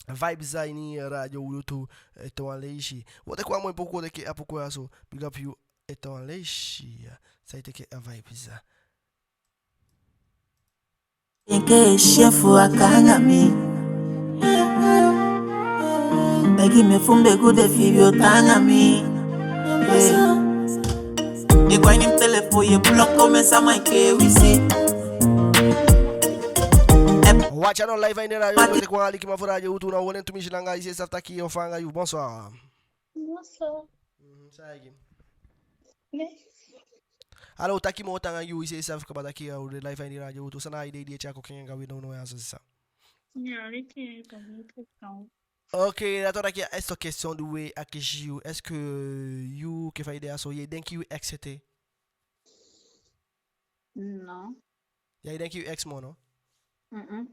vibes a ini Radio Wi Lutu, eh, ete wan leisi. Wo teke wan moi poku, wo teke a poku ya so. Big up yu, ete wan leisi, ya. San i teke a vibes a. Enke chef wa kanga mi. Begi mi fu mi be gude fi yo tanga mi. Eh. Ye gwa ini mi telefon, ye block comment sama enke wisi. Watch out on live in the radio. Ete wan alikiman fu Radio Wi Lutu, na wan en tu misi langa, i si i sabi taki yo fanga yu. Bonsoir. Bonsoir. Mhm, sa igi. Alo, taki moo tanga, yu i si i sabi kaba taki, eh, u de live a ini Radio Wi Lutu, san na a idee di e tyai kon kengi anga wi nownow ya so, sisa? Ya, ete, ete, ete. Ok, da taki a esto question di we akisi yu, est-ce que yu, enke fa i de ya so, ye denki yu ex ete? Non. Ya e denki yu ex moo, no? Mm-mm.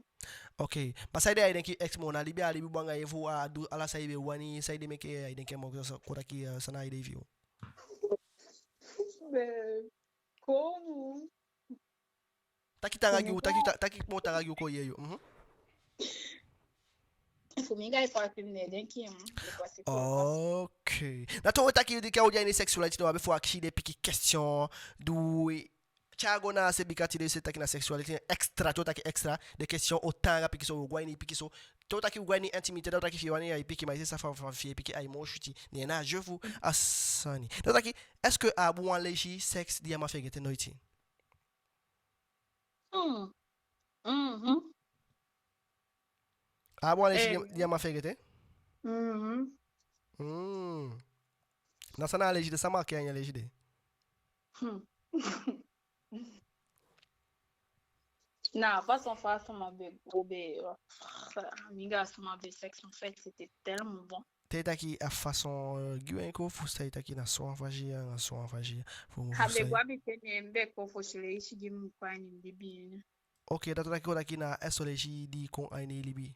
Ok. Ma saide ya e denki yu ex moo? Na libi a libi bun anga yu, efu a du ala san i be wani, saide meke ya e denki en moo? So, kon taki, eh, san na a idee fi yu? Be, kon. Taki tanga gi u, taki, ta-, taki moo tanga gi u kon yee yu. Mhm. Fu mi anga i pasi, mi ná e denki en. Ok. Na to we taki di ke o de a ini sexualité, no, a be fu akisi den pikin question di e tyai go na a se, bika tide se taki na sexualité extra, to taki extra, den question o tanga pikinso, o go a ini pikinso. To taki o go a ini intimité, da taki fi i wani ya i piki, ma i si sa fa, fa fi i piki ai moo switi. Ne na a jeu fu a sani. Da taki, est-ce que a bun wan leisi sexe di ya man fegete noiti? Mm. Mhm. A bun wan leisi di ya man fegete? Mhm. Mm. Na san na a leisi de, san man ke a ini a leisi de? Hmm. Na façon, façon ma be, o be, mi anga sama be sexe, en fait, c'était tellement bon. Te i taki a façon, eh, gi wi en kon fu sa i taki na so wan fasi ya, na so wan fasi ya. Fu mu... A be fusutan. Go a mi tene, mi be kon fosi leisi di mi kon a ini mi libi. Ok, da taki, kon taki na a esto leisi di kon a ini i libi.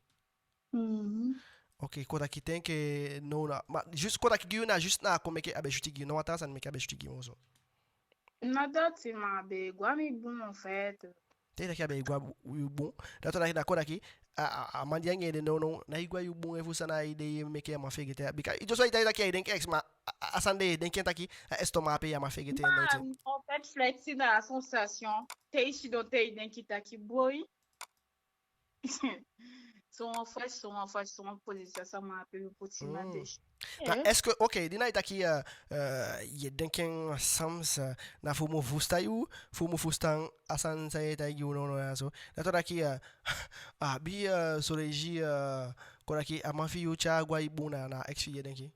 Mhm. Ok, kon taki te enke now na, ma juste kon taki gi yu na juste na a kon meke a be switi gi yu, no wan taa sani meke a be switi gi yu moo so? Na dati, ma a be go a mi bun, en fait. Te i taki a be go a yu bun, da taki na kon taki a, a, a man di anga en de nownow, na i go a yu bun, efu san na a idee meke ya man fegete. Bika i just wani taki ya e denki ex, ma a, a, a sani de ye denki en taki a estomac ape ya man fegete en noiti. Ma, en fait, flex na sensation. Te i sidon, te i denki taki boy. Son wan fasi, son wan fasi, son wan position sama ape poti na... Mm. Desi. Na, eh? Est-ce que, ok, di na i taki, eh, eh, ye denki en, eh, sams, eh, na fu mu fusutan yu, fu mu fusutan a sani san ye taigi u nownow ya so. Na to taki, eh, a abi, eh, son leisi, eh, kon taki a man fi yu tyai go a i bun, na, na ex fi i ye denki.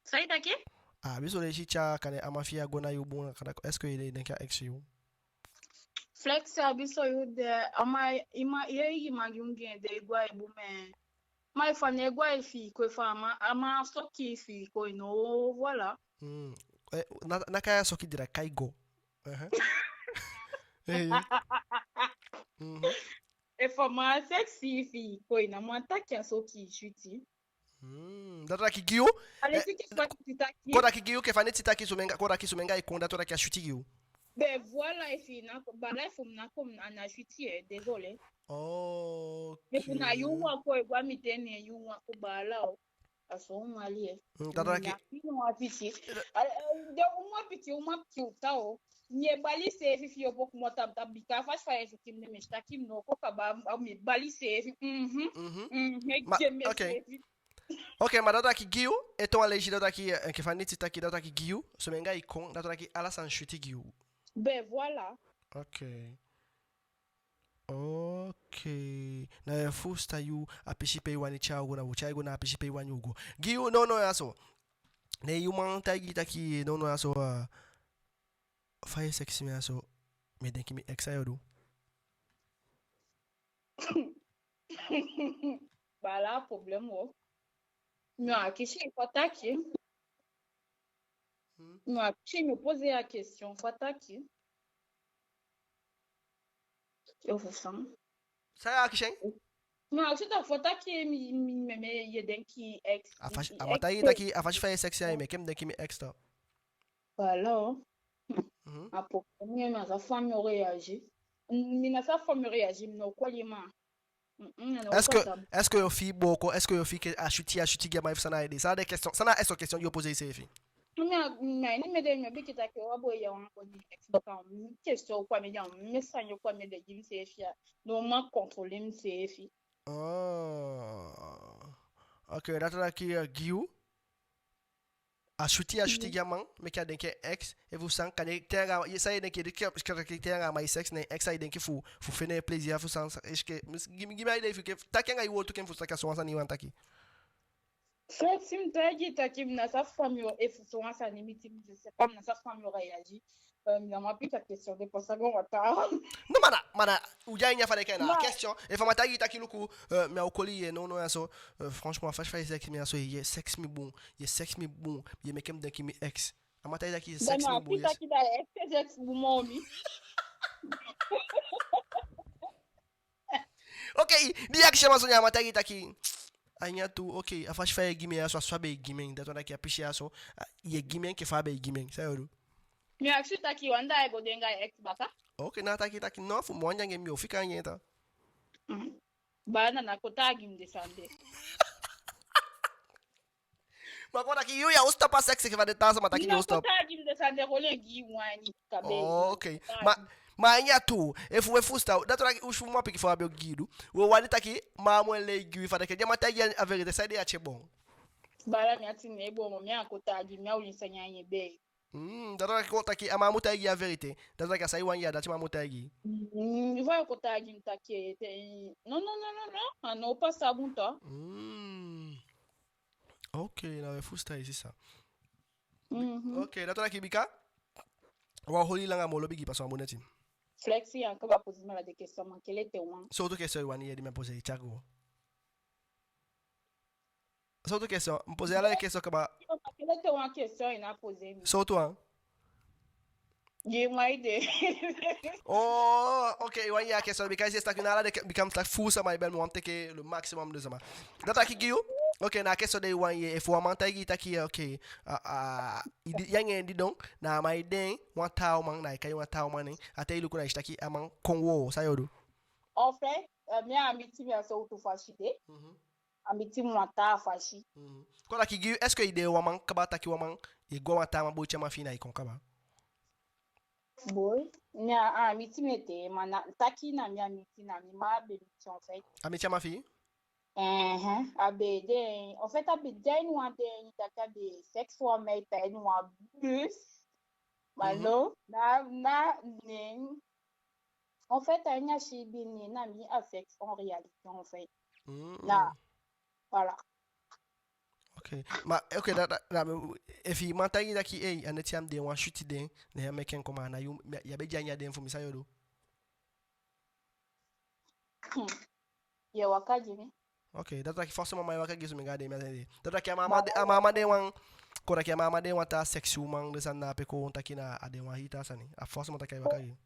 San i taki? A abi son leisi tyai, kande a man fi i a go na yu bun, kande, est-ce que ye denki a ex fi yu? Flex, a abi so yu de, a man, i man, i man gi yu ngen de, i gwe a i bun, mais, mais fa ne i gwe a i fii kon, fa a man, a man soki i fii kon, i no, voilà. Mm. Eh, na, na kai a soki dira, kai go. Uh-huh. Eh. Mhm. Efu a man sexy fii kon, i ná man taki a soki switi. Hmm, dati taki gi yu. Allez, eh, si ke fa neti taki. Kon taki gi yu, ke fa neti taki somen anga, kon taki somen anga i kon, dati taki a switi gi yu. Ben voilà, efu i ná, baala, efu mi ná kon, a ná switi, eh, désolé. Ok. Mais efu na yu wan kon, e gwe a mi ten, ne yu wan kon, baala o. A so u mali, eh. Hmm, dati taki. Na yu wan piki. Eh. Ala, eh, de u wan piki, u wan piki u ta o. Mi e bali seefi fi i opo komoto a mi tapu, bika a fasi fa i e fiki mi de, mi si taki mi ná o kon kaba, a mi e bali seefi. Mhm. Mhm. Mhm. Ma, ok. Ok, ma dati taki gi yu, ete wan leisi, dati taki, eh, enke fa neti taki, dati taki gi yu, somen anga i kon, dati taki ala sani switi gi yu. Ben voilà. Ok. Ok. Na wi e fusutan yu, a pisi pe i wani tyai u go, na wi o tyai i go na a pisi pe i wani u go. Gi yu, nownow ya so. Ne yu man taigi taki, nownow ya so, ah, fa i e sexy mi ya so, mi e denki mi ex, san yu o du? Baala, problème o. Mi o akisi fa taki. Hmm? Mi o akisi, mi o poser a question, fa taki. Yo, fu san. San yu akisi en? Mi o akisi taki fa taki mi, mi, mi, mi, i e denki ex. A fasi, i, a man ex taigi taki, a fasi fa i e sexy a i, i meke mi denki mi ex, to. Voilà. Mhm. A problème, mi ná sa fa mi o réagir. Mi ná sa fa mi o réagir, mi ná o koli man. Mm, mm, non, est-ce que, est-ce que yo fii booko, est-ce que yo fii ke a switi, a switi gi a man, efu san na a ede? San na den question, san na a question di yo poser iseefi? Mi a, mi a ini mi ede, mi o bigin taki, wa boi, ya wan boi, ex, baka, mi question, quoi, mi di a, mi sani, quoi, mi ede gi miseefi ya. No man contrôler miseefi. Ah. Ok, dati taki, eh, gi yu. A switi, a switi gi a man, meke a denki ex, efu san, kande te anga, san i e denki, denki, denki te anga a man e sexy, ne ex, a e denki fu, fu fende plaisir fu san, san, est-ce que, gi mi, gi mi a idee fu ke, taki anga i wowtu, ke mi fusutan taki a so wan sani i wani taki. Flex, mi taigi i taki mi ná sa fa mi o, efu so wan sani miti mi, je sais pas, mi ná sa fa mi o réagir. Euh, mi ná man piki a question de pour ça qu'on va ta. No, mana, mana, u de a ini a fa den e kai en na question. Efu a man taigi i taki luku, euh, mi á o koli i, eh, nownow ya so, euh, franchement, a fasi fa i e sexy mi ya so, i e sexy mi bun, i e sexy mi bun, i e meke mi denki mi ex. A man taigi i taki i e sexy mi bun, yes. Taki da ex, ex bun moo mi. Ok, di i akisi a man so, ne a man taigi i taki, a ini a tu, ok, a fasi fa i e gi mi en ya so, a so a be e gi mi en, dati wani taki a pisi ya so, a, i e gi mi en enke fa a be e gi mi en, san yo du? Mi akisi taki wan dei a e go de anga ex baka. Ok, na taki, taki, no, fu mi wani anga en, mi o fika anga en, ta. Mm. Baala, na kon taigi mi den sani de. Ma kon taki yu ya o stop a sexy, enke fa den taa sama taki yu o stop. Na kon taigi mi den sani de, kon lei gi wan ini kabe. Oh, ok. Ma, ma a ini a tu, efu we fusutan, dati wani taki u si fu man piki fa a be o gi i du. We wani taki, ma a mu e lei gi wi fa den ke, di a man taigi i a vérité, saide i ati e boon? Baala, mi ati ná e boon, mi á kon taigi, mi á wani sani a ini be. Mm, dati wani taki, kon taki a man mu taigi i a vérité. Dati wani taki a san i wani ya, dati a man mu taigi i. Mm, i fa yo kon taigi mi taki, eh, te, non, non, non, non, non, a ná o pasa bun, ta. Mm. Ok, na we fusutan i, sisa. Mhm. Ok, dati wani taki bika wan holi langa moo lobi gi pasa wan bun neti. Flex, ya kaba poser mi ala den question, ma kele te wan. Sowtu question i wani yee di mi á poser, i tyai go. Sowtu question? Mi poser ala den question kaba. Yo, ma kele te wan question i ná poser mi. Sowtu wan? Gi mi a idee. Oh, ok, i wani yee a question, bika i si taki na ala den ke-, bika mi taki fu sama e bel, mi wani teke le maximum de sama. Dati taki gi yu? Ok, na a question de i wani yee, efu wan man taigi i taki, ok, a, a, i de, yu anga en didon, na a man e de wan taa uman, na i kai wan taa uman nen, a te i luku na i si taki a man kon woo, san yo du? En fait, euh, mi á miti mi a sowtu fasi de. Mhm. A miti mi wan taa fasi. Mhm. Kon taki gi yu, est-ce que i de wan man kaba taki wan man, i go a wan taa man boi, te a man fii i, na i kon kaba? Boi, mi á, á miti mi ete, ma na, taki na mi á miti, na mi man be miti, en fait. A miti a man fii i? Ehe, a be de, en fait, a be de a ini wan dei, taki a be sexy wan, mais a be de a ini wan bus. Ma no, na, na, nen, en fait, a ini a siibi, nen na mi a sexy en réalité, en fait. Mm. Na, voilà. Ok. Ma, ok, da, da, da, efi i man taigi i taki, ei, a neti ya mi de wan switi den, ne a meke en kon, ma na yu, ya be de a ini a den fu mi, san yo du? Hmm. Ye waka gi mi. Ok, dati taki forcément mi e waka gi i so mi go a den, mi á sabi. Dati taki a mama de, a mama de wan, kon taki a mama de wan taa sexy uman, den sani na ape kon taki na a de wan hii taa sani. A forcément taki a e waka gi i.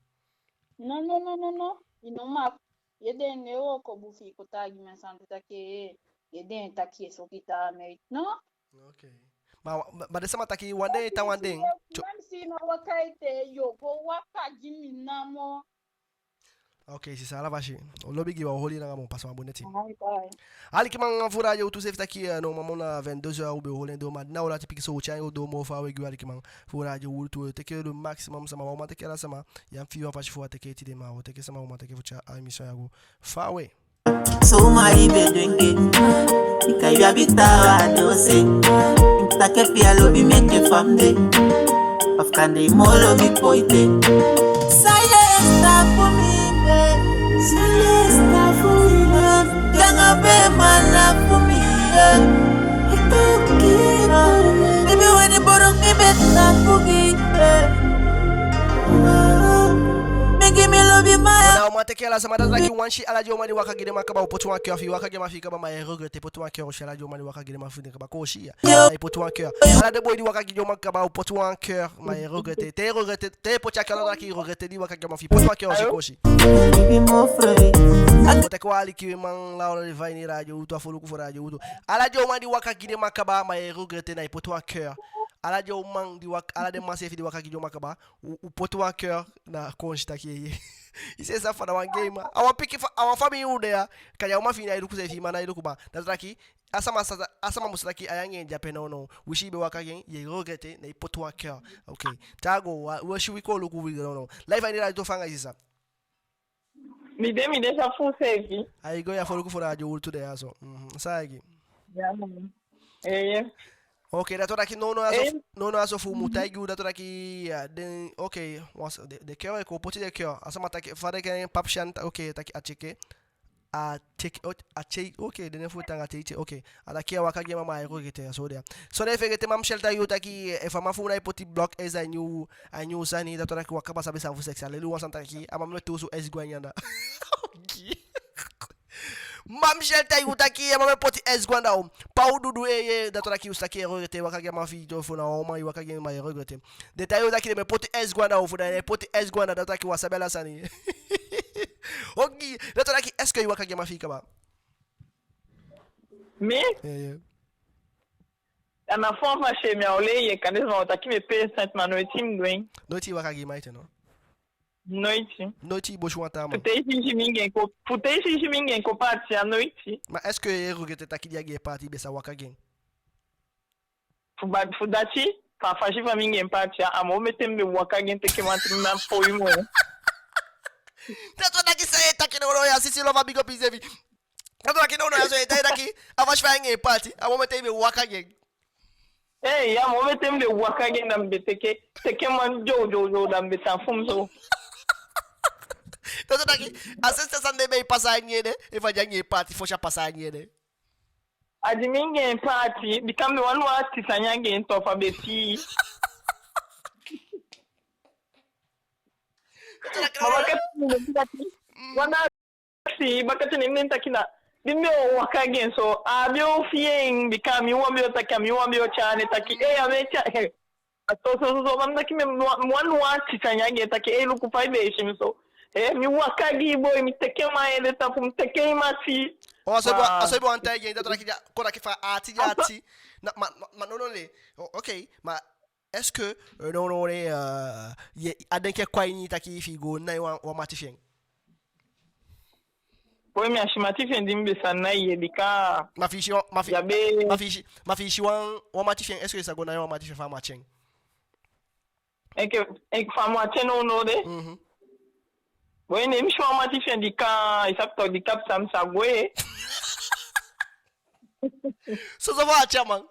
No, no, no, no, no. I no mag. Ye den e wooko bun fi i kon taigi mi a sani taki, ye den taki ye soki taa meti. No. Ok. Ma, ma, ma den sama taki wan den e tan wan den. Même si i no waka ete, yo go waka gi mi namo. Ok, sisa, ala fasi. U lobi gi wan, u holi nanga moo pasa wan bun neti. Bye, bye. Alikiman fu Radio Wi Lutu, seefi taki, eh, normalement na vingt-deux heures u be holi en doo, ma di na u lati pikinso u tyai en doo moo faawe gi u, alikiman fu Radio Wi Lutu, u teke le maximum sama, wan man teke ala sama, ya fi wan fasi fu a teke tide, ma u teke sama, wan man teke fu tyai a émission ya go faawe. So ma i be denki, i kai bi a bita wa do se. Taki fi a lobi meke famde. Of kande i moo lobi poite. Silence na fu mi, eh. Silence na fu mi, eh. Ganga be man na fu mi, eh. I toki, eh. Baby, when i borok mi bet na fu mi, eh. Mi gi mi lobi ma. Na u man teke ala sama, dati taki wan si ala den uman di waka gi den man kaba, u poti wan cœur fi i, waka gi a man fi i kaba, ma ye regretter, poti wan cœur, u si ala den uman di waka gi den man fi den kaba, kon si ya. Yo. Na i poti wan cœur. Ala den boi di waka gi den man kaba, u poti wan cœur, ma ye regretter. Te ye regretter, te ye poti a cœur, dati taki i regretter di waka gi a man fi i, poti wan cœur, u si, kon si. Baby, mon frère. Kon teke wan alikiman lawlaw di e feni Radio Wi Lutu, a foluku fu Radio Wi Lutu. Ala den uman di waka gi den man kaba, ma ye regretter, na i poti wan cœur. Ala den uman di waka, ala den man seefi di waka gi den man kaba, u, u poti wan cœur na, kon si taki ye. I si san fa na wan game. A wan pikin fa, a wan famii u de ya. Kande a uman fi i ná e luku seefi, i man ná e luku, ma dati taki a sama sa, a sama musu taki a yu anga en de ape nownow. Wi si i be waka gi en, ye regretter, na i poti wan cœur. Ok. Taa go, wa, wi si wi kon luku wi nownow. Live a ini Radio Wi Lutu, fa anga i, sisa? Mi de, mi de, san fu seefi. Ai go, ya foluku fu Radio Wi Lutu de ya so. Mhm. San e gi? Ya, man. Eh, yeah. Ok, dati taki nownow ya so, eh, nownow ya so fu u mu taigi u, dati taki, ya, den, ok, wan se, den, den cœur e kon poti den cœur. A sama taki, fa den kai en, Papi Shan, ok, taki a teke. A teke, o, a teke, ok, den nen fu taanga teke, ok. A taki a waka gi a man, ma ye regretter, so de ya. So den fegete, Mama Michelle taigi u taki, eh, efu a man fu u ná e poti bloc-eze a ini u, a ini u sani, dati taki waka pasa be san fu sexy. A leli u wan sani taki, a man mu e tuusu eze go a ini anda. Mama Michelle taigi u taki, a man mu e poti eze go anda o. Pawdudu, eh, eh, dati taki u si taki ye regretter, waka gi a man fi i, efu na wan uman i waka gi en, ma ye regretter. Den taigi u taki den mu e poti eze go anda o, efu den á e poti eze go anda, dati taki wi á sabi ala sani. Ok, dati taki, est-ce que i waka gi a man fi i kaba? Mi? Eh, eh. A ná fu wan fasi mi á o lei, kande sama o taki mi e pee sani, ma noiti mi du en. Noiti i waka gi man ete, no? Noiti. Noiti i bosi wan taa man? Fu te i si mi anga en ko-, fu te i si mi anga en kon paati, a noiti. Ma est-ce que i e regretter taki di a gi en paati i be sa waka gi en? Fu ba-, fu dati, fa a fasi fa mi anga en paati, a moo meti mi be waka gi en teke man te mi á poi moo. Dati taki san i e taki nownow ya, Sisi Lova, big up iseefi. Dati taki nownow ya so, i e taki, a fasi fa i anga en paati, a moo meti mi be waka gi en. Eh, ya, a moo meti mi be waka gi en, da mi be teke, teke man dyow, dyow, dyow, da mi be tan fu mi so. Dati taki, a sensi sani de be e pasa a ini i ede, efu a di anga en paati fosi a pasa a ini i ede. A di mi anga en paati, bika mi wani wani ati sani anga en tu, fa a be fii. Mama ke, wan si, baka te ne mi taki na, di mi o waka gi en so, a be o fii en, bika mi wan be o taki, mi wan be o tyai en taki, eh, a be tyai, eh. A so, so, so, so, ma mi taki mi wan, wan, wan ati sani anga en taki, eh, luku fa i be e si mi so. Eh, mi waka gi i boi, mi teke man ede tapu, mi teke i mati. O, a so i be, a so i be wani taigi en, dati taki, kon taki fa a ati, a ati. Na, ma, ma, ma, no, no, le. O, ok, ma, est-ce que, euh, no, no, le, euh, ye, a denki e kon a ini i taki fi i go nai wan, wan mati fi en? Boi, mi á si mati fi en di mi be sa nai ye, bika. Ma fi i si wan, ma fi, ya be, ma fi i si, ma fi i si wan, wan mati fi en, est-ce que i sa go nai wan mati fi en fu a mu ati en? Enke, enke fu a mu ati en nownow de? Mhm. Boi, ne mi si wan mati fi en di kan, i sabi tok, di kan pasa mi sa gwe. Soso fu a ati a man.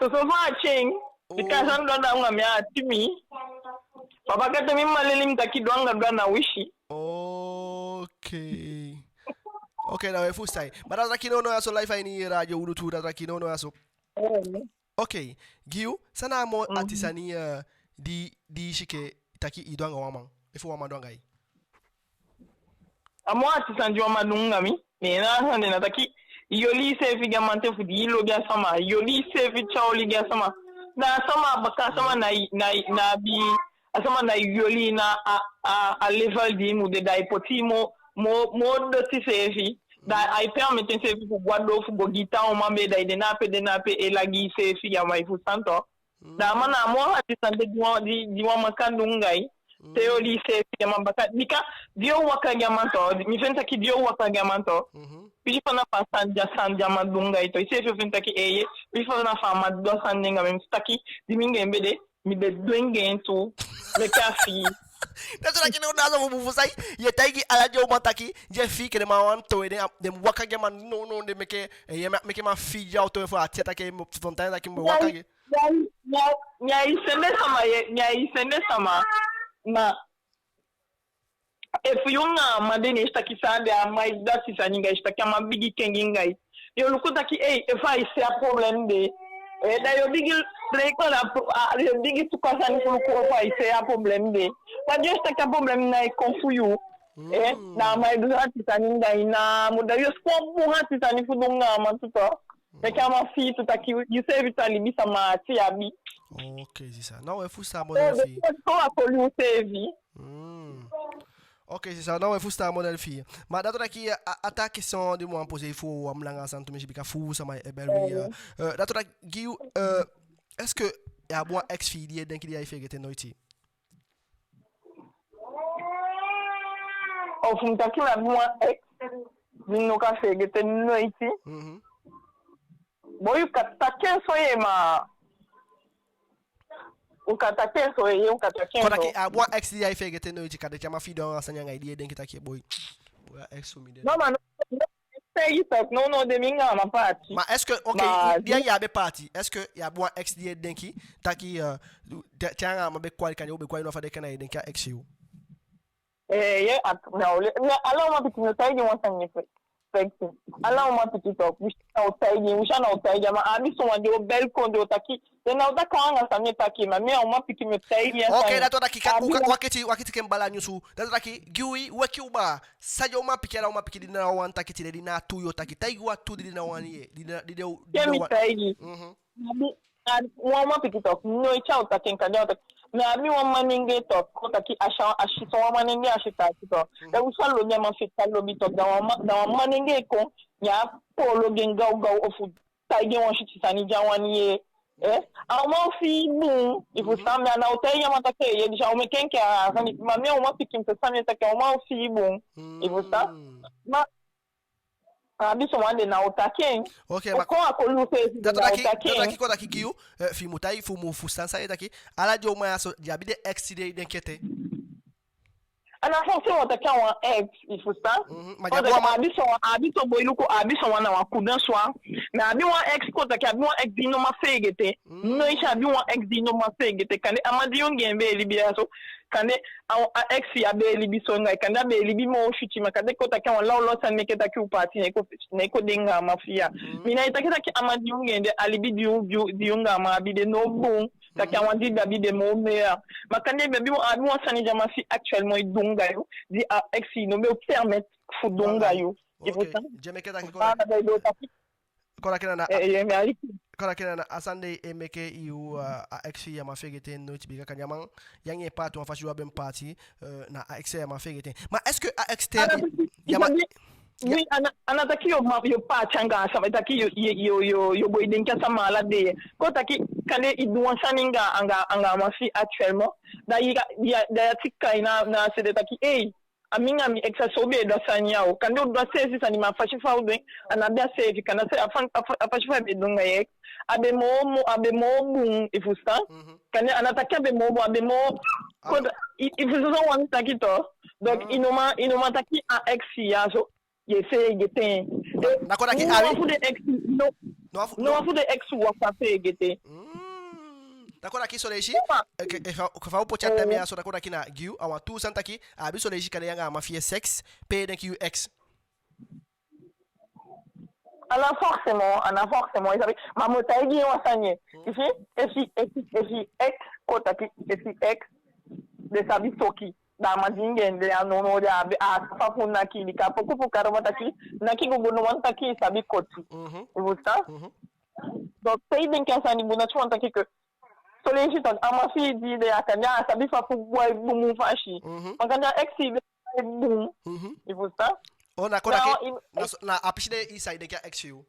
Soso fu a ati en. Bika san du anda anga mi a ati mi. Papa kete mi mma leli mi taki du anga du anda wisi. Ok. Ok, na we fu sai. Ma dati taki nownow ya so live a ini Radio Wi Lutu, dati taki nownow ya so. Eh. Ok, gi yu, san na a moo ati sani, eh, di, di i si enke taki i du anga wan man, efu wan man du anga i? A moo ati sani di wan man du anga mi, ne na a sani de na taki, i oli iseefi gi a man ten fu di i lobi a sama, i oli iseefi tyai oli gi a sama. Na a sama baka, a sama na i, na i, na abi, a sama na i oli na a, a, a level di i mu de, da i poti moo, moo, moo doti seefi. Da ai permettre enseefi fu go a doo fu go gi taa uman, be da i de na ape, de na ape e lagi iseefi ya, ma i fusutan to. Da a man na a moo ati sani de di wan, di, di wan man kan du anga i. Te i oli iseefi gi a man baka. Bika di yo waka gi a man to, mi feni taki di yo waka gi a man to, pisi fa na fa a sani di a, sani di a man du anga i to, iseefi o feni taki, eeye, pisi fa na fa a man du a sani de anga mi, mi si taki di mi anga en be de, mi be du en anga en tu. Meke a fii. Dati taki no, na so fu bun fu sai, ye taigi ala den uman taki, di e fii enke den man wani towe den, den mu waka gi a man, no, no, den meke, eh, ye ma-, meke man fii di a o towe fu a ati a taki, mi o, fu tan taki mi o waka gi. Nai, nai, nai sende sama, ye, nai sende sama. Ma efu yu anga a man de, ne i si taki san de, a man e du ati sani anga i, i si taki a man bigi kengi anga i, yo luku taki, ei, efu a i se a problème de. Eh, da yo bigi, da i kon a, a, yo bigi suku a sani fu luku efu a i se a problème de. Ma di yo si taki a problème nai kon fu yu, eh, na a man e du ati sani anga i, na a man, da yo suku wan bun ati sani fu du anga a man tu to. Meke a man fii tu taki yu seefi tu a libisama, ati i abi. Ok, c'est ça. Non, we fusutan a modèle fi i. Kon a koli u seefi. Mm. Ok, c'est ça. Non, we fusutan a modèle fi i. Ma dati taki, a, a taa question di mi wani poser fu wan langa sani tumisi, bika fu sama e bel wi, eh, eh, dati taki, gi yu, eh, est-ce que i abi wan ex fi i di ye denki di ya e feegete noiti? Efu mi taki mi abi wan ex di mi no kan feegete noiti. Mhm. Boi, u kan taki en so ye, ma u kan taki en so ye, u kan taki en so. Kon taki i abi wan ex di ya e feegete noiti, kande te a man fii du wan sani anga i di ye denki taki, boi, boi, a ex fu mi de. No, ma no, no, no, no, no, den anga a man paati. Ma est-ce que, ok, ma di i anga a be paati, est-ce que i abi wan ex di ye denki taki, eh, te, te i anga a man be kwali, kande u be kwali, no, fa den kan, na ye denki a ex yu? Eh, ye, a, na ole, na ala uman pikin o taigi wan sani fu, fu, ala uman pikin toku, wi sa o taigi, wi sa na o taigi, ma a abi sowan di o bel kon di o taki, den na o taki anga san mi e taki, ma mi a uman pikin mi o taigi en. Ok, san dati o taki, ka, abi u ka, na wakiti, wakiti, ke mi bali a nyunsu. Dati o taki, gi wi, weki u baa, san di a uman pikin, ala uman pikin di ná wani taki tide, di na a tuu yo taki, taigi u a tuu di den ná wani yee, di na, di den, di den wani. Ke mi taigi. Mhm. Abi, a, wan uman pikin toku, noiti a o taki en, kande a o taki. Mi abi wan manenge toku, kon taki a si, a si so wan manenge a si taki toku. Mhm. Da wi sa lobi a man fi a lobi toku, da wan ma-, da wan manenge kon, ya poolo gi en gawgaw ofu taigi en wan switi sani di a wani yee. Eh? A uman o fii bun, i fusutan, mi a ná o taigi a man taki ye, di sa o meke enke a sani, ma mi a uman pikin, mi sa, san mi e taki, a uman o fii bun, i fusutan. Ma a abi sowan den ná o taki en. Ok, ma kon a koli u seefi, den ná o taki en. Dati o taki, kon taki gi yu, eh, fi i mu taigi, fu u mu fusutan san ye taki, ala den uman ya so, den abi den ex di den kete. A ná forcément taki a wan ex, i fusutan. Mhm, ma kon taki a abi sowan, a abi sowan, boi, luku, a abi sowan na wan coup d'un soir. Ma a abi wan ex, kon taki a abi wan ex di i no man feegete. Mhm. Noiti a abi wan ex di i no man feegete. Kande a man di yu anga en be e libi ya so, kande a, a ex ya be e libi so anga i, kande a be e libi moo switi, ma kande kon taki a wan lawlaw sani meke taki u paati, ne i kon, ne i kon de anga a man fi ya. Mhm. Mi ná e taki taki a man di yu anga en de, a libi di yu, di yu, di yu anga a man abi de no bun. Taki a wan di i be abi de moo meilleur. Ma kande i be abi wan, abi wan sani di a man fi actuellement e du anga yu, di a ex i no be o permettre fu du anga yu. Ok. I fusutan? Di e meke taki, kon taki, kon taki na, eh, eh, mi aliki. Kon taki na, na a sani de e meke yu, eh, a ex fi i ya man feegete en noiti, bika kande a man, yu anga en paati wan fasi, yu á be mu paati, eh, na a ex ya man feegete en. Ma est-ce que a ex te, ya man, ya, wi, a ná, a ná taki yo ma-, yo paati anga a sama, taki yo, yo, yo, yo, yo go e denki a sama ala dei. Kon taki kande i du wan sani anga, anga, anga a man fi i actuellement. Da i, ya, da ya tiki kai na, na a se de taki, ei, a mi anga mi ex a so u be e du a sani ya o. Kande u du a seefi sani, ma a fasi fa u du en, a ná be a seefi, kande a se-, a fa-, a fa-, a fasi fa i be du anga yu ex, a be moo, moo, a be moo bun, i fusutan? Mhm. Kande a ná taki a be moo bun, a be moo, kon, i, i fusutan san mi wani taki to. Donc, i no man, i no man taki a ex ya so ye feegete en. Na, na kon taki, no, a wan fu den ex, no, no wan fu, no wan fu den ex u wani feegete. Mm. Na kon taki son leisi, eh, ke, eh, fa, fa u poti a teme ya so, na kon taki na gi yu, a wan tuu sani taki, a abi son leisi kande yu anga a man fi i e sex, pe i e denki yu ex. A ná forcément, a ná forcément, i sabi, ma mi o taigi i wan sani. Mm. I si, efi, efi, efi ex, kon taki, efi ex, den sabi toki. Da a man di i e de ya nownow de, a be, a sabi fa fu naki, bika poku fu kaba taki, naki gogo no wani taki i sabi koti. Mhm. I fusutan? Mhm. Donc, te i denki a sani bun, dati wani taki ke, son leisi tok, a man fi i di i de ya, kande a sabi fa fu boi bun fasi. Mhm. Ma kande a ex fi i de bun. Mhm. I fusutan? Oh, na kon taki, na so, na a pisi de i sa e denki a ex fi i.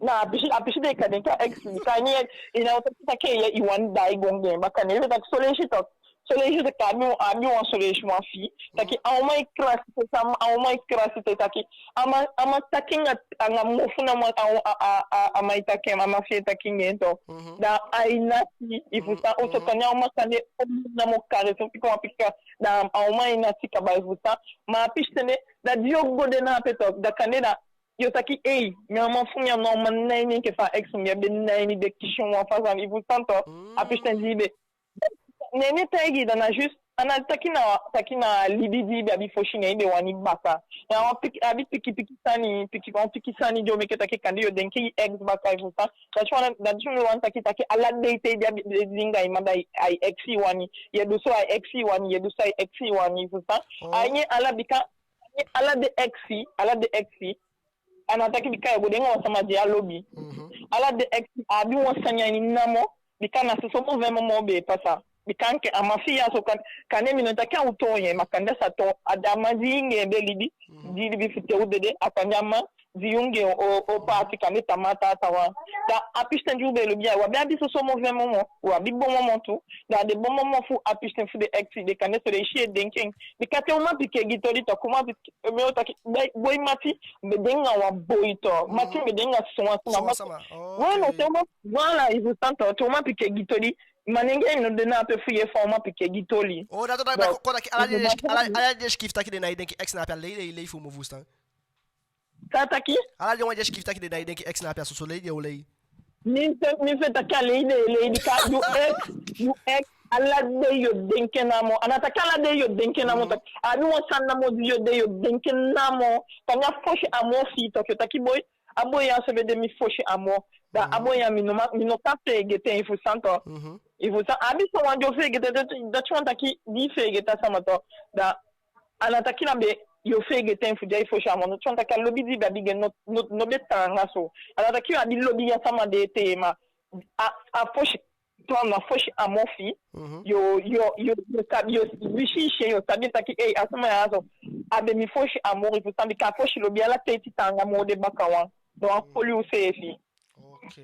Na a pisi, a pisi de i kan denki a ex fi i. Kande i ná o taki taki i wani daai go anga en baka. Ne i taki son leisi tok, son leisi tok, a abi wan, a abi wan son leisi wan fi i. Taki a uman e kalasi te, a uman e kalasi te, taki a man, a man taki anga, anga mofu namo, a, a, a, a man e taki, a man fi en e taki anga en tok. Mhm. Da ai nati, i fusutan, mhm, o so kande a uman kande namo kalasi, piki wan piki, da a uman e nati kaba, i fusutan. Ma a pisi ten de, da di yo go de na ape tok, da kande da yo taki, ei, mi a man fu mi a no man nai mi enke fa a ex fi mi be nai mi, be kisi wan fasi, i fusutan tok. Mm. A pisi ten di i be, ne mi e taigi i, da na juste, a ná taki na, taki na libi di i be abi fosi ne i be wani baka. Ya wan piki, abi piki piki sani, piki, wan piki sani di o meke taki kande yo denki i ex baka, i fusutan. Dati wani, dati mi wani taki, taki ala dei te i be abi, be de anga i man, da ai ex i wani, ye du so, ai ex i wani, ye du so, ai ex i wani, i fusutan. Oh. A ná ala, bika a ná ala den ex, ala den ex, a ná taki bika yo go de anga wan sama di i á lobi. Mhm. Ala den ex abi wan sani a ini namo, bika na soso mauvais moment u be e pasa. Bika enke a man fi i ya so kan, kande mi ná o taki a o toon i, ma kande a sa toon, a da a man di i anga en be libi, mhm, di i libi fu te u dede, a kande a man di i anga en o, o paati, kande tamaa a taawan. Da a pisi ten di u be lobi ya, u á be abi soso mauvais moment, u abi bon moment tu. Da den bon moment fu a pisi ten fu den ex de, kande son leisi ye denki en. Bika te uman piki e gi toli tok, uman piki, mi o taki, boi, boi mati be de anga wan boi tok. Mhm. Mati be de anga sowan sama. Sowan sama. Oh, ouais, non, ok. Te uman, voilà, i fusutan tok, te uman piki e gi toli, manengee ná o de na ape fu yee fa uman piki e gi toli. Oh, da, da, da, donc, kon taki ala den, ala, ala den sikiifi taki den ná e denki ex, na ape a lei den e lei fu mu fusutan. San a taki? Ala den wan di e sikiifi taki den ná e denki ex, na ape a soso lei den o lei. Mi fii, mi fii taki a lei den e lei, bika yu ex, yu ex, ala dei yo denki en namo. A ná taki ala dei yo denki en namo, mhm, taki a abi wan sani namo di yo de yo denki en namo. Kande a fosi amour fi i tok, yo taki boi, a boi ya so be de mi fosi amour. Da a, mhm, boi ya mi no man, mi no kan feegete en, i fusutan tok. Mhm. I fusutan, a abi sowan di o feegete, dati, dati wani taki di i feegete a sama tok. Da a ná taki na be yo feegete en fu di a i fosi amour. Dati wani taki a lobi di i be abi gi en no, no, no be taanga so. A ná taki yo abi lobi gi a sama de ete, ma a, a fosi, tu a na fosi amour fi i. Mhm. Yo, yo, yo, yo sabi, yo, wi si i si en, yo sabi taki, ei, a sama ya so, a be mi fosi amour, i fusutan, bika a fosi lobi ala ten e taanga moo den bakawan. Donc, a, mhm, koli useefi. Ok.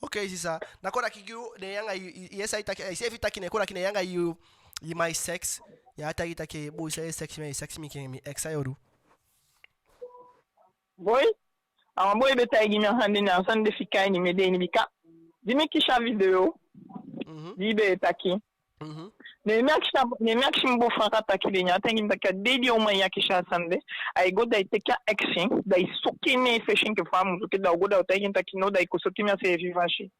Ok, sisa. Na kon taki gi yu, ne yu anga yu, i, i, i seefi taki, i seefi taki ne, kon taki ne yu anga yu, i man e sex. Ya taigi taki, boi, san i e sex mi, i e sex mi enke mi ex, san yo du? Boi, a wan boi be taigi mi a sani de, ne a sani de fika a ini mi ede ini, bika di mi kisi a video, mhm, di i be e taki. Mhm. Ne mi akisi, ne mi akisi mi boi Franka taki de, ne a taigi mi taki a dei di a uman ya kisi a sani de, ai go da ai teke a ex fi en, da ai soki en neen fesi enke fa a mu soki, da a o go da a o taigi en taki no, da ai kon soki mi a seefi fasi.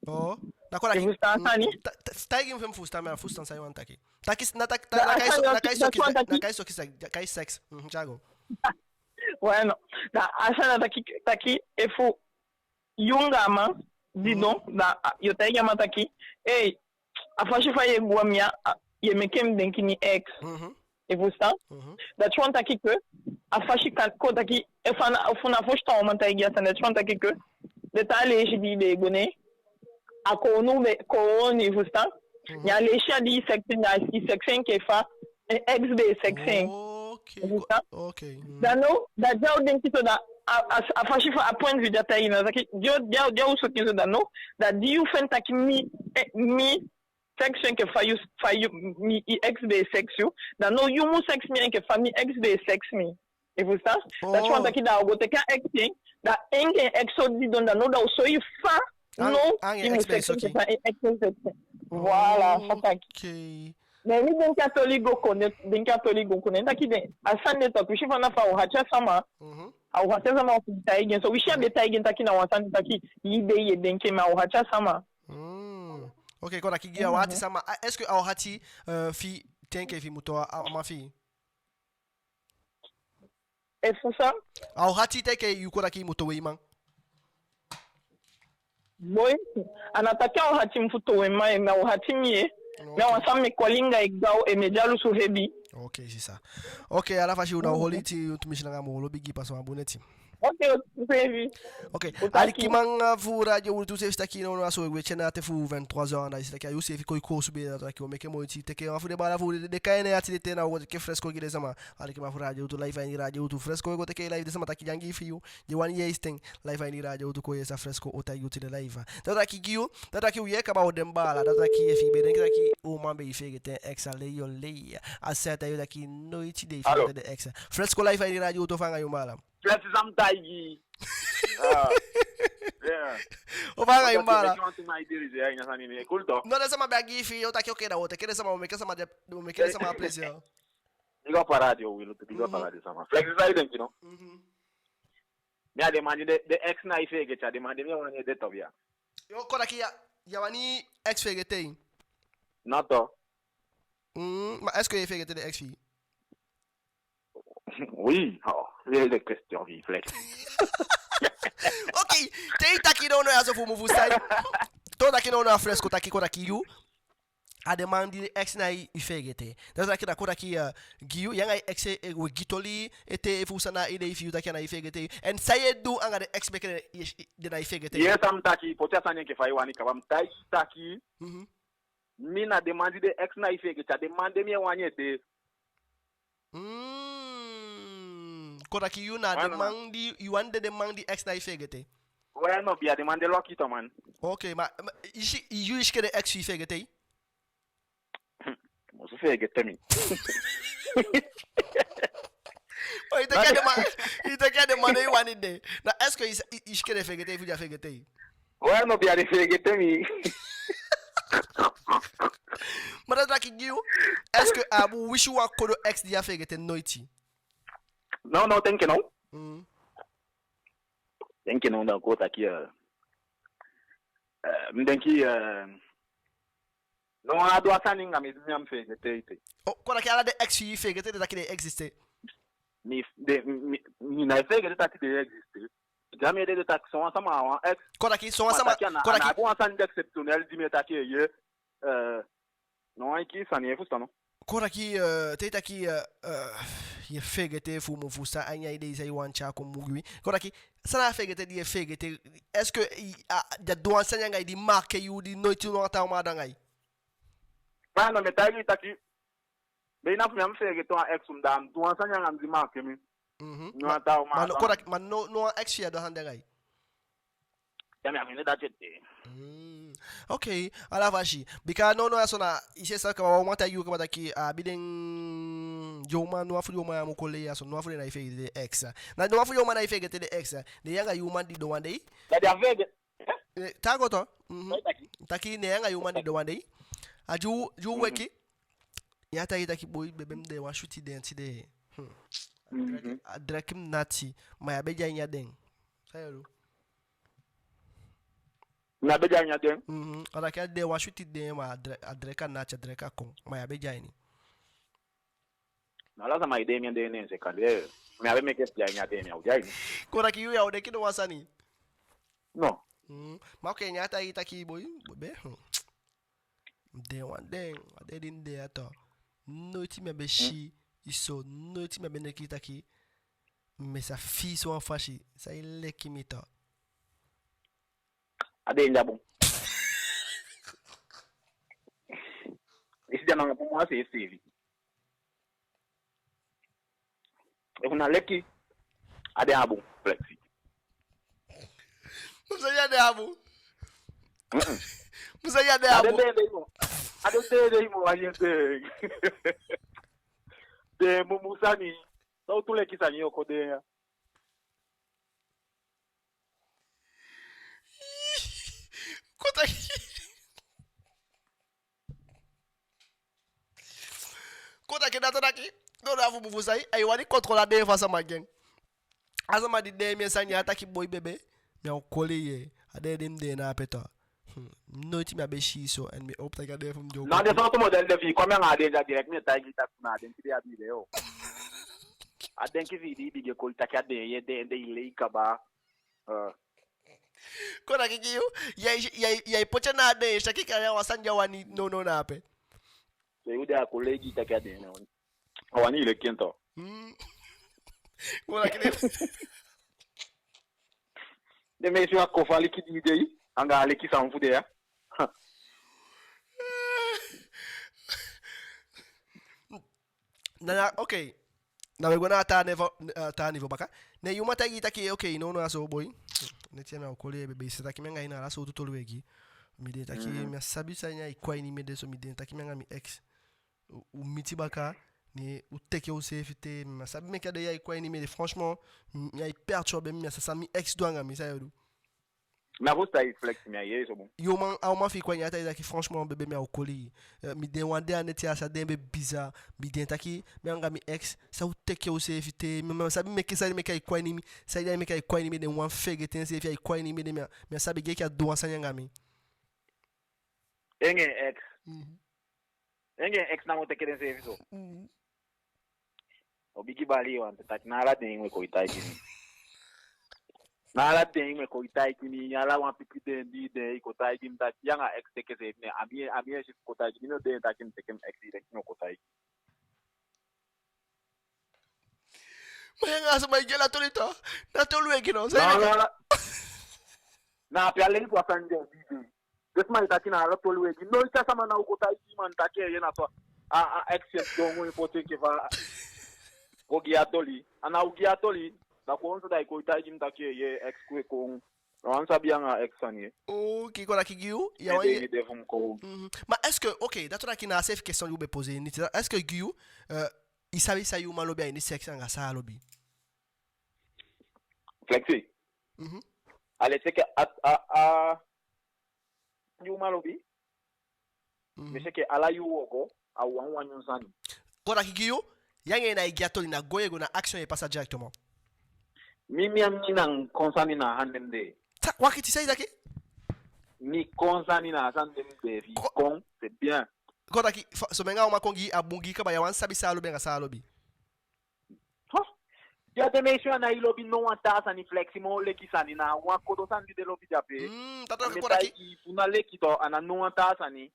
Oh, d'accord. I fusutan sani? Ta-, ta-, taigi mi fu mi fusutan, mi á fusutan san i wani taki. Taki, na taki, na, na kai so-, na kai soki, na kai soki, na kai sex. Mhm, tyai go. Bueno, na a sani na taki, taki efu yu anga a man didon, da, a, yo taigi a man taki, ei, a fasi fa ye gwe a mi ya, a, ye meke mi denki mi ex. Mhm. I fusutan? Mhm. Dati wani taki ke, a fasi kan, kon taki, efu a ná, efu na fosi taa uman taigi i a sani, dati wani taki ke, den taa leisi di i be e go ne, a kowownu be, kowownu, i fusutan? Mhm. Ne a leisi ya di i sex en, ne i sex en enke fa en ex be e sex en. Ok. I fusutan? Ok. Mhm. Da now, da di a o denki so, da a, a, a fasi fa a point de vue di a taigi i na taki, di a o, di a o, di a o soki en so, da now, da di yu feni taki mi, eh, mi sex yu enke fa yu, fa yu, mi, i ex be e sex yu, da now yu mu sex mi enke fa mi ex be e sex mi. I fusutan? Dati wani taki da a o go teke a ex en, da en anga en ex o didon, da now da a o soi yu fa, now, i mu sex en enke fa en ex e sex en. Voilà, fa taki. Ok. Ne mi denki a toli go kon ne, denki a toli go kon ne, taki den, a sani de taki wi si fa na fa a o hati a sama. Mhm. A o hati a sama fu taigi en so, wi si a be taigi en taki na wan sani taki i de ye denki, ma a o hati a sama. Mm. Ok, kon taki gi a o hati sama. A, est-ce que a o hati, euh, fi i te enke fi i mu towe a, a man fi i? Efu san? A o hati i te enke yu kon taki i mu towe i man? Boi, a ná taki a o hati mi fu towe mi man, ma a o hati mi ye. Na wan sani mi e koli anga i gaw, e mi e dyalusu hebi. Ok, sisa. Ok, ala fasi u ná o holi i, u tumisi langa moo, u lobi gi i pasa wan bun neti. Ok, u seefi. Ok, u taki. Alikiman fu Radio Wi Lutu, u seefi si taki nownow a so we tyai na a ten fu vingt-trois heures, anda i si taki a yu seefi kon, i koosube, da u taki u o meke moiti teke wan fu den baala fu u, den kai en na a tide te, na u o teke Fresco gi den sama. Alikiman fu Radio Wi Lutu, live a ini Radio Wi Lutu, Fresco we go teke live, den sama taki den á gi i fi yu, den wani yee i siten, live a ini Radio Wi Lutu, kon yee san Fresco o taigi u tide live. Da u taki gi yu, da u taki u yee kaba, u den baala, da u taki efi i be denki taki uman be e feegete en ex, a lei yo lei. A sa e taigi yu taki noiti den e feegete den ex. Fresco, live a ini Radio Wi Lutu, fa anga yu, baala? Flex, san mi taigi i? Ah. Yeah. O fa anga yu, baala? Wan tu mai dirije, ya, i na sani mi e kulu tu. No, den sama be á gi i fi yu, u taki ok, da u o teke den sama, u o meke sama de, u o meke den sama a plaisir. Big up Radio Wi Lutu, big up Radio sama. Flex, san i denki, no? Mhm. Mi á de man di den, den ex ná e feegete, a den man di mi e wani ede tu ya. Yo, kon taki ya, ya wani ex feegete i? No tu. Mm, ma est-ce que i e feegete den ex fi i? Oui, oh, c'est une question, oui, Flex. Ok, te i taki nownow ya so fu mu fu sai. Te u taki nownow a Flex, kon taki, kon taki yu, a den man di ex ná e feegete. Da u taki, da kon taki, eh, gi yu, yu anga i ex, eh, we gi toli ete fu san na a idei fi yu taki a ná e feegete. En san yu e du anga den ex meke den, den ná e feegete. Yes, san mi taki, poti a sani enke fa i wani kaba, mi taigi i taki. Mhm. Mi na den man di den ex ná e feegete, a den man de mi e wani ede. Mm. Kon taki yu na den man di, yu wani de den man di ex ná e feegete. We no be a den man de lucky tu, man. Ok, ma, ma, i si, yu si enke den ex fi i feegete i? Musu feegete mi. O, i taki a den man, i taki a den man de i wani de. Na est-ce que i, i, i si enke den feegete i fu den á feegete i? We no be a den feegete mi. Ma da u taki gi yu, est-ce que a bun wisi wan kodo ex di á feegete noiti? No, no, te enke now. Mm. Te enke now, da kon taki, eh, eh, mi denki, eh, no, a du a sani anga mi, mi á mu feegete ete. O, kon taki ala den ex fi i i feegete, den taki den existe. Mi, den, mi, mi ná e feegete taki den existe. Di a mi ede, den taki son wan sama a wan ex. Kon taki son wan sama, kon taki a ná bun, wan sani di exceptionnel di mi e taki, ye, eh, no, a enke sani, i fusutan, no? Kon taki, eh, te i taki, eh, eh, yu e feegete fu mu fu san a ini a idei san i wani tyai kon mu gi wi. Kon taki san na a feegete di yu e feegete, est-ce que i, a, den du wan sani anga i di marqué yu di noiti wan taa uman du anga i? Ma no, mi e taigi i taki, be na fu mi á mu feegete wan ex fu mi, da a du wan sani anga mi di marqué mi. Mhm. No, ma, taa uman, ma no, kon taki, ma no, no wan ex fi i á du wan sani anga i? Ya, mi á mini dati ete. Mm. Ok, ala fasi. Bika nownow ya so na, i si, sa kaba wan uman taigi yu kaba taki, a abi den, den uman, no wan fu den uman ya mu kon lei ya so, no wan fu den ná e feegete den ex. Na no wan fu den uman ná e feegete den ex. Den yu anga yu uman di du wan dei. Da den á feegete. Eh, taa go tu. Mhm. Taki ne yu anga yu uman di du wan dei. A di u, di u weki. Ya taigi i taki boi, bebe, mi de wan switi den tide. Hmm. Mhm. A dringi mi nati, ma ya be de a ini a den. San yu du? Na be de a ini a den. Mhm. A taki a de wan switi den, ma a dre-, a dringi a nati, a dringi a kon, ma ya be de a ini. Na ala sama e de a ini a den, ne en se kande. Mi á be meke, de a ini a den, mi á o de a ini. Kon taki yu ya o denki no wan sani. No. Mhm. Ma ok, ne a taigi i taki boi, bebe, hmm. Mi de wan den, a dei di mi de ya tu. Noiti mi á be si i so, noiti mi á be denki taki mi sa fii so wan fasi, sa i leki mi tu. A dei di á bun. I si, den anga bun wan seefi seefi. Efu na leki, a dei á bun, Flexi. Mu sa ya de a bun. Mm-mm. Mu sa ya de a bun. A de de de imo. A de de de imo, a de de. De mumu sani. Sowtu leki sani yo kon de ya. Kota. Kon taki, da a taki, no, da a fu mufu sai, ai wani contrôler a deen fu a sama gi en. A sama di deen mi e sani, a taki boi bebe, mi á o koli i, a deen di mi deen na ape tu. Hmm, noiti mi á be si i so, en mi hoop taki a deen fu mi di o koli. Na den sowtu model de fi i kon anga a deen ya direct, mi e taigi i taki na a deen tide a be de o. A denki fi i di i bigin e koli taki a deen ya, deen de i lei kaba. Eh. Kon taki gi yu, yai, yai, yai poti en na a deen, taki a wan sani di a wani, no, no, na ape. So yu de a kon lei gi i taki a den, no. A wani i leki en tu. Mm. Wala kide. Den mei si wan kofu aliki di i de, anga aliki san fu de ya. Na, na, oke. Na we go na a taa niveau, a taa niveau baka. Ne yu man taigi i taki, oke, no, no, a so boi. Neti ya mi á o koli i bebe, i sa taki mi anga i na ala sowtu toli we gi. Mi de taki, mhm, mi á sabi san ya e kon a ini mi ede so, mi de taki mi anga mi ex. U, u miti baka, ne u teke useefi te, mi á sabi meke a de ya e kon a ini mi ede, franchement, mi, mi ai perturbé, mi á sa san mi ex du anga mi, san yo du. Na fu sa i flex mi a yee so bun. Yu man, a uman fi i kon a ini a taa taki franchement bebe mi á o koli i. Eh, mi de wan dei a neti ya, a sa de en be bizarre. Mi de taki, mi anga mi ex, san u teke useefi te, mi á sabi meke san ai meke ai kon a ini mi, san ai meke ai kon a ini mi ede, wan fegete enseefi ai kon a ini mi ede, mi á, mi á sabi enke a du wan sani anga mi. Anga en ex. Mhm. Anga en ex namo teke denseefi so. Mhm. O bigi bali, yu wani taki na ala den yu e kon e taigi mi. Na ala den yu e kon e taigi mi, ala wan pikin den di den e kon taigi mi taki yu anga ex teke seefi, ne a mi, a mi e si fu kon taigi mi, no den taki mi teke mi ex, den no kon taigi. Ma yu anga a sama e gi ala toli tu, na toli we gi no. Na, na, na. Na ape a leli fu a sani de, di de. Den sama e taki na ala toli we gi. Noiti a sama ná o kon taigi man taki eeye na so a, a ex e dongo en poti enke fa go gi a toli. A ná o gi a toli. Da kon so da i kon taigi mi taki eeye ex kwe kon. Na wan sabi anga ex sani. Oke, kon taki gi yu, ya wan ye. Mhm. Ma est-ce que, oke, dati taki na a seefi question yu be poser, neti, est-ce que gi yu, eh, i sabi san yu man lobi a ini sex anga san a lobi? Flexi. Mhm. A leti enke a, a, a, yu man lobi. Mhm. Mi si enke ala yuu wooko, a wan wan nyun sani. Kon taki gi yu, yu anga en ná e gi a toli, na go ye go, na action ye pasa directement. Mi, mi, mi ná kon sani na a sani de mi de. Ta, wakiti, san i taki? Mi kon sani na a sani de mi de, fi i kon, c'est bien. Kon taki, fa, so mi anga a uman kon gi, a bun gi kaba, ya wani sabi san a lobi anga san a lobi. Huh? Ya de mi e si a ná e lobi no wan taa sani, Flexi, moo leki sani, na wan kodo sani di den lobi de ape. Mm, dati taki, kon taki. Fu na leki tu, a ná no wan taa sani.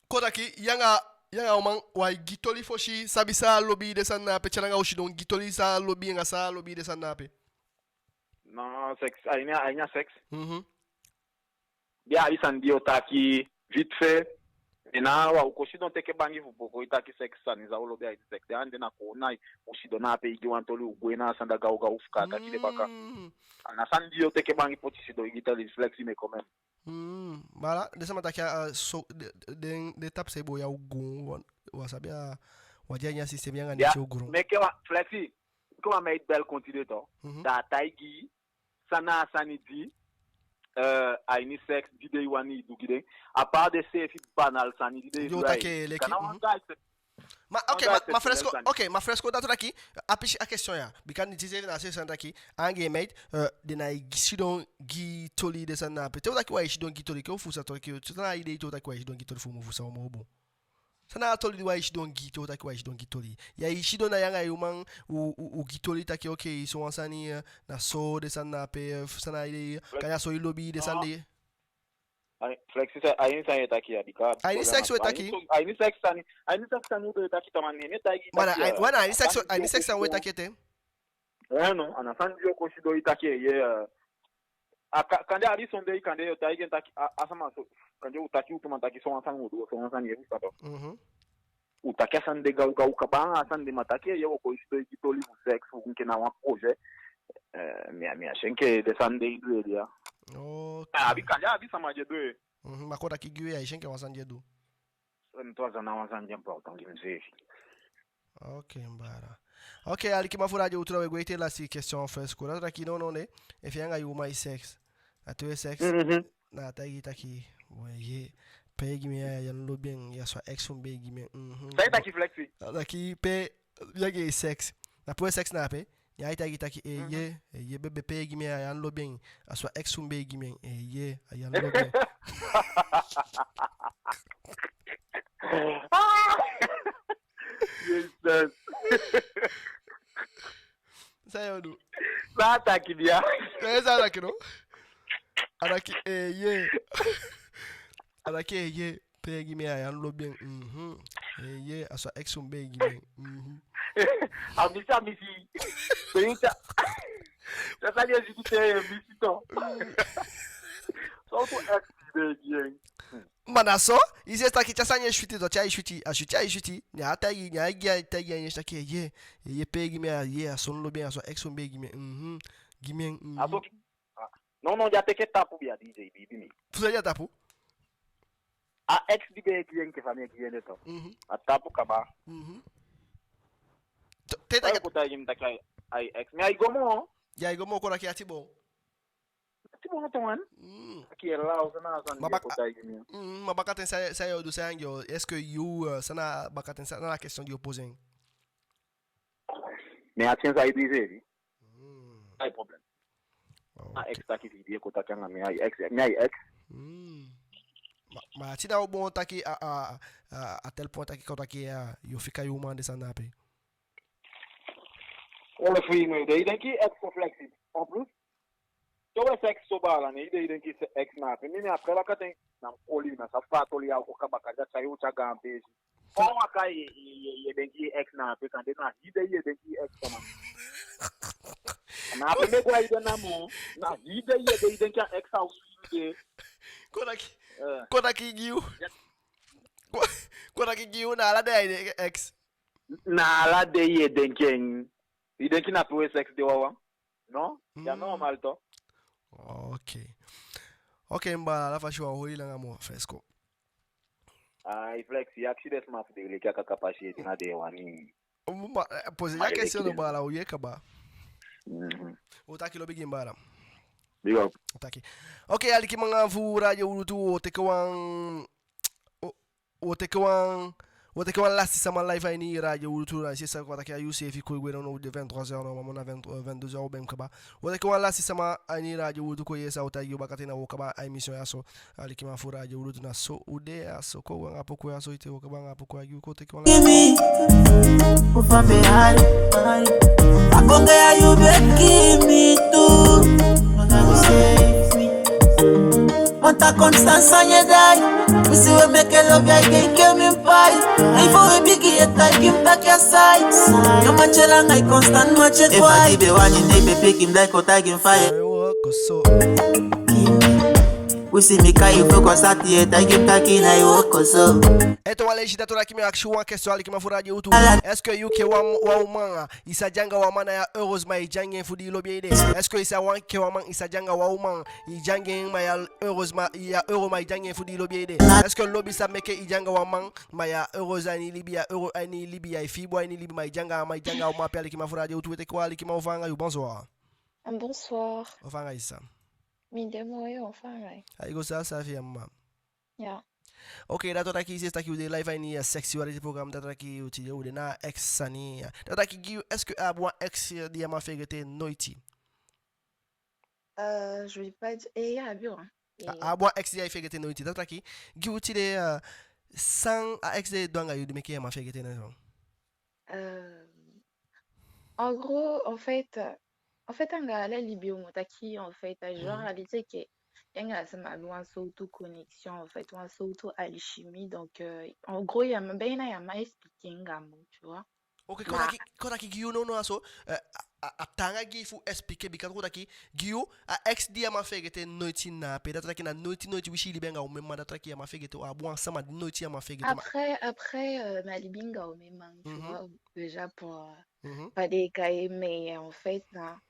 Kon taki, yu anga, yu anga uman, wá e gi toli fosi, sabi san a lobi, den sani na ape, te anga u sidon gi toli san a lobi, anga san a lobi, den sani na ape. Na sex, a ini, a ini a sex. Mhm. Di a abi sani di yo taki vite fait. Ná wá o kon sidon teke bangi fu poko i taki sex sani, san u lobi a ini sex. Den ande na kon na u sidon na ape i gi wan toli, u gwe na a sani da gaw gaw fu kaa taki den baka. Mm. A ná sani di yo teke bangi poti sidon i gi toli, Flexi, mais quand même. Mm, voilà, den sama taki, ah, so, den, den, den tapu se bo ya u gun, wá, wá sabi a, wá de a ini a système ya anga neti u gun. Meke wan, Flexi, meke wan meid bel kon tide tu. Mhm. Da a taigi i san na a sani di, eh, a ini sex di den wani i du gi den. À part den seefi banal sani di den e du. Yo taki leki, kana wan, mhm, guy se Ma, ok, ma, ma Fresco, ok, ma Fresco, dati taki, a pisi a question ya. Bika neti seefi na a seefi sani taki, anga en meid, eh, den ná e gi, sidon gi toli den sani na ape. Te u taki wá e sidon gi toli, ke u fusutan taki, san na a idee te u taki wá e sidon gi toli fu mu fusutan moo bun. San na a toli di wá e sidon gi, te u taki wá e sidon gi toli. Ya e sidon na yu anga yu man, u, u, u gi toli taki, ok, so wan sani, eh, na so den sani na ape, eh, san na a idee, kande a so i lobi den sani de. Ai, Flexi, sa, a ini san ye taki ya, bika a ini sex we taki. A ini sex sani, a ini sex sani we taki, taman ne mi e taigi i taki ya. Wan, a ini sex, a ini sex sani we taki ete. Eh, no, a ná sani di yo kon sidon i taki, eh, ye, eh. A ka, kande a abi sondee, kande yo taigi en taki, a, a sama so, kande u taki u tu man taki so wan sani u du, so wan sani ye fu saba. Mhm. U taki a sani de gaw gaw kaba, a sani de ma taki, eh, ye, wo kon sidon i gi toli fu sex, fu enke na wan projet. Eh, mi á, mi á si enke den sani de i du ya. Ok. A abi, kande a abi sama di e du. Mhm, ma kon taki gi wi, ya e si enke wan sani di e du. Sani tu a sani na wan sani di important gi mi seefi. Ok, mi baala. Ok, alikiman fu Radio Wi Lutu, we gwe ete lasti question, Fresco. Dati taki, no, no, ne, efi yu anga yu uman e sex. A tu e sex. Mhm. Na a taigi i taki, we, ye, pe gi mi ya, ya lobi en, ya so a ex fu mi be gi mi en. Mhm. San i taki, Flexi? A taki pe, yu anga en e sex. Na pe u e sex na ape. Ya ai taigi i taki, eh, ye, eh, ye, bebe, pe gi mi ya, ya lobi en. A so a ex fu mi be gi mi en, eh, ye, ya lobi en. Jesus. San yo du? San a taki dia? Eh, san a taki no? A taki, eh, ye. A taki, eh, ye, pe gi mi ya, ya lobi en. Mhm. Eh, ye, a so a ex un be e gi mi en. Mhm. A misi, a misi. Pe yu ta. Sa sa ye si te misi to. So tu ex be e gi en. Ma na so, i si taki te a sani e switi, te ai switi, a switi, ai switi. Ne a taigi, ne a gi, a taigi, a taki, ye, ye, pe i gi mi a, ye, a so mi lobi en, a so a ex un be e gi mi en. Mhm. Gi mi en, mhm. A so ki, ah, no, no, ya teke tapu bia, D J, biibi mi. Fu san ya tapu? A ex di be e gi en, enke fa mi e gi en de to. Mhm. A tapu kaba. Mhm. Te, te, te, kon taigi mi taki ai, ai ex. Mi ai go moo. Ya ai go moo, kon taki a tibo. Ti bon, tongan. Mm. Aki e law, san na a sani di e kon taigi mi. Mm, ma bakaten san, san yo du, san yo, est-ce que yu, euh, san na bakaten, san na a question di yo poser en? Mi a tien san i di seefi. Mm. Ai problème. Ah, ok. A ex taki fi i di e kon taki anga mi, ai ex, mi ai ex. Mm. Ma, ma a tina o bon taki a, a, a, a tel point taki kon taki a, yo fika yu uman den sani ape. Ole fu i, mi de, i denki ex so flexible. En plus, te we seks so baala, ne i de, i denki ex na ape. Mi, mi après bakaten, na mi koli, na sa fa a toli ya o kon kaba, kande a tyai u tyai gaan peesi. Fa u waka, ye, ye, ye, ye denki ex na ape, kande na i de, ye denki ex, man. Na ape mi e go a i de namo, na i de, ye de, i denki a ex a u de. Kon taki, eh, kon taki gi yu. Ya. Kon, kon taki gi yu, na ala dei i de ex. Na ala dei ye denki en. I denki na pe we seks de wawan. No? Ya normal to. Ok. Ok, mi baala, ala fasi wan holi langa moo fresco. Ai, Flex, i akisi den sama fu den leki a kaka pasi ete na den wani. Ma, eh, poser a question, no, baala, u yee kaba. Mhm. U taki lobi gi mi, baala. Big up. U taki. Ok, alikiman fu Radio Wi Lutu, u o teke wan, u o teke wan, u o teke wan lasi sama live a ini Radio Wi Lutu, na i si san u o taki a, yu seefi kon gwe, no, no, u de vingt-trois heures, no, ma na vingt, euh, vingt-deux heures u be mu kaba. U o teke wan lasi sama a ini Radio Wi Lutu, kon yee san a o taigi u, bakaten na u o kaba a émission ya so. Alikiman fu Radio Wi Lutu, na so u de ya so, kon anga poku ya so, ete u o kaba anga poku ya, gi u, kon teke wan lasi. Give me, o fa mi e hari, hari. A konga ya yu be gi mi tu. Save me. Monta kon san san ye dai. Wi si we meke lobi ai denki mi pai. Ai fo we bigi e taigi mi taki a sai. Yo mache langa i konstan mache kwai. Efu a di be wani ne i be piki mi dai kon taigi mi faya. Ai woko so. Wi si mi kai yu fu kon sati e taigi mi taki na i woko so. Ete wan leisi, dati o taki mi akisi wan question, alikiman fu Radio Wi Lutu. Est-ce que yu enke wan, wan uman, i sa de anga wan man, na ya heureuse ma i de anga en fu di i lobi en ede? Est-ce que i sa wan enke wan man, i sa de anga wan uman, i de anga en ma ya heureuse ma, ya heureux ma i de anga en fu di i lobi en ede? Est-ce que lobi sa meke i de anga wan man, ma ya heureuse a ini i libi, ya heureux a ini i libi, ya e fii bun a ini i libi, ma i de anga, ma i de anga wan man ape? Alikiman fu Radio Wi Lutu, u e teke wan alikiman, u o fanga yu, bonsoir. Bonsoir. U o fanga yu, sa. Mi de moi, u o fanga yu. Ai go sa, sa fi a mma. Ya. Ok, dati o taki, i si, taki u de live a ini a sexualité programme, dati o taki u tide u de na ex sani ya. Dati o taki gi yu, est-ce que a abi wan ex di ya man feegete noiti? Euh, je vais pas dire, eh, ya, abi wan. A, a abi wan ex di ya man feegete noiti. Dati o taki gi u tide, euh, san a ex de du anga yu di meke ya man feegete noiti. Euh, en gros, en fait, euh, en fait, anga ala libi u mu taki, en fait, euh, genre, mhm, a leti enke yu anga sama abi wan sowtu connexion, en fait, wan sowtu alchimie. Donc, euh, en gros, ya man, ben, ya man expliquer anga moo, tu vois. Ok, kon taki, kon taki gi yu, no, no, a so, euh, a, a, a taanga gi fu expliquer, bika kon taki gi yu, a ex di ya man feegete noiti na ape, dati o taki na noiti, noiti wi si i libi anga omen man, dati o taki ya man feegete, a abi wan sama di noiti ya man feegete, ma. Après, après, euh, mi á libi anga omen man, tu vois, déjà pour, euh, mhm, pas des cas, mais en fait, na,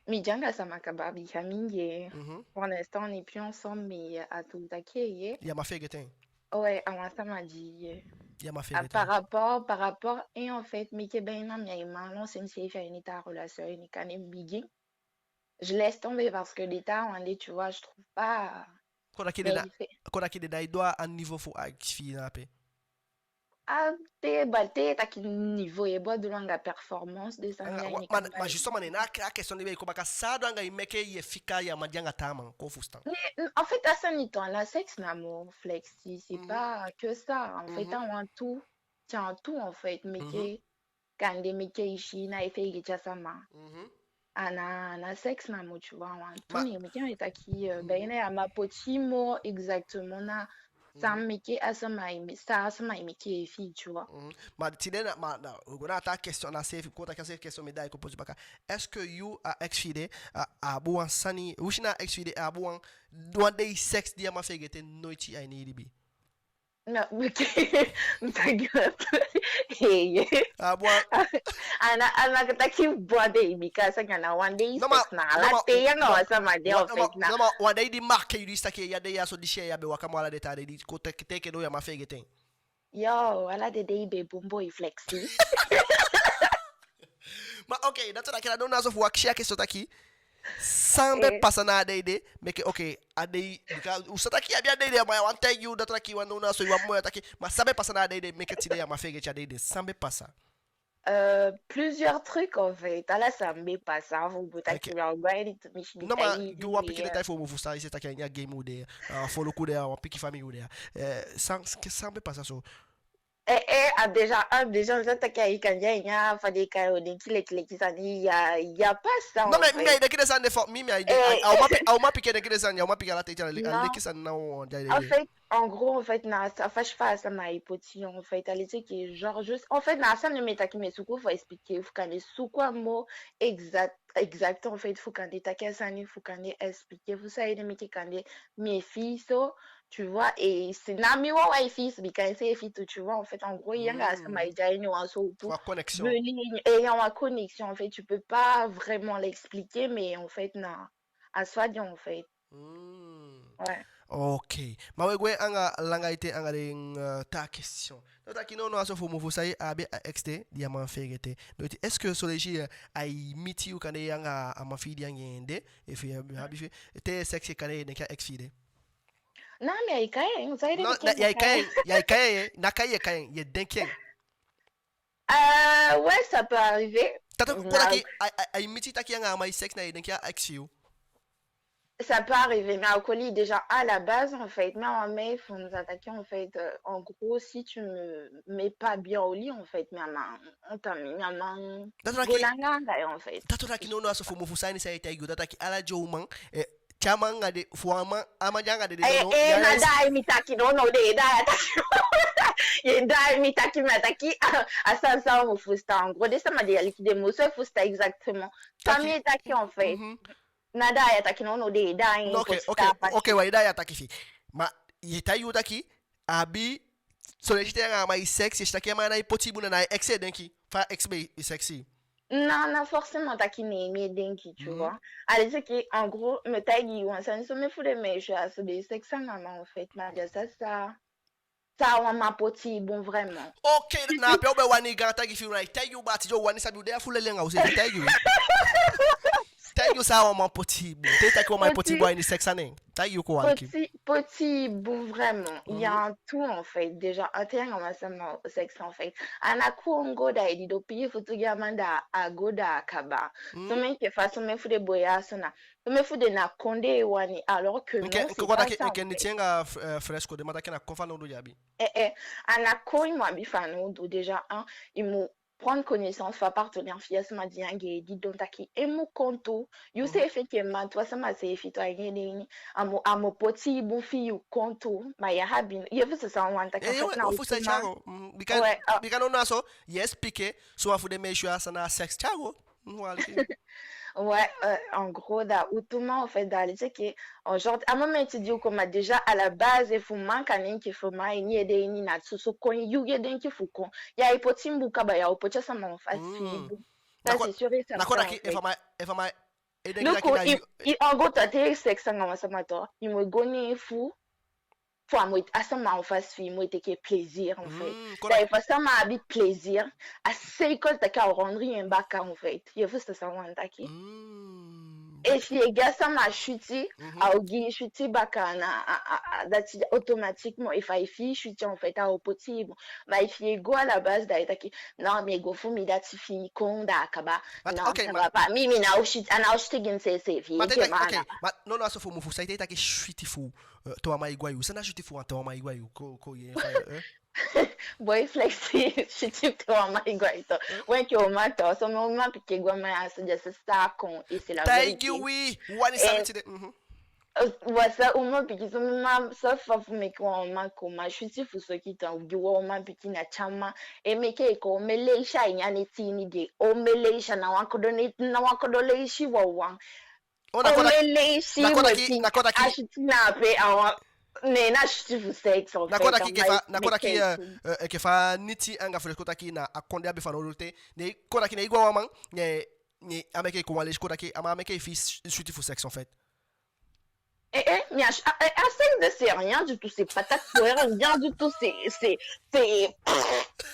mi de anga sama kaba, bika mi anga en, mhm, pour l'instant, on n'est plus ensemble, mais, euh, a tuu taki, ye. Ya man feegete en. Ouais, a wan sama di, euh, ya man feegete en. Par rapport, par rapport, et en fait, meke ben na mi, a i man lancer mi seefi a ini taa relation, a ini kande mi bigin. Je laisse tomber parce que den taa wan de, tu vois, je trouve pas. Kon taki den na, kon taki den ná e doo a niveau fu a ex fi i na ape. A te, ba te taki niveau, ye bedoel anga performance de sani ya, ma, ma justement, ne na a question di be kon baka, san du anga i meke ye fika ya man de anga taa man, kon fusutan. Mais, en fait, a sani tu, a ná seks namo, Flexi, c'est pas que ça. En fait, a wan tout, c'est un tout, en fait, meke kande meke i si na i feegete a sama. Mhm. A ná, a ná seks namo, tu vois, a wan tout. Ma, ne meke mi e taki, euh, ben, ya man poti moo exactement na, San meke a sama e me-, san a sama e meke e fii, tu vois. Mhm. Ma tide na, ma na, u go na a taa question, na seefi, kon taki a seefi question mi daai kon poser baka. Est-ce que yu, a ex fi i de, a, a abi wan sani, u si na a ex fi i de, a abi wan, wan dei sex di a man feegete noiti a ini i libi? No, mi taki, mi taki, hey, yeah. A abi wan... A ná, a ná taki wan dei, bika a sani ya na wan dei sex, na ala ten yu anga wan sama de, en fait, na... No, ma wan dei di marqué yu, di i si taki a dei ya so, disi ya be waka moo ala den taa dei, di kon te, te enke doo ya man feegete en. Yo, ala den dei be bun boi, Flexi. Ma oke, dati wani taki na nownow so fu akisi a question taki, san be pasa na a dei de, meke, oke, a dei, bika u sa taki i abi a dei de, ma ya wani taigi u, dati wani taki wan nownow so i wani moo ya taki, ma san be pasa na a dei de, meke tide ya man feegete a dei de, san be pasa? Euh, plusieurs trucs, en fait. Ala san be pasa, fu u taki, oke, mi á o go a ini tu, mi si... No, ma gi u wan pikin detail fu u mofu san i si taki a ini a game u de, a foluku u de, a wan pikin famii u de. Eh, san, san be pasa so? Eh, eh, a déjà, a déjà, mi sa taki a i kande a ini a fa den e kai, o denki leki leki sani ya, ya pasa, en fait. Non, mais mi á e denki den sani de fo, mi, mi á e denki, a, a uman pi-, a uman pikin e denki den sani, a uman pikin ala ten e tyai, a leki sani na wan dei. En fait, en gros, en fait, na sa, fasi fa a sama e poti en, en fait, a leti enke, genre, juste, en fait, na a sani mi e taki, mi e suku fu expliquer, fu kande suku a mot exact, exact, en fait, fu kande taki a sani, fu kande expliquer fu saide meke kande mi e fii so, tu vois, et c'est, na mi wawan e fii so, bika enseefi tu, tu vois, en fait, en gros, i anga a sama e de a ini wan sowtu... Wan connexion. Beli, et il y a une connexion, en fait, tu peux pas vraiment l'expliquer, mais en fait, na a so a de, en fait. Mm. Ouais. Oke. Ma we gwe anga langa ete anga den, euh, taa question. Dati wani taki nownow a so fu u mofu sai, a abi a ex de di a man feegete. Donc, est-ce que son leisi, euh, ai miti yu kande yu anga a man fi i de anga en de, efu yu abi fi, te sex kande yu e denki a ex fi i de? Non, mi á e kai en, saide... Non, meke na, mi á e kai en, mi á e kai en, na kai yu e kai en, yu e denki en. Euh, ouais, ça peut arriver. Tata, kon taki, a, a, ai miti taki yu anga a man e sex, na yu e denki a ex fi yu. Ça peut arriver, mais a o koli déjà à la base, en fait, mi á wani meke fu mi sa taki, en fait, euh, en gros, si tu me mets pas bien au lit, en fait, mi á man, on t'a mis, mi á man... Dati wani taki, go langa anga yu, en fait. Dati wani taki nownow a so fu u mofu san i si ai taigi yu, dati wani taki ala den uman, eh, te a man anga den, fu a man, a man de anga den, den... Eh, no, eh, ya na dati mi taki, nownow, den dati ya taki. Ye, dati mi taki, mi á taki, a, a san san u mofu fusutan, en gros, den sama di e aliki den mu so fusutan exactement san mi e taki, en fait. Mhm. Na dati ya taki, nownow, den dati... No, oke, oke, oke, wa, i dati ya taki fi. Ma ye taigi u taki, a abi, son leisi te yu anga a man e sex, ye si taki a man ná e poti i bun, na a ex i e denki, fa a ex be e sex i. Non, non, forcément, taki ne mi e denki, tu vois. A leti enke, en gros, mi e taigi yu wan sani, somen fu den meisje ya so den e sex anga man, en fait, ma den á sa san, san wan man poti i bun vraiment. Oke, na pe u be wani go, taigi fi u, na i taigi u, bati, yo, u wani sabi, u de ya fu leli anga u, se taigi u. Taigi u san wan man poti i bun. Te i taki wan man poti i bun a ini sex, a nen. Taigi u kon aliki. Poti, poti i bun vraiment. Il y a un tout, en fait. Déjà, a te yu anga wan sama o sex, en fait, a ná kon go da i didon pii futu gi a man da a go da a kaba. Somen enke fa somen fu den boi ya so na, somen fu den na kon den e wani, alors que non, c'est pas ça, en fait. Enke neti anga, euh, fresco, den man taki na kon fanowdu den abi. Eh, eh, a ná kon i mu abi fanowdu, déjà, un, i mu prendre connaissance fu a partenaire fi i, a sama di yu anga en e didon, taki en mu kon tu. Yu seefi enke man tu, a sama seefi tu, a ini en ede ini, a mu, a mu poti i bun fi yu kon tu, ma yu á abi, yu e fusutan san mi wani taki, en fait, na u tu man. Bika, bika nownow a so ye expliquer, somen fu den meisje ya, san na sex, Thiago. Ouais, euh, en gros, da u tu man, en fait, da a leti enke, en genre, a moment di u kon, ma déjà, à la base, efu man kan denki fu man, a ini en ede ini na soso kon yu e denki fu kon. Ya e poti en bun kaba, ya o poti a sama en face fi i bun. Ça, c'est sûr et certain, en fait. Efu a man, efu a man e denki taki na yu. I, en gros, te i e sex anga wan sama tu, i mu e go ne en fu fu a mu e, a sama en face fi i mu e teke plaisir, en fait. Mm, correct. Da efu a sama abi plaisir, a seiko taki a o rendre i en baka, en fait. Ye fusutan san mi wani taki. Mm. Efi ye gi a sama switi, a o gi i switi baka, na, a, a, a, dati automatiquement, efu ai fii i switi, en fait, a o poti i bun. Ma efi ye go à la base, da i taki, non, mi e go fu mi dati fi i kon, da a kaba. Non, ça va pas. Mi, mi ná o switi, a ná o switi gi mi seefi, enke man. Ma nownow a so fu u mofu, san i taki switi fu Eh, te wan man e go a yu. San na switi fu wan te wan man e go a yu? Ko, ko, ye, fa, eh? Boy Flexi, switi te wan man e go a yu tu. Wan enke uman tu, somen uman pikin e go a man ya so, just sa kon, et c'est la vérité. Taigi wi, u wani sabi tide. Mhm. Wan sa umanpikin, so mi ma sa fa fu meke wan uman kon, ma switi fu soki tan gi wan umanpikin na tyama. E meke i kon, omen leisi a ini a neti ini de, omen leisi a na wan kodo neti, na wan kodo leisi wawan. Oh, na kon taki, omen leisi na kon taki, weti, na kon taki, a switi na ape a wan, ne na switi fu seks en fait, na kon taki, enke fa, na kon taki, eh, eh, enke fa Niti anga Fred kon taki, na a kondee a be fanowdu te, ne kon taki ne i go a wan man, ne, ne a meke i kon wan leisi, kon taki a man meke i fii switi fu seks en fait. Eh, eh, mi a, a, a, a seks de, c'est rien du tout, c'est pas ta couleur, rien du tout, c'est, c'est, c'est,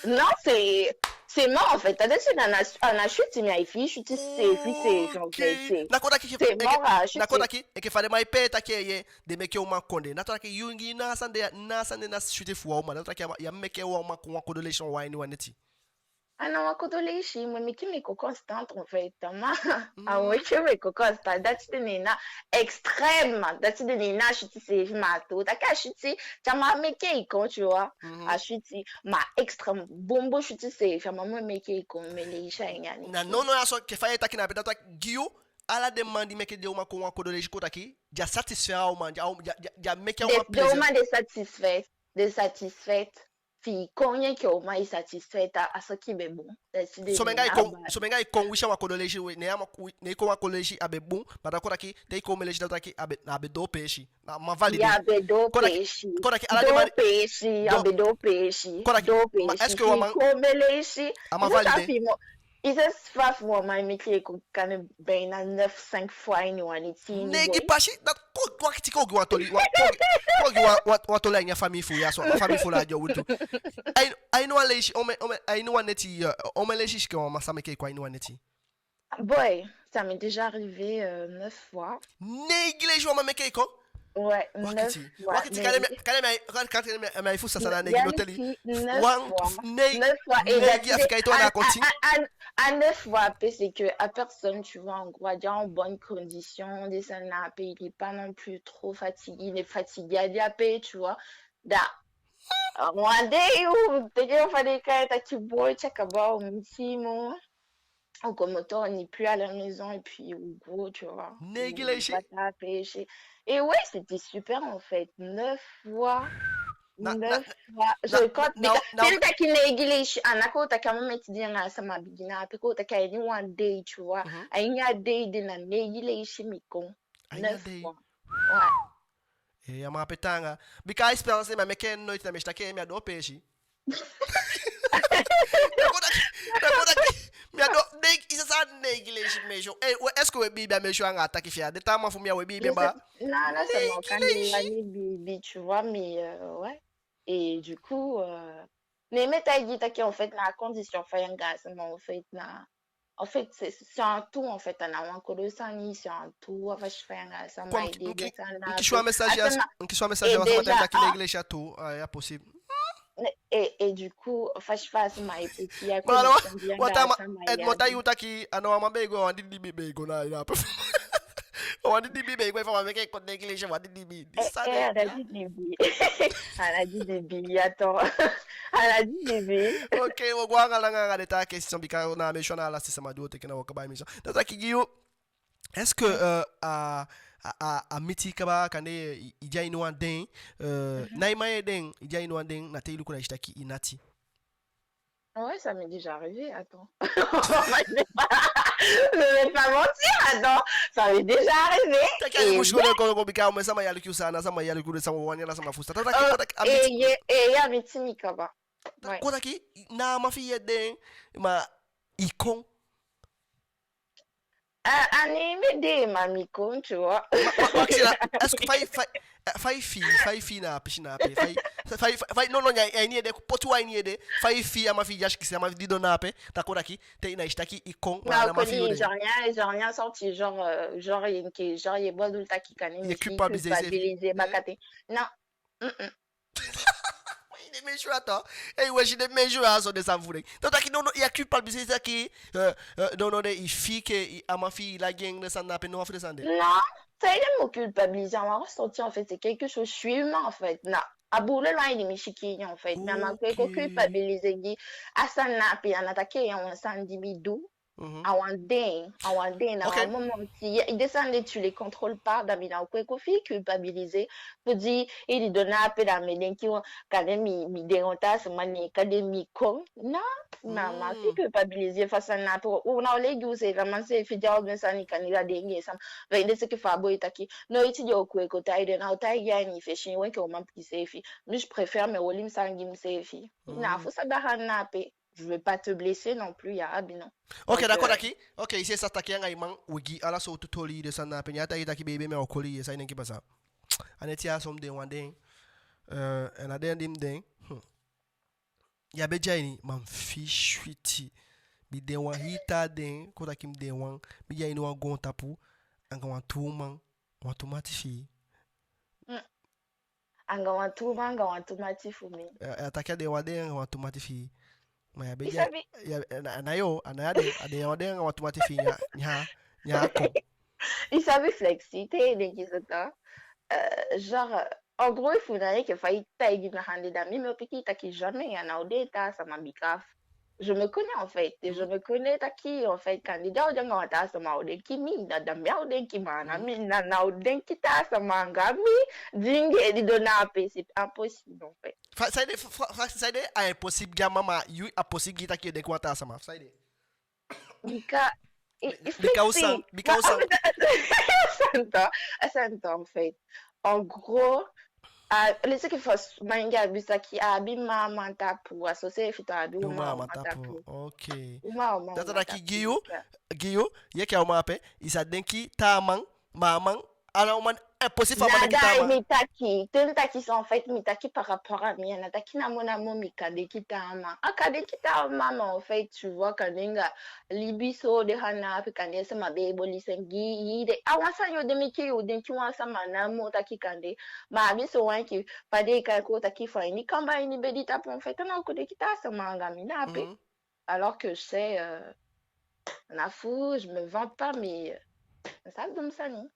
non, c'est, c'est mort en fait. T'as décidé, a na, a na switi, mi a fii switi, c'est, puis c'est, en fait, c'est, na kon taki, c'est mort a switi. Na kon taki, enke fa den man e pee taki ye, den meke uman kondee. Na kon taki yu ngi na a sani de, na a sani de na switi fu wan uman. Na kon taki ya meke wan uman kon wan kodo leisi wan ini wan neti. A na wan kodo leisi, mi e meke mi kon constant en fait, ma a meke mi kon constant. Dati de ne na extrême, dati de ne na switi seefi, ma a tuu taki a switi, tyama meke i kon, tu vois. A switi, ma extrême, bunbun switi seefi, a man mu meke i kon omen leisi a ini a neti. Na, non, non, ya so, enke fa i e taki na ape, dati taki gi yu, ala den man di meke den uman kon wan kodo leisi, kon taki den á satisfait a uman, den á, den á, den á meke a uman plaisir. Den uman den satisfait, den satisfait. Fi i kon, enke uman i satisfait, a, a so ki be bun. Dati de, somen anga i kon, somen anga i kon winsi a wan kodo leisi, we, ne a man, ne i kon wan kodo leisi a be bun, ma da kon taki te i kon omen leisi, da kon taki a be, a be doo peesi. Na, a man valide. Ya, a be doo peesi. Kon taki, kon taki ala den man, doo peesi, a be doo peesi. Kon taki, doo peesi. Ma est-ce que wan man, fi i kon omen leisi, a man valide. I sa fa fu wan man meke i kon kande bijna neuf, cinq fois a ini wan neti. Neigi pasi, da kon, kon kiti, kon gi wan toli, wan, kon gi, kon gi wan, wan, wan toli a ini a famii fu ya so, a famii fu la di o wili tu. A ini, a ini wan leisi, omen, omen, a ini wan neti, eh, omen leisi i si enke wan man sa meke i kon a ini wan neti? Boy, ça m'est déjà arrivé, euh, neuf fois. Neigi leisi wan man meke i kon? Ouais, neuf fois. Wakiti, wakiti, kande mi, kande mi, kande mi, mi fusutan san na neigi, no teli. Neuf fois. Wan, neigi, neuf fois, neigi, a fika i tu a na konti. A, a, a, a neuf fois, après, c'est que a personne, tu vois, en gros, a déjà en bonne condition, den sani na ape, il est pas non plus trop fatigué, il est fatigué, a di ape, tu vois. Da, wan dei u teke wan fa den e kai, taki boy, tya kaba, u mu si moo. U komoto, on n'est plus à la maison, et puis u go, tu vois. Neigi leisi. U bata peesi. Et ouais, c'était super, en fait. Neuf fois. Na, na, neuf fois. Na, je compte, na, bika, na, te mi taki neigi leisi, a ná kon taki a moment di anga sama bigin, a pe kon taki a ini wan dei, tu vois. A ini a dei de na neigi leisi mi kon. A ini a dei. Neuf fois. Ouais. Eh, a man ape taanga. Bika a espérance de mi á meke en noiti, na mi si taki mi á doo peesi. Na kon taki, na kon taki, mi á doo, neigi, i sa sa neigi leisi mi e si. Eh, we, est-ce que we biibi a mi e si anga a taki fi a den taa man fu mi ya, we biibi en baa? Non, non, c'est mon, neigi leisi. Biibi, tu vois, mais, euh, ouais. Et du coup, euh, mais mi e taigi i taki, en fait, na a condition fa i anga a sama, en fait, na En fait, c'est, c'est un tout, en fait. A ná wan kodo sani, c'est un tout. A fasi fa i anga a sama e de, den sani na, mi kisi wan message ya, mi kisi wan message ya, a sama taki neigi leisi a tuu, a ya possible. Et, et du coup, a fasi fa a sama e poti a condition di i anga a sama e de. Edmond taki a ná wan man be e go, a wan didibi be e go na, na pe. A wan didibi be e go, fa a man meke i kon neigi leisi, a wan didibi. Eh, eh, a ná didibi. A ná didibi, attends. A ná didibi. Ok, wo go anga langa anga den taa question, bika na mi e si a na a lasiti sama di wo teke, na wo kaba emission. Da taki gi yu, est-ce que, euh, a, a, a, a miti kaba, kande i, i de a ini wan den, euh, na i man e de, i de a ini wan den, na te i luku na i si taki i nati. Ouais, ça m'est déjà arrivé, attends. Je vais pas, je vais pas mentir, attends. Ça m'est déjà arrivé. Teke a i musu go, go, go, bika omen sama e aliki u, san na sama e aliki u, den sama wani ala sama fusutan. Teke, teke, a miti. Eh, ye, eh, ya miti mi kaba. Ouais. Kon taki, na a man fi i e de, ma i kon. A, a ini mi de, ma mi kon, tu vois. Wa, wa, wakiti, est-ce que fa i, fa i, fa i fii, fa i fii na a pisi na ape, fa i, fa i, fa i, non, non, a ini i ede, poti wan a ini i ede, fa i fii a man fi i, just kisi a man fi i didon na ape, da kon taki, te i na i si taki i kon, ma na a man fi i de. Genre, j'ai rien, j'ai rien senti, genre, euh, genre, i enke, genre, i e bedoel taki kande mi fii culpabilisé baka te. Non. Mm-mm. I de mesure, attends. Eh, we, i de mesure a so, den sani fu den. Da taki, non, non, i e culpabilisé taki, euh, euh, non, non, den, i fii enke a man fi i lagi en, den sani na ape, no, a fu den sani de. Non, ça, i de mu culpabilisé, a wan ressenti, en fait, c'est quelque chose, je suis humain, en fait. Na, a buulu lo a ini mi sikin, en fait. Na mi á e kon culpabilisé gi a sani na ape, a ná taki a wan sani di mi du. A wan den, a wan den, na wan moment, i, i den sani de, tu les contrôles pas, da mi ná o kon e kon fii culpabiliser, fu di i didon na ape, da mi e denki wan, kande mi, mi de wan taa sama, ne kande mi kon, na, na, ma fii culpabiliser fa sani na ape, u ná o lei gi useefi, a man seefi di a o du en sani, kande da den gi en sama, fa i de seke fa a boi taki, noiti den o kon e kon taigi den, na o taigi a ini i fesi, enke uman pikin seefi, mi préfère mi holi mi sani gi miseefi, na fu sa da a na ape. Je veux pas te blesser non plus, ya abi, non. Ok, d'accord, euh, taki. Ok, i si, i sa taki anga i man, u gi ala sowtu toli, den sani na ape, ne a taigi i taki, baby, mi á o koli i, san i denki pasa? A neti ya, son den wan den, euh, en a den di mi den, hmm. Ya be de a ini, ma mi fii switi. Mi de wan hii taa den, kon taki mi de wan, mi de a ini wan goontapu, anga wan tu uman, wan tu mati fi i. Mm. Anga wan tu uman, anga wan tu mati fu mi. Ya, ya taki a de wan den anga wan tu mati fi i. Ma ya be... I sabi, ya, na, na yo, a na ya de, a de wan den anga wan tu mati fi i, nya, nya, nya kon. I sabi, Flexi, te i denki so tan. Euh, genre, euh, en gros, efu na enke fa i taigi mi a ande, da mi, mi o piki taki jamais, ya ná o de taa sama, bika je me connais, en fait. Et je me connais taki, en fait, kande da a o de anga wan taa sama, a o denki mi, na da mi a o denki, ma na mi, na, na o denki taa sama anga mi, di enke i didon na ape, c'est impossible, en fait. Fa, saide, fa, fa, fa, saide a impossible gi a man, ma yu a possible gi i taki i e denki wan taa sama, saide? Bika, i, i... Bika u san, Flexi, bika u san. A sani tan, a sani tan, en fait. En gros, a, le seke fa s-, man enke abi saki, a abi mma a man tapu, a so seefi tan a abi uman a man tapu. Ok. Uman a man tapu. Dati wani taki gi yu, gi yu, i enke a uman ape, i sa denki taa man, ma a man, a ná uman, impossible fu a man denki taa man. Na da mi taki, te mi taki so, en fait, mi taki par rapport à mi, a ná taki namo namo mi kan denki taa man. A kan denki taa man, ma en fait, tu vois, kande anga libi so, den sani na ape, kande sama be e boli sani gi i, de, a wan sani o de meke yu o denki wan sama namo taki kande. Ma a abi son wan enke fa den e kai en, kon taki, fa ini kamba ini bedi tapu, en fait, a ná o kon denki taa sama anga mi na ape. Mhm. Alors que c'est, euh, na fu, je me vante pas, mais, euh, mi sa du mi sani.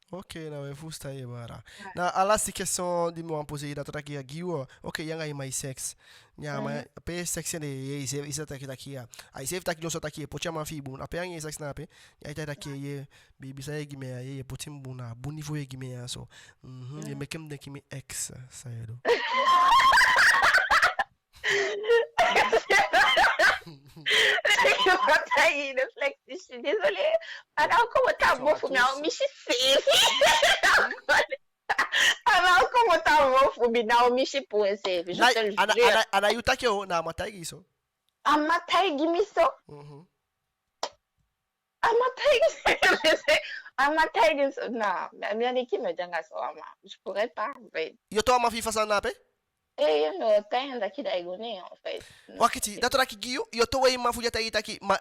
Ok, na we fusutan i, baala. Ouais. Na a lasiti question di mi wani poser i, dati wani taki ya gi yu, ok, yu anga i man e sex. Nya, ma, mhm, pe sex de, ye, i sa, i sa taki taki ya. A i seefi taki, dyonson taki ye poti a man fi i bun. Ape anga i sex na ape, ya i taki taki, ouais, ye, baby, san ye gi mi ya, ye, ye poti mi bun, na bun niveau ye gi mi ya so. Mhm, ye, mhm, meke mi denki mi ex, san ye du? Yo, taigi i de, Flexi, je suis désolée. A ná o komoto a mofu mi, a o misi seefi. A ná o komoto a mofu mi, a o misi puu en seefi. Je te le jure. A ná, a ná, a ná yu taki o, na a man taigi i so. A man taigi mi so. Mhm. A man taigi, a man taigi so, non, mi, mi á denki mi o de anga so wan man. Je pourrais pas, en fait. Yo, tu a man fi i fasi na ape? Eh, yo, mi o taigi en taki da i go ne en, en fait. Wakiti, dati wani taki gi yu, yo, tu we i man fu di a taigi i taki, ma,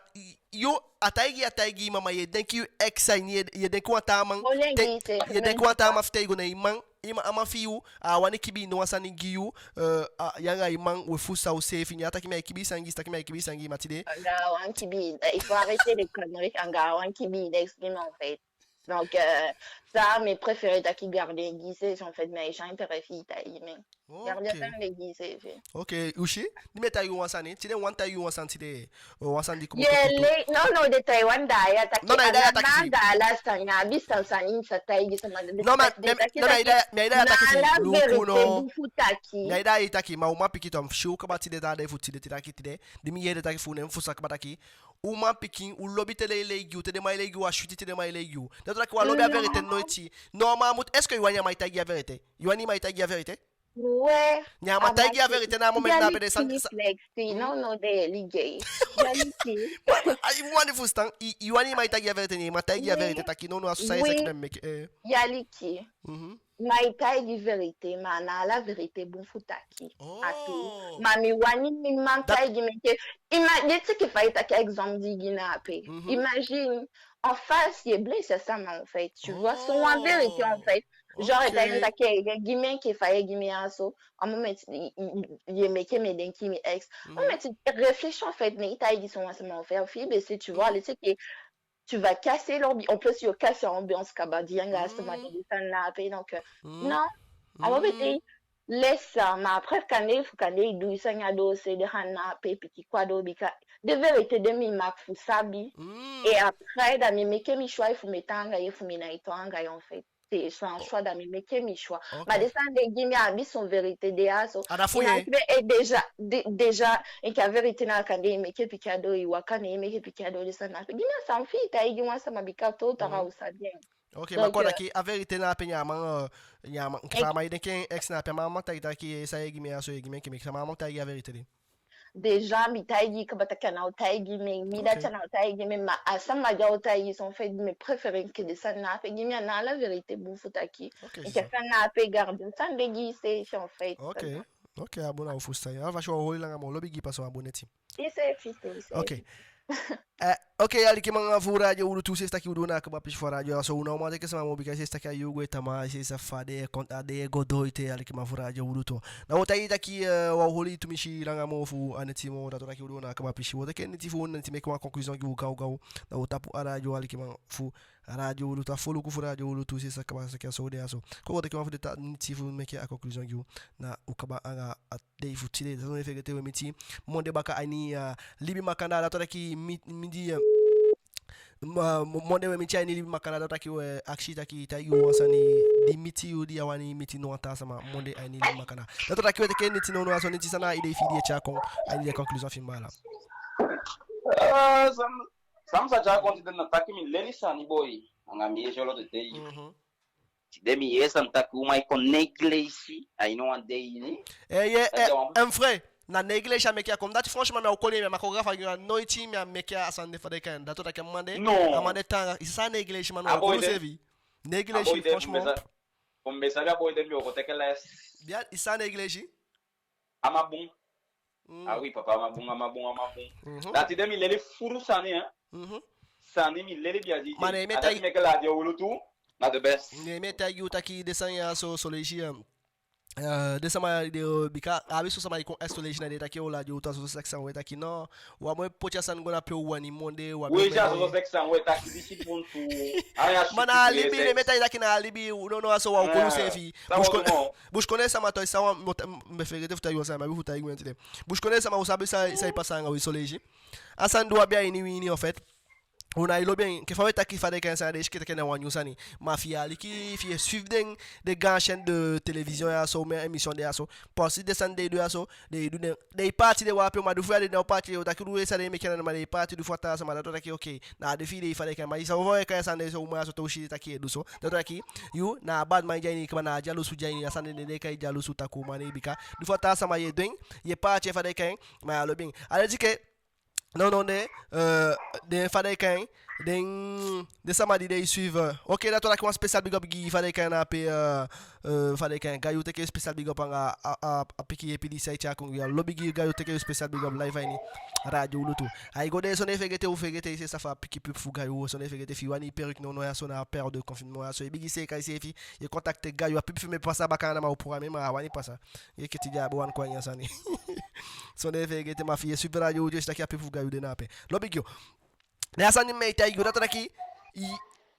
yo, a taigi, a taigi i, ma, ma ye denki yu ex a ini, ye, ye denki wan taa man, ye denki wan taa man fu te i go ne i man, i man, a man fi yu, a wani kibi i, no wan sani gi yu, eh, a, yu anga i man, we fusutan useefi, ne a taki mi á e kibi sani gi i, taki mi á e kibi sani gi i, ma tide. Anga wan kibi, eh, il faut arrêter les conneries, anga wan kibi, next gi mi, en fait. Donc, euh, ça, mi préfère taki garder gi iseefi, en fait, mi á e si intérêt fi i taigi mi. Garder ça gi iseefi. Ok, u si, di mi e taigi yu wan sani, tide mi wani taigi yu wan sani tide. O, wan sani di komoto. Ye, le, no, no, de Taiwan da ya taki. No, na i da ya taki. Anga ala sani, abi san sani i sa taigi sama. No, ma, de, mi, taki, no, na i da, mi da ya taki. Na la vérité, no. Di fu taki. Na i da ya taki, ma uman pikin tu, mi si u kaba tide, da de fu tide, tide taki tide. Di mi yee den taki fu, ne mi fusutan kaba taki. Uman pikin, u lobi te den e lei gi u, te den man e lei gi u, a switi te den man e lei gi u. Dati wani taki u á lobi a vérité noiti. No, ma a mu, est-ce que yu wani a man e taigi a vérité? Yu wani a man e taigi a vérité? Ouais. Ne a man taigi a vérité na a moment na ape de san, san. Flexi. Non, non, de ligei. Yaliki. Ai, yu wani fusutan, i, yu wani a man e taigi a vérité, ne a man taigi a vérité taki non, non, a so san i sa taki mi meke, eh. Yaliki. Mhm. Mi á e taigi vérité, ma na ala vérité bun fu taki. Oh. Atu. Ma mi wani mi man taigi mi enke, ima, ye teke fa i taki exemple di i gi na ape. Mhm. Imagine, en face, ye blessé sama, en fait. Tu vois, c'est une vérité, en fait. Genre, ok. Taigi taki, ye gi mi enke fa ye gi mi a so. A moment, i, i, i, ye meke mi denki mi ex. Mhm. A moment, réfléchis, en fait, ne i taigi son wan sama, en fait, fi be si, tu vois, le, c'est que tu vas casser l'ambi-, en plus, yo kasi a ambiance kaba, di anga a sama di sani na ape, donc, euh, non. A mo bete, laisse ça, ma après, kande, fu kande i du i sani a doose, den sani na ape, pikin kon a doo, bika den vérité de mi mag fu sabi. Mm. Et après, da mi meke mi choix efu mi e tan anga yu, efu mi ná e tan anga yu, en fait. C'est un choix, da mi meke mi choix. Ok. Ma den sani de gi mi, a abi son vérité de a so. A da fu i ná ye. Kande e déjà, de-, déjà, enke a vérité na kande i meke pikin a doo, i waka, ne i meke pikin a doo, den sani na ape. Gi mi a san fi i taigi wan sama, bika tôt ou tard, mm, a o sabi en. Ok, donc, ma kon, euh, taki a vérité na ape, nyan man, euh, nyan man, enke fa a man e denki en ex na ape, a man á man taigi taki, eh, san i e gi mi a so, i e gi mi enke mi, a man á man taigi a vérité de. Déjà, mi taigi i kaba taki a ná o taigi mi, mi dati a ná o taigi mi, ma a sama di a o taigi so, en fait, mi préfère enke den sani na ape, gi mi a ná a la vérité bun fu taki. Ok, enke c'est ça. Sani na ape, garder sani de gi i seefi, en fait. Ok, ok, a bun, a o fusutan. A fasi, u o holi langa moo, lobi gi i pasa, wan bun neti. I seefi tu, i seefi. Ok. Eh, ok, alikiman fu Radio Wi Lutu, seefi taki u doo na a kaba pisi fu a radio ya so, u ná o man teke sama moo, bika seefi taki a yuu gwe tamaa, seefi fa a dei e kon, a dei e go doo ete, alikiman fu Radio Wi Lutu. Na u o taigi taki, eh, u o holi tumisi langa moo fu a neti moo, dati o taki u doo na a kaba pisi. U o teke neti fu u, neti meke wan conclusion gi u gawgaw. Na u o tapu a radio, alikiman fu Radio Wi Lutu, a foluku fu Radio Wi Lutu, seefi sa kaba saka so de a so. Kon u o teke wan fu den ta-, neti fu meke a conclusion gi u, na u kaba anga a dei fu tide. Dati ná feegete, we miti monde baka a ini, eh, Libi Makandaa, dati o taki mi-, midi, eh, ma-, mo-, monde we miti a ini Libi Makandaa, dati o taki we akisi taki, taigi u wan sani di miti yu, di ya wani miti no wan taa sama monde a ini Libi Makandaa. Dati o taki we teke neti nownow ya so, neti, san na a idee fi i di e tyai kon a ini den conclusion fi i, baala. Eh, san, san mi sa tyai kon tide na taki mi leli sani, boi, anga mi e solo tete. Mhm. Tide mi yee san taki uman e kon neglesi a ini wan dei ini. Eh, ye, eh, en vrai, na neglesi a meke a kon. Dati franchement, mi á o koli en, mi á man kon gafa gi en, noiti mi á meke a sani de, fa den e kai en. Dati o taki a man de, non, a man de taanga. I sa neglesi, man, a boi de, seefi. Neglesi, a boi de, franchement. Kon mi be sabi a boi de, mi o go teke les. Bia, i sa neglesi. A man bun. Mm. Ah oui, papa, a man bun, a man bun, a man bun. Mhm. Dati de mi leli fuu sani, hein. Mhm. Sani mi leli bia di. Ma ne mi e taigi, meke Radio Wi Lutu na the best. Ne mi e taigi u taki den sani ya so, son leisi, eh, eh, den sama ya de, eh, bika a abi son sama di kon, eh, son leisi, na den e taki o, Radio Wi Lutu a so, so seks san we taki no. Wa mu e poti a sani go na pe u wani, monde, wa mu e... Weiti a so, so seks san we taki disi puntu. Ma na a libi, ne mi e taigi taki na a libi, u no no a so, wa u koli u seefi. Busikondee sama tu, i sa wan, mi be feegete fu taigi wan sani, ma abi fu taigi u en tide. Busikondee sama, u sabi san, san e pasa anga wi son leisi. A sani di u abi a ini wi ini, en fait, u ná e lobi en, enke fa we taki, fa den e kai en, san den e sikiifi teke na wan nyun sani. Ma fi i aliki, fi i e suivre den, den gaan chaîne de télévision ya so, omen émission de ya so, parce que den sani den e du ya so, den e du den, den e paati den wan pe, ma di fu ya den ná o paati, den o taki du we san den e meke na, ma den e paati di fu a taa sama, dati o taki, ok, na den fi den e, fa den e kai en, ma i sa wan fa we kai a sani de so, uman ya so tu, u si taki e du so, dati o taki, yu, na a bad mind di a ini, kaba na a dyalusu di a ini, a sani de den e kai dyalusu, takuu mani, bika di fu a taa sama ye du en, ye paati en, fa den e kai en, ma ya lobi en. A leti ke, non, non, den, eh, den, fa den e kai en, den, den sama di den e suivre. Ok, dati o taki wan special big up gi, fa den e kai en, na ape, eh, eh, fa den e kai en, Gayu, teke special big up anga a, a, a pikin yeepi di i tyai kon gi wi. A lobi gi Gayu, teke special big up live a ini Radio Wi Lutu. Ai go de, son ne feegete, u feegete, i seefi sabi fa, pikin pub fu Gayu, son ne feegete, fi i wani perruque, non, non, ya so na période de confinement ya so, i bigin seeka iseefi, ye contacter Gayu, a pub fi mi e pasa baka, na mi o programmer, ma a wani pasa. Ye keti, di a be wani kon a ini a sani. Son ne feegete, ma fi i e suivre Radio Wi Lutu, i si taki a pub fu Gayu de na ape. Lobi gi yu. Ne a sani mi e taigi yu, dati o taki, i,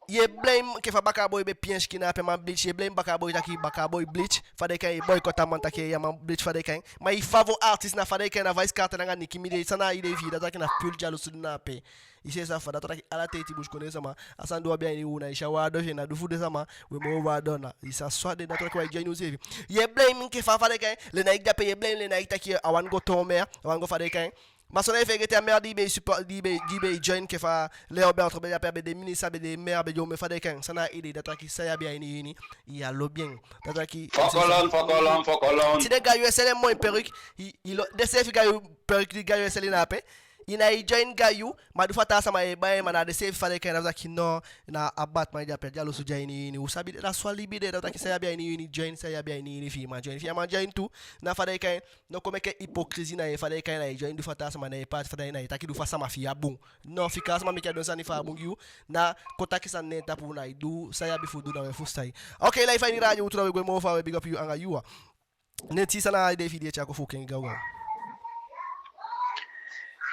ye blame enke fa Baka Boy be pii en sikin na ape, man bleach, ye blame Baka Boy, taki Baka Boy bleach, fa den e kai en, boycott a man, taki a man bleach, fa den e kai en. Ma i favori artist na, fa den e kai en, na Vybz Kartel anga Nicki Minaj, san na a idee fi i, dati o taki na pur dyalusu de na ape. I seefi sabi fa, dati o taki ala ten ete, busikondee sama, a sani di u abi a ini u, na i si a waarde fi en, na di fu den sama, we moo waarde na. I sa soi de, dati o taki wa i join useefi. Ye blame enke fa, fa den e kai en, Lena Ike de ape, ye blame Lena Ike taki a wani go toon maire, a wani go, fa den e kai en. Ma son ne feegete, a maire di be support, di be, di be join, enke fa Léon Bertrand be de ape, a be de ministre, a be de maire, a be de omen, fa den e kai en. San na a idee, dati o taki san i abi a ini i ini, i á lobi en. Dati o taki... Fokolon, fokolon, fokolon. Tide Gayu e seli en moi perruque, i, i lo, denseefi Gayu, perruque di Gayu e seli na ape. I ná e join Gayu, ma di fu a taa sama e bai en, ma na denseefi, fa den e kai en, na taki no, na a bad mind di de ape, a dyalusu di de a ini i ini. U sabi de, na so a libi de, dati o taki san i abi a ini i ini, join san i abi a ini i ini, fi i man join, fi i á man join tu, na, fa den e kai en, no kon meke hypocrisie na i, fa den e kai en, na i join di fu a taa sama, na i paati, fa den e kai en, na i taki di fu a sama fi i á bun. No, fika a sama meke a du en sani, fa a bun gi yu, na kon taki sani na en tapu, na i du san i abi fu du, na we fusutan. Ok, live a ini Radio Wi Lutu, na we gwe moo faawe, big up yu anga yu. Neti, san na a idee fi i di e tyai kon fu kengi gawgaw?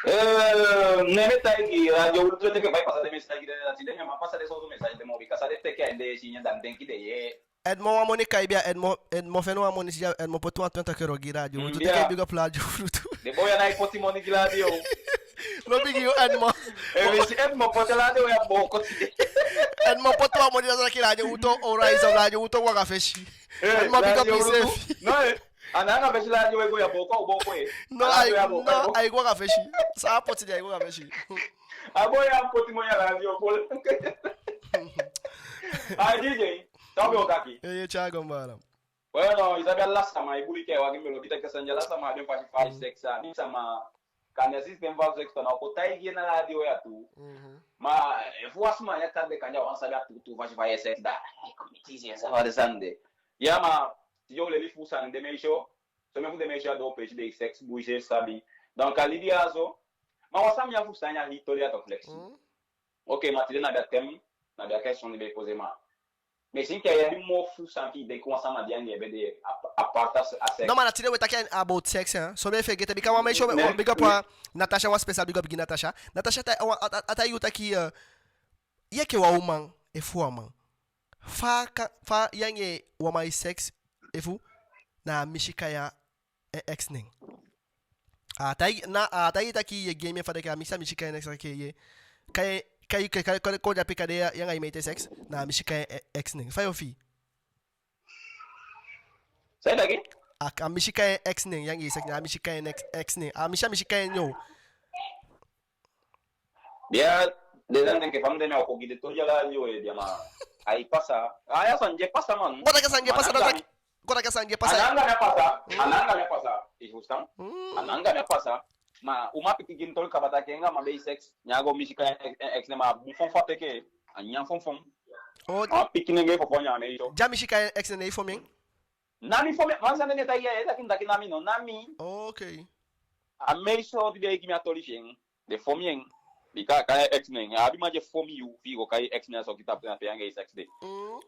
Eh, ne mi e taigi Radio Wi Lutu, teke fa i pasa den message de, dati de, mi á man pasa den sowtu message de moo, bika san den teke a ini den, si, ne den denki den yee. Edmond, wan moni kai bia, Edmond, Edmond fende wan moni, si, Edmond poti wan twenti euro gi Radio Wi Lutu, teke big up Radio Wi Lutu. Den boi ya ná e poti moni gi radio. No bigi yu, Edmond. Eh, mi si Edmond poti a radio ya booko tide. Edmond poti wan moni, da taki radio u o rise up, radio u o go a fesi. Eh, Edmond, big up radio u o yusefi. No, eh. A ná anga fesi radio e go ya booko, booko, eh. No, a radio ai, ya booko, no, ai booko. Ai go a fesi. San a poti de, ai go a fesi. A boi ya poti moni a radio, pol. Ai, D J, san u be o taki? Eh, ye, tyai go, mbala. Bueno, i sabi ala sama e buli ke wagi melo, bika ke sani, ala sama abi en fasi fa i sex, a di sama kan e system fa sex, na o kon taigi en na radio ya tu. Mhm. Ma efu wan sama ya kande, kande a wan sabi a tuutuu fasi fa i sex, da ai kon miti i, i sabi fa den sani de. Ya, ma i o leli fu sani, den meisyo, somen fu den meisyo a doo peesi den e sex, boi seefi sabi. Donc a libi ya so. Ma wan sani mi á fusutan a hii toli ya tu, Flexi. Mhm. Ok, ma tide na a thème, na a question di be poser, ma mi si enke i abi moo fusutan fi i denki wan sama di anga en be de, a, a part a sex. No, ma na tide we taki about sex, hein. So mi e feegete, bika wan meisyo, big up a Natasha, wan special big up gi Natasha. Natasha, a ta-, a, a, a taigi u taki, eh, i enke wan uman, efu wan man, fa ka-, fa i anga wan man e sex, efu na a misi kai en ex nen. A taigi, na, a taigi taki ye gi en mi en fa de ke, a misi, a misi kai en ex, ke ye. Kai, kai, kai, kai, kai, kon de ape, kande i anga i meti e sex, na a misi kai en ex nen. Fa yo fii? San i taki? A, a misi kai en ex nen, i anga i sex, na a misi kai en ex, ex nen. A misi, a misi kai en, yo. Bia, den sani de enke fa mi de, mi á o kon gi den toli ala, yo, eh, bia, ma ai pasa. A ya, sani di e pasa, man. Kon taki a sani di e pasa, a ná anga mi. Kon taki a sani di e pasa. A ná anga mi a pasa. Mm. A ná anga mi a pasa. I fusutan? Mm. A ná anga mi a pasa. Ma uman pikin gi mi toli kaba taki en anga man be e sex, ne a go misi kai en ex, en ex nen, ma a bun fon fu a teke. A nyan fon fon. Oh. A pikin nenge fon fon nyan, ne i so. Di a misi kai en ex nen, ne i fon mi en? Na mi fon mi en, wan sani den e taigi, e taki mi taki na mi, no, na mi. Ok. A meisyo di be e gi mi a toli fi en, den fon mi en. Bika kai en ex nen, a abi man di e fon mi yu fi i go kai en ex nen a so, gi tapu na pe anga i sex de. Mm.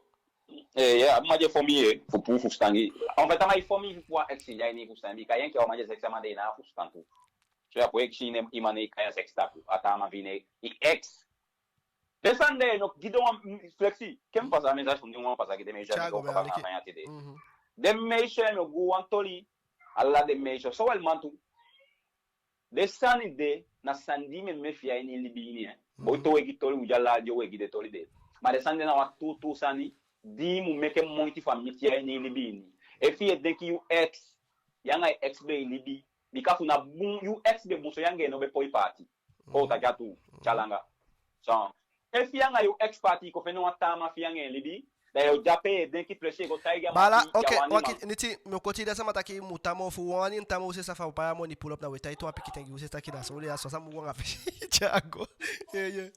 Eh, ya, a abi man di e fon mi, eh, fu puu fusutan gi. En fait, a man e fon mi fu puu a ex di a ini fusutan, bika i enke wan man di e sex, a man de na fusutan tu. So ya poi ex, i nen, i man e kai en sex tapu, a taa man fi i nen, i ex. Den sani de, no, gi den wan, mm, Flexi, ke mi pasa a message fu mi wan pasa gi den meisyo, tyai go, mi o pasa a message tide. Mhm. Den meisyo, mi o gi u wan toli, ala den meisyo, sowel man tu. Den sani de na sani di i mu meke fi i a ini i libi ini, eh. Mhm. Boi, te we gi toli, u de a radio we gi den toli de. Ma den sani de na wan tuutuu sani di i mu meke moiti fu a miti i a ini i libi ini. Efi i e denki yu ex, i anga i ex be e libi, bika fu na bun, yu ex be bun, so i anga en no be poi paati. Kon u taki a tuu, tyalanga. So, efi i anga yu ex paati, i kon fende wan taa man fi i anga en libi, da yo de ape e denki, plus i e go taigi a man. Bala, ok, a wani man. Wakiti, mi o koti i de, sama taki mu tan moo fu, wani tan moo, u sisa fa u pai a moni pull up, na we tai tu a pikin ten gi u sisa taki da so, u le a so, sama mu go anga fesi. Tyai go. Ye, ye.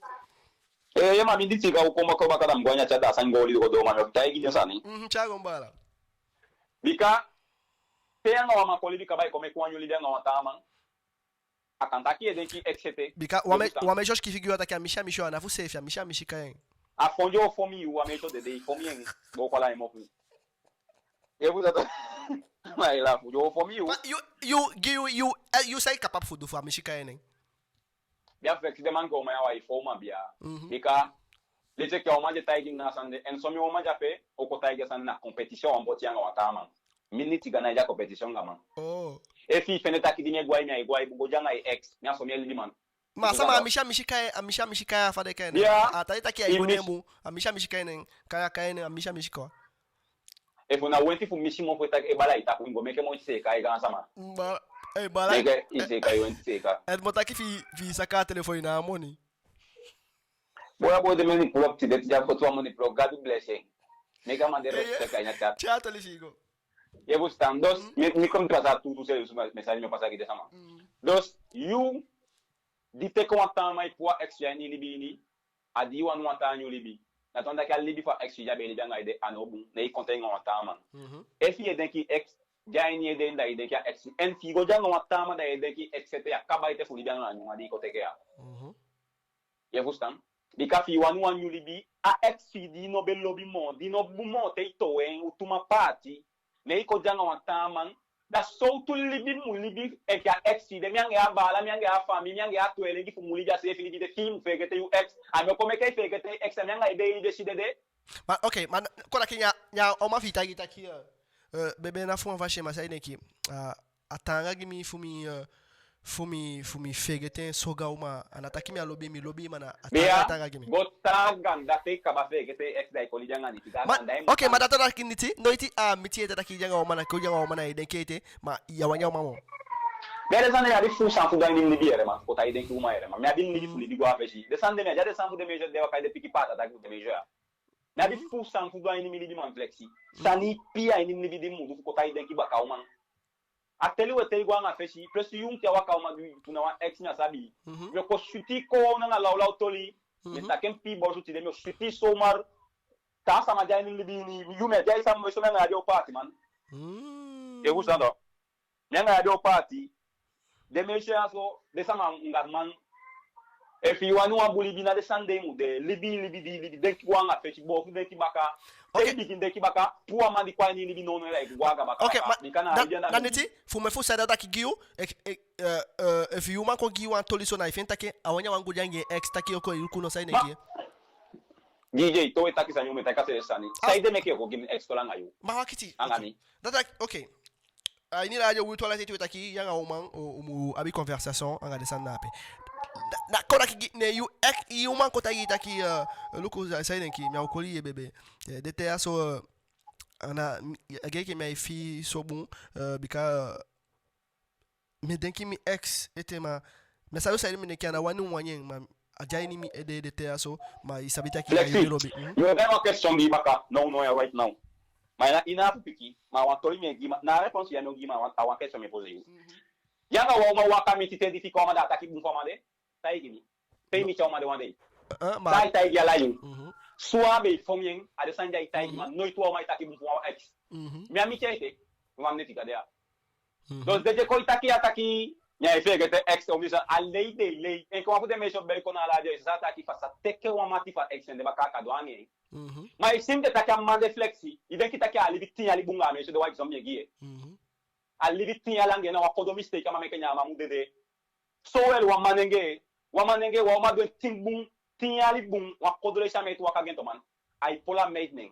Eh, ye, ma mi di tiga u kon baka, baka da mi go a ini a chat, da sani go oli go doo, ma mi o taigi i den sani. Mhm, tyai go, mbala. Bika te i anga wan man kon libi kaba, i kon meke wan nyun libi anga wan taa man. A kan taki i e denki ex ete. Bika wan me-, wan meisyo sikiifi gi u a taki a misi, a misi, a ná fu seefi, a misi, a misi kai en. A fon di o fon mi yu, a meisyo dede, i fon mi en, booko ala en mofu. Efu dati, ma i lafu, di o fon mi yu. Ma yu, yu, gi yu, yu, eh, yu san i capable fu du fu a misi kai en nen? Bia, Flexi, den man gi u man ya, wan i fon man bia. Mhm. Bika leti enke a uman di e taigi mi na a sani de, en somen uman di ape o kon taigi a sani na compétition, wan boti anga wan taa man. Mi niti ga na i de a compétition anga man. Oh. Efi i fende taki di mi e go a ini, mi á e go a ini, go de anga i ex, mi a so mi e libi, man. Ma sama, a misi, a misi kai en, a misi, a misi kai en, a fa den kai en. Ya. A taigi taki ai go neen bun, a misi, a misi kai en nen, kai a kai en nen, a misi, a misi kai en. Efu na wenti fu misi mofu e taki, e bala, i tapu, i go meke moiti seeka i gaansama. Ba-, eh, bala. Meke i seeka, i wenti seeka. Edmond taki fi, fi i saka a telefon, i ná a moni. Boi, a boi de moni pull up tide, tide a poti wan moni pull up, Gadu bless en. Meke a man de respect a ini a chat. Tyai a toli fi i go. Ye, fusutan, dus, mi, mi kon pasa tuutuu serious message, mi o pasa gi den sama. Mm. Dus, yu di teke wan taa man e puu a ex fi i a ini i libi ini, a di i wani wan taa nyun libi. Na tan taki a libi fu a ex fi i di a be e libi anga i de, a ná o bun, ne i kon de anga wan taa man. Mhm. Efi i e denki ex, di a ini i ede, da i denki a ex. En fi i go de anga wan taa man, da i e denki ex ete, a kaba ete fu libi anga a nyun man di i kon teke ya. Mhm. Ye fusutan? Bika fi i wani wan nyun libi, a ex fi i di i no be lobi moo, di no bun moo, te i towe en, u tu man paati, ne i kon de anga wan taa man, da sowtu libi i mu libi enke a ex fi i de? Mi anga en a baala, mi anga en a famii, mi anga en a tweelengi fu mu libi a seefi libi de, fi i mu feegete yu ex. A mi o kon meke i feegete yu ex, a mi anga i be e libi e si dede. Ma, ok, ma, kon taki nyan, nyan, a uman fi i taigi taki, eh, eh, bebe, na fu wan fasi, ma san i denki, ah, a taanga gi mi fu mi, eh, fu mi, fu mi feegete en so gaw, ma a ná taki mi á lobi en, mi lobi en, ma na a taanga, taanga gi mi. Go taanga, da te i kaba feegete ex, da i kon libi anga Niti. Ma, oke, ma dati taki Niti, noiti a miti ete taki i de anga uman, na kon de anga uman, na i denki ete, ma ya wani a uman moo. Mi á de sani, mi á abi fu san fu du a ini mi libi yee, ma kon taki i denki uman yee, ma mi abi mi libi fu libi go a fesi. Den sani de mi á de, a den sani fu den meisje de waka, i de piki paata taki fu den meisje ya. Mi abi fu san fu du a ini mi libi, man, Flexi. Sani pii a ini mi libi di mi mu du fu kon taki i denki baka uman. A teli we te i go anga fesi, plus yu mu te a waka uman di fu na wan ex, mi á sabi. We kon switi kon nanga lawlaw toli. Mi taki en pii boosu tide, mi o switi zomaar. Taa sama di a ini mi libi ini, yu, mi á de a i sama, mi so mi anga i á de o paati, man. Ye fusutan? Mi anga i á de o paati. Den meisje ya so, den sama anga man. Efu i wani wan bun libi, na den sani de i mu de. Libi, libi, di libi, denki go anga fesi, boo fu denki baka. Te i bigin denki baka, puu a man di kon a ini i libi nownow, da i go anga baka. Oke, ma, bika na, na, na Niti, fu mi fu saide taki gi yu, eh, eh, eh, eh, efu i uman kon gi yu wan toli so, na i feni taki a wani a wan go de anga en ex, taki oko i luku no saide ki. D J, te we taki sani, u mu e taki a seefi sani. Saide meke i o go gi mi ex toli anga yu? Ma wakiti, anga mi. Dati taki, oke. A ini radio wi tu ala ten te we taki yu anga uman, u, u mu abi conversation anga den sani na ape. Na, na kon taki gi, ne yu ex, i uman kon taigi i taki, eh, luku, sa, sa i denki, mi á o koli i bebe. Eh, den ten ya so, eh, a ná, mi, a gei enke mi á e fii so bun, eh, bika, eh, mi e denki mi ex ete, ma mi á sabi saide mi e denki, a ná wani mi wani en, ma a de a ini mi ede den ten ya so, ma i sabi taki a yu lobi. Flexi, mi o gi wan question gi i baka, now, now ya, right now. Ma i ná, i ná abi piki, ma wan toli mi e gi, ma na réponse ya mi o gi, ma wan, a wan question mi e poser yu. Yu anga wan uman waka miti ten di fika wan man, da a taki bun fu a man de? Taigi mi. Pe i miti a uman de wan dei? San ai taigi ala yu? Suwa be i fon en, a den sani di ai taigi, ma noiti wan uman e taki bun fu wan ex. Mi á miti en ete, wan neti gade ya. Dus den di e kon e taki ya taki, mi á e feegete ex, ofu san, a lei den e lei. Enke wan fu den meisje be kon na ala den, sa taki fa sa teke wan mati fu a ex, en den baka a kan du anga en. Ma i si mi de taki a man de, Flexi, i denki taki a libi tin yali bun anga a meisje de, wan example mi e gi i. A libi tin yali anga en, na wan kodo mistake a man meke, ne a man mu dede. Sowel wan manenge, wan manenge, wan uman du en tin bun, tin yali bun, wan kodo leisi a meid waka gi en tu man. Ai poli a meid nen.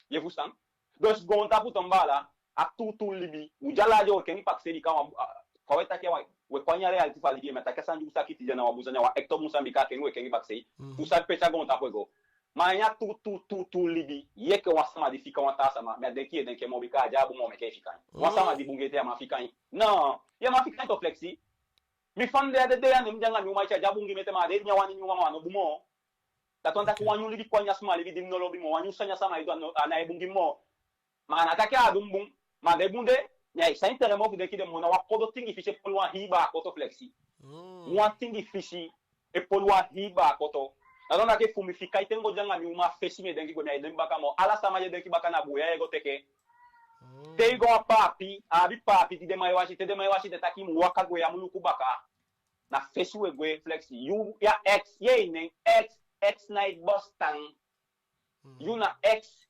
Ye fusutan? Dus goontapu tu, mi baala, a tuutuu libi. U de a radio, u e kengi pakisei, bika wan, a, fa we taki a wan, we kon a ini a réalité fu a libi, ma taki a sani di u saki tide na wan bun sani, a wan ekte bun sani, bika a kengi, we kengi pakisei. Fu sabi pe a goontapu e go. Ma a ini a tuutuu, tuutuu libi, yu enke wan sama di fika wan taa sama, mi á denki yu e denki en moo, bika a de a bun moo meke i fika en. Wan sama di bun gi ete, ya man fika en. No, ya man fika en tu, Flexi. Mi fa mi de a dede ya, ne mi de anga mi uman, a de a bun gi mi ete, ma a de mi á wani mi uman, ma a ná bun moo. Dati wani taki wan nyun libi kon a ini a sama libi di mi no lobi moo, wan nyun sani a sama e du, a ná e bun gi mi moo. Ma a ná taki a á du mi bun, ma den bun de, mi á e sain tere moo fu denki den moo. Na wan kodo tingi fisi e poli wan hii baakoto, Flexi. Wan tingi fisi e poli wan hii baakoto. Dati wani taki fu mi fika ete, mi go de anga mi uman a fesi, mi e denki gwe, mi á e denki baka moo. Ala sama di e denki baka na buya yu e go teke. Te i go a paapi, a abi paapi di den man e wasi, te den man e wasi, den taki i mu waka gwe, ya mu luku baka. Na fesi we gwe, Flexi. Yu, ya ex, yee, i nen ex, ex ná e bestaan. Yu na ex,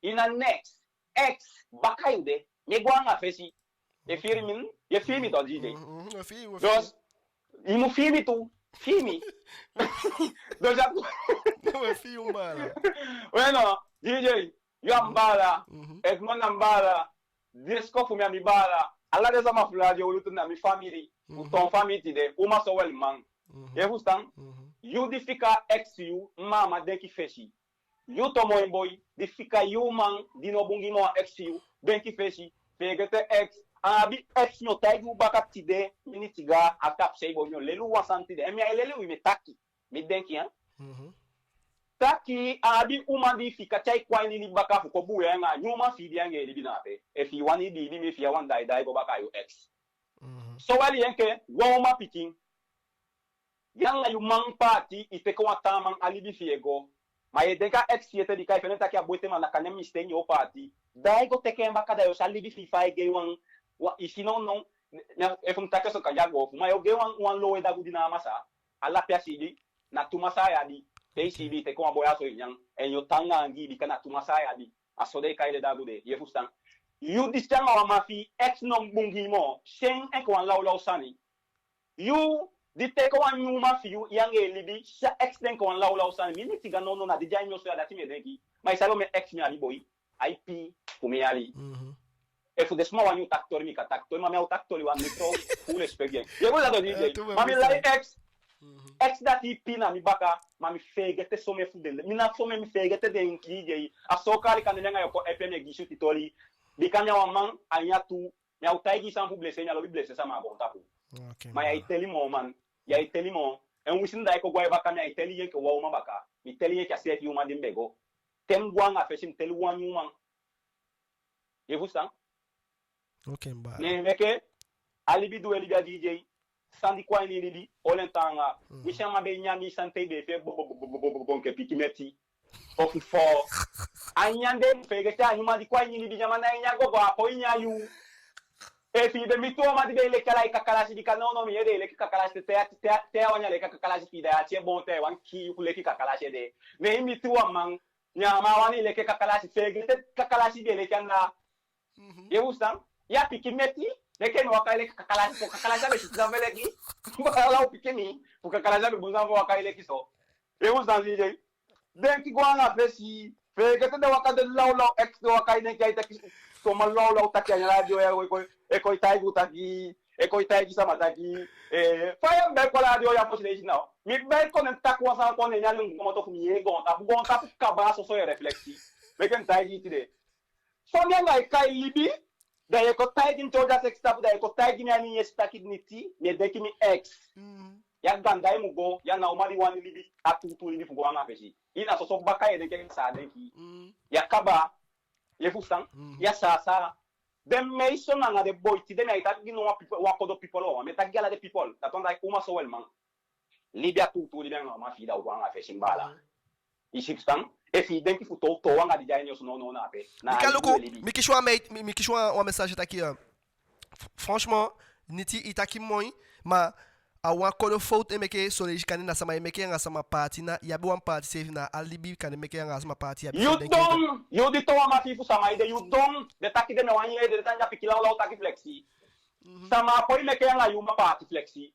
i na next, ex, baka yu de. Mi e go anga fesi. Ye fii mi, ye fii mi tu, D J. Dus, i mu fii mi tu, fii mi. Dus, ya, we fii yu, mi baala. Bueno, D J, yu a mi baala, Edmond na mi baala, Disco fu mi a mi baala, ala den sama fu Radio Wi Lutu na mi famii, u toon famii tide, uman sowel man. Ye fusutan? Yu di fika ex yu, mama, denki fesi. Yu tu, moi boi, di fika yu man di no bun gi moo, ex yu, denki fesi, feegete ex. A abi ex, mi o taigi u baka tide, mi niti ga, a tapusei boi, mi o leli u wan sani tide, en mi á e leli u, mi e taki. Mi denki, hein? Taki a abi uman di i fika, tyai kon a ini i libi baka fu kon buuya anga a nyun uman fi i di anga en libi na ape. Efu i wani biibi mi, efu i á wani, da i daai go baka a yu ex. Sowel yu enke wan uman pikin. Yu anga yu man paati, i teke wan taa man a libi fi i e go. Ma yu e denki a ex fi i ete, bika i fende taki a bun ete, ma na kande mistake, yu o paati. Daai go teke en baka, da yu o si a libi fi i fa ai gei wan, wan, i si nownow, efu mi taki so kande a go ofu, ma yu o gei wan, wan lowe dagu di ná a masaa. Ala pe a siibi, na tu masaa i abi. Te i siibi, i teke wan boi a so i nyan, en yu o taanga angii, bika na tu masaa i abi. A so den e kai den dagu de, ye fusutan. Yu di si anga wan man fi i, ex no bun gi i moo, si en enke wan lawlaw sani. Yu di teke wan nyun uman fi yu, yu anga en libi, si a ex de enke wan lawlaw sani. Mi niti ga nownow, na di de a ini mi osu ya, dati mi e denki. Ma i sabi omen ex mi abi, boi? Ai pii fu mi yali. Efu den sama wani u taki toli, mi kan taki toli, ma mi á o taki toli wan mi toli, fu u lesipeki en. Ye go dati di de. Ma mi lai ex, ex dati pina mi baka, ma mi feegete somen fu den. Mi na somen mi feegete den kii. A so kali kande mi anga yu o kon epe, mi e gi i switi toli. Bika mi a wan man, a ini a tu, mi á o taigi i san fu blese, mi á lobi blese sama a goontapu. Ma ya e teli moo man, ya e teli moo. En wisi mi da e kon gwe baka, mi ya e teli i enke wan uman baka. Mi teli i enke a seefi uman di mi be go. Te mi go anga fesi, mi teli wan uman. Ye fusutan? Oke, mi baala. Ne meke, a libi di we libi, a D J, san di kon a ini libi, oli en taanga. Wi sama be nyan i sani te i be fii en bo, bo, bo, enke pikin meti. Ofu fo. A nyan de, feegete a uman di kon a ini libi, nyan man na i nyan go go, a poi nyan yu. Efi i be miti wan man di be e leki ala i kakalasi, bika nownow mi yee den e leki kakalasi, te, te, te, te a wani a leki kakalasi fi i, da ya te boon te a wani kii yu ku leki kakalasi ede. Ne i miti wan man, nyan man wani leki kakalasi, feegete kakalasi be e leki anda. Ye fusutan? Ya pikin meti, meke i no waka e leki kakalasi, fu kakalasi á be si san fu e leki. Ala u pikin mi, fu kakalasi á be bun san fu waka e leki so. Ye fusutan, D J? Denki go anga fesi, feegete den waka, den lawlaw ex, den waka i denki ai taki, somen lawlaw taki a ini a radio ya, e kon, e kon e taigi u taki, e kon e taigi sama taki, eh, fa ya be kon a radio ya fosi leisi now. Mi be kon ne taki wan sani kon ne nyan mi komoto fu mi yee goontapu, goontapu kaba. Soso ye refleksi. Meke mi taigi i tide. Fa mi anga i kai libi, da ye kon taigi mi te u de a seksi tapu, da ye kon taigi mi a ini yesi taki Niti, mi e denki mi ex. Ya ganda i mu go, ya na uman di wani libi a tuutuu libi fu go anga fesi. I na soso baka ye denki, sa denki. Ya kaba, ye fusutan, ya saasaa. Den meisyo anga den boi, tide mi á e taki gi no wan people, wan kodo people, mi e taki gi ala den people, dati wan dati uman soweli man. Libi a tuutuu libi anga uman fi i, da u go anga fesi, mi baala. I si fusutan? Efi i denki fu toow, toow anga di de a ini osu nownow na ape. Na a libi we libi. Mi kisi wan mei-, mi, mi kisi wan, wan message taki, euh, f-, franchement, Niti, i taki moi, ma a wan kodo fowtu e meke son leisi, kande na sama e meke anga sama paati, na i abi wan paati seefi, na a libi kande meke anga sama paati, i abi. Yu don, yu di toow a man fi i fu sama ede, yu don. Den taki den á wani yee, den tan ya pikin lawlaw taki, Flexi. Sama á poi meke anga yu uman paati, Flexi.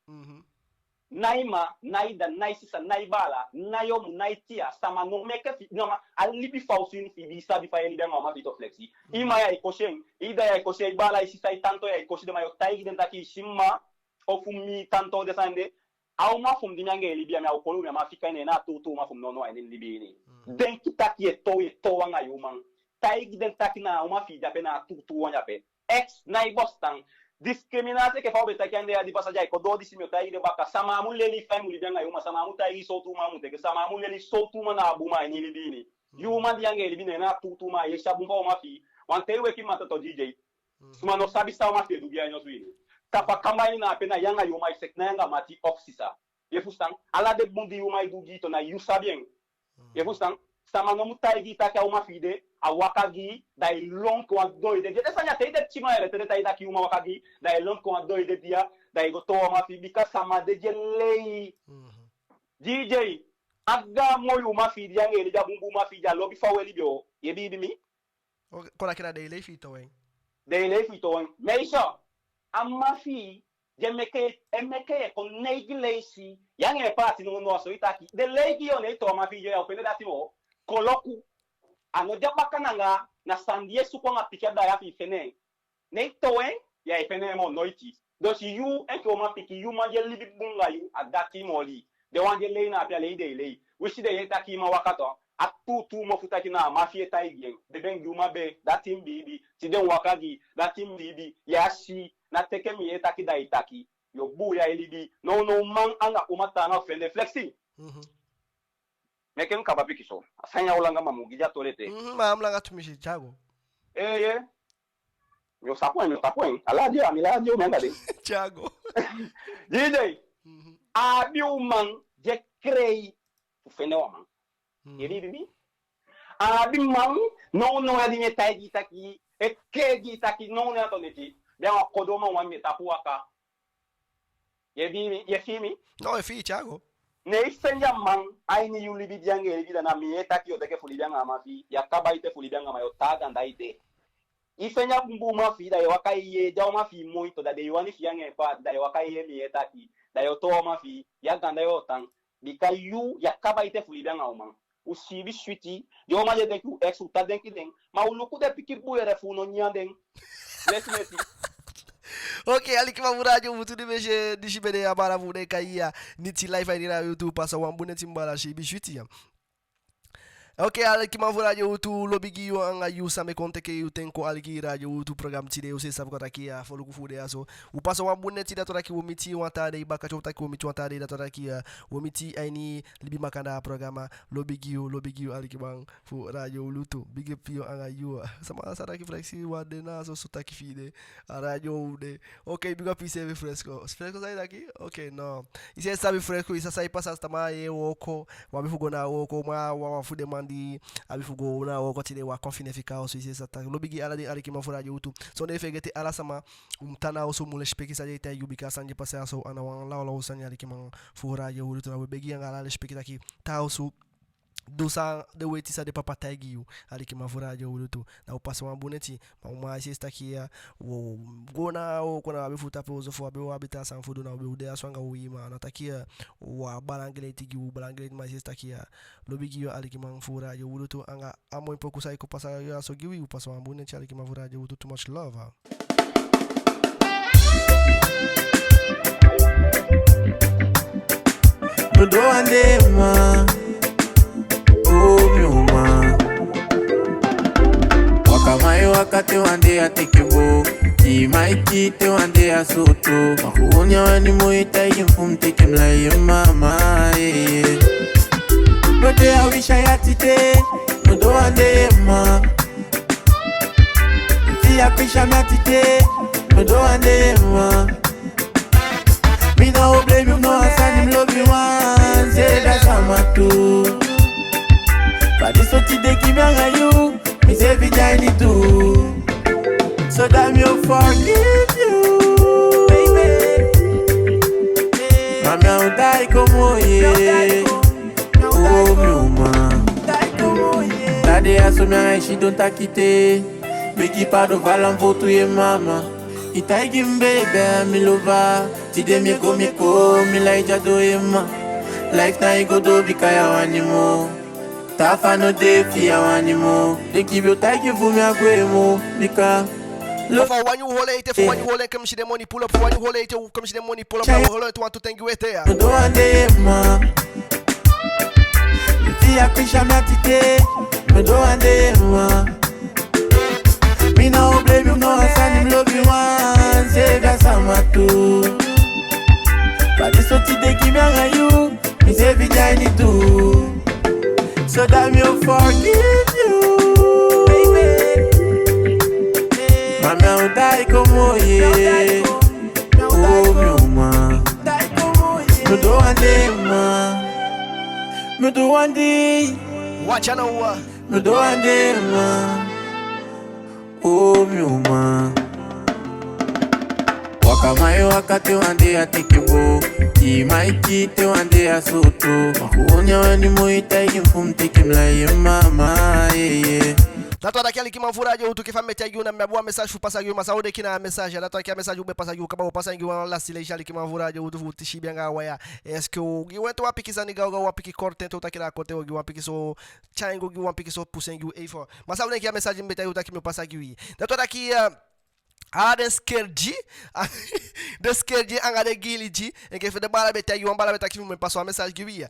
Nái mma, nái dda, nái sisa, nái baala, nái omu, nái tia, sama no meke fi, no ma, a libi fawsu ini fi i, di i sabi fa ye libi anga uman fi i, to, Flexi. I mma ya e kosi en, i dda ya e kosi en, i baala, i sisa, i tanto ya e kosi den, ma yo taigi den taki i si mma, ofu mi tanto, den sani de. A uman fu mi di mi anga en e libi ya, mi á o koli u, mi á man fika en, na a tuutuu uman fu mi nownow a ini mi libi ini. Denki taki ye toow, ye toow anga yu uman. Taigi den taki na a uman fi i de ape, na a tuutuu wan de ape. Ex, nái bostan. Diskriminasi enke fa u be taki anda ya di pasa, di ai kon doo disi, mi o taigi den baka. Sama á mu leli fa i mu libi anga yu uman, sama á mu taigi i sowtu uman i mu teke, sama á mu leli sowtu uman na a bun uman a ini i libi ini. Yu uman di i anga en e libi, ne en na a tuutuu uman, a yesi a bun fu a uman fi i. Wan ten i weki mamanten, to, D J. Sama no sabi san uman fi i e du gi i a ini osu ini. Tapu a kamba ini na ape, na yu anga yu uman e seti, na yu anga mati ofu sisa. Ye fusutan? Ala den bun di yu uman e du gi i, to, na yu sabi en. Ye fusutan? Sama no mu taigi i taki a uman fi i de, a waka gi i, da i lon kon a doo ede di ya. Den sani ya, te i de pikin man, yee, te den taigi i taki i uman waka gi i, da i lon kon a doo ede di ya, da i go toow a uman fi i, bika sama de di e lei. D J, a gaan moi uman fi i di i anga en e libi, a bunbun uman fi i di i e lobi fa u e libi, o. Ye biibi mi? Oke, kon taki na den e lei fi i toow en. Den e lei fi i toow en. Meisyo, a mma fi i, di e meke, e meke ye kon neigi leisi, yu anga en paati nownow, a so i taki. Den lei gi i, o, ne i toow a man fi i, ya o fende dati moo. Koloku. A no de a baka anga, na san di ye suku anga pikin a dda ya fi i fende en. Ne i toow en, ya e fende en moo noiti. Dus yu enke uman pikin, yu man di e libi bun anga yu, a dati i mu oli. Den wan di e lei na ape, a lei den e lei. Wisi den yee taki i man waka, to, a tuutuu mofu taki na a man fi i e taigi en. Den be gi i uman bee, dati mi biibi. Tide mi waka gi i, dati mi biibi. Ya si, na teke mi yee taki da i taki. Yo buuya i libi. Nownow man anga uman taanga fu fende, Flexi. Meke mi kaba pikinso. A sani ya o langa, ma mi o gi den a toli ete. Ma a mu langa tumisi, Thiago. Ee, ye. Mi o sapu en, mi o sapu en. A ladio, a mi ladio, mi anga den. Thiago. D J. A abi uman di e krei fu fende wan man. Ye biibi mi? A abi man, nownow ya di mi e taigi i taki, e kee gi i taki, nownow ya, to, Niti. Be a wan kodo man wan mi e tapu waka. Ye fii mi, ye fii mi? No, ye fii, Thiago. Ne i fende a man a ini yu libi di i anga en e libi, da na mi e taki yo teke fu libi anga a man fi i, ya kaba ete fu libi anga a man, yo tan a ganda ete. I fende a bunbun uman fi i, da ye waka e yee, di a uman fi i moi, to, da den e wani fi i anga en paati, da ye waka e yee mi e taki, da yo toow a uman fi i, ya ganda yo tan, bika yu, ya kaba ete fu libi anga a uman. u siibi switi. Den uman di e denki u ex, u tan denki den. Ma u luku den pikin buyere fu u no nyan den. Leti leti. Ok, alikiman fu Radio Wi Lutu, di mi si disi be de a baala fu u, den e kai Niti, live a ini Radio Wi Lutu. Pasa wan bun neti, mi baala, siibi switi ya. Ok, alikiman fu Radio Wi Lutu, lobi gi yu anga yu san be kon teke yu ten kon aliki Radio Wi Lutu program tide. U seefi sabi kon taki a foluku fu u de ya so. U pasa wan bun neti, dati wani taki u o miti wan taa dei baka. Te u taki u o miti wan taa dei, dati wani taki u o miti a ini libi makandaa program. Lobi gi yu, lobi gi yu alikiman fu Radio Wi Lutu. Big up yu anga yu. Sama sa taki Flexi wan de na so, so taki fi de. A radio u de. Ok, big up iseefi Fresco. Fresco, san i taki? Ok, no. I seefi sabi Fresco, i sa sai pasa, sama e wooko. U abi fu go na wooko, ma wan, wan fu den man di abi fu go na wooko tide, u á kon fini fika a osu. I seefi sa taki. Lobi gi ala den alikiman fu Radio Wi Lutu. So ná feegete ala sama, u mu tan na osu, u mu lesipeki san den e taigi u, bika san e pasa ya so a ná wan lawlaw sani, alikiman fu Radio Wi Lutu. Na u e begi anga ala lesipeki taki, tan na osu, du san den weiti san den papa taigi yu, alikiman fu Radio Wi Lutu. Na u pasa wan bun neti, ma u mu seefi taki ya, u o go na wooko, na u abi fu tapu osu, fu u abi, u abi taa sani fu du, na u de ya so anga u, ma a ná taki ya u á balangi leti gi u, balangi leti, ma seefi taki ya. Lobi gi yu alikiman fu Radio Wi Lutu, anga a moi poku san e kon pasa ya so gi wi. U pasa wan bun neti, alikiman fu Radio Wi Lutu, too much love. Mi doo wan dei, ma o mi uman. Waka mai waka te wan dei a teke boo. Kii mai kii te wan dei a sooto. Ma fu wan dei a wani moi taigi mi fu mi teke mi lai, mama, eh. Mi doo wan dei, ma fi a pisa mi ati te, mi doo wan dei, ma mi ná o blame yu, no wan sani, mi lobi wan seefi a sama tu. Fa di soti de gi mi anga yu, mi seefi de a ini tu. So da mi o forgive you, baby. Ma mi á o daai kon moo, yeah. O mi uman. Da dei ya so mi anga i sidon taki te. Begi paadon fu ala mi fowtu, ye mama. I taigi mi bee bee mi lobi a. Tide mi e go, mi e go, mi lai di a doo, ye ma. Life ná e go doo bika ya wani moo. Taa fa no de fi ya wani moo. Den kii be o taigi fu mi a gwe moo. Bika Lo fa wani u holi ete, fu wani u holi en, kon mi si den moni pull up, fu wani u holi ete, kon mi si den moni pull up, a u holi ete wantu ten gi u ete ya. Mi doo wan dei, ma fi a pisa mi ati te, mi doo wan dei, ma mi ná o blame yu, no wan sani, mi lobi wan seefi a sama tu. Fa di soti de gi mi anga yu, mi seefi de a ini tu. So da mi o forgive you, baby. Ma mi á o daai kon moo, yeah. O mi uman. Mi doo wan dei, ma mi doo wan dei. Watch out now. Mi doo wan dei, ma o mi uman. Waka mai waka te wan dei a teke boo. Kii mai kii te wan dei a sooto. Ma fu wan dei a wani moi taigi mi fu mi teke mi lai, mama, yeah, yeah. Dati wani taki, alikiman fu Radio Wi Lutu, enke fa mi be taigi u, na mi abi wan message fu pasa gi u, ma san u denki na a message ya? Dati wani taki a message u be pasa gi u kaba, u o pasa en gi u wan lasi leisi, alikiman fu Radio Wi Lutu, fu u siibi anga a waya. Est-ce que u o gi u ete wan pikin sani gawgaw, wan pikin korte, te u taki na korte, u o gi wan pikin so, tyai en go gi u wan pikin so, pusu en gi u, ei fo. Ma san u denki a message mi be taigi u taki mi o pasa gi u? Dati wani taki, eh, ala den skerdi, den skerdi anga den giilidi, enke fa den baala be taigi, wan baala be taki fi mi mu pasa wan message gi u ya.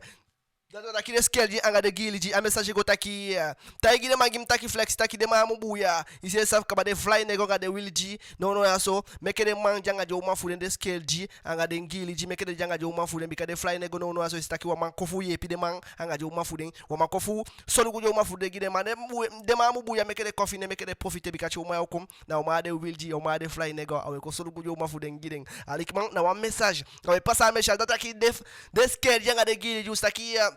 Dati wani taki den skerdi anga den giilidi, a message go taki, eh, taigi den man gi mi taki Flex, taki den man á mu buuya. I seefi sabi kaba, den fly nego anga den wilidi, nownow ya so, meke den man di anga den uman fu den, den skerdi anga den giilidi, meke den de anga den uman fu den, bika den fly nego nownow ya so, i si taki wan man kon fu yeepi den man anga den uman fu den, wan man kon fu solugu den uman fu den gi den, ma den mu-, den man á mu buuya, meke den kon fini en, meke den profite, bika te uman ya o kon, na uman a den wilidi, uman a den fly nego, a o e kon solugu den uman fu den gi den. Alikiman, na wan message. A o e pasa a message, dati wani taki den, den skerdi anga den giilidi, u si taki, eh,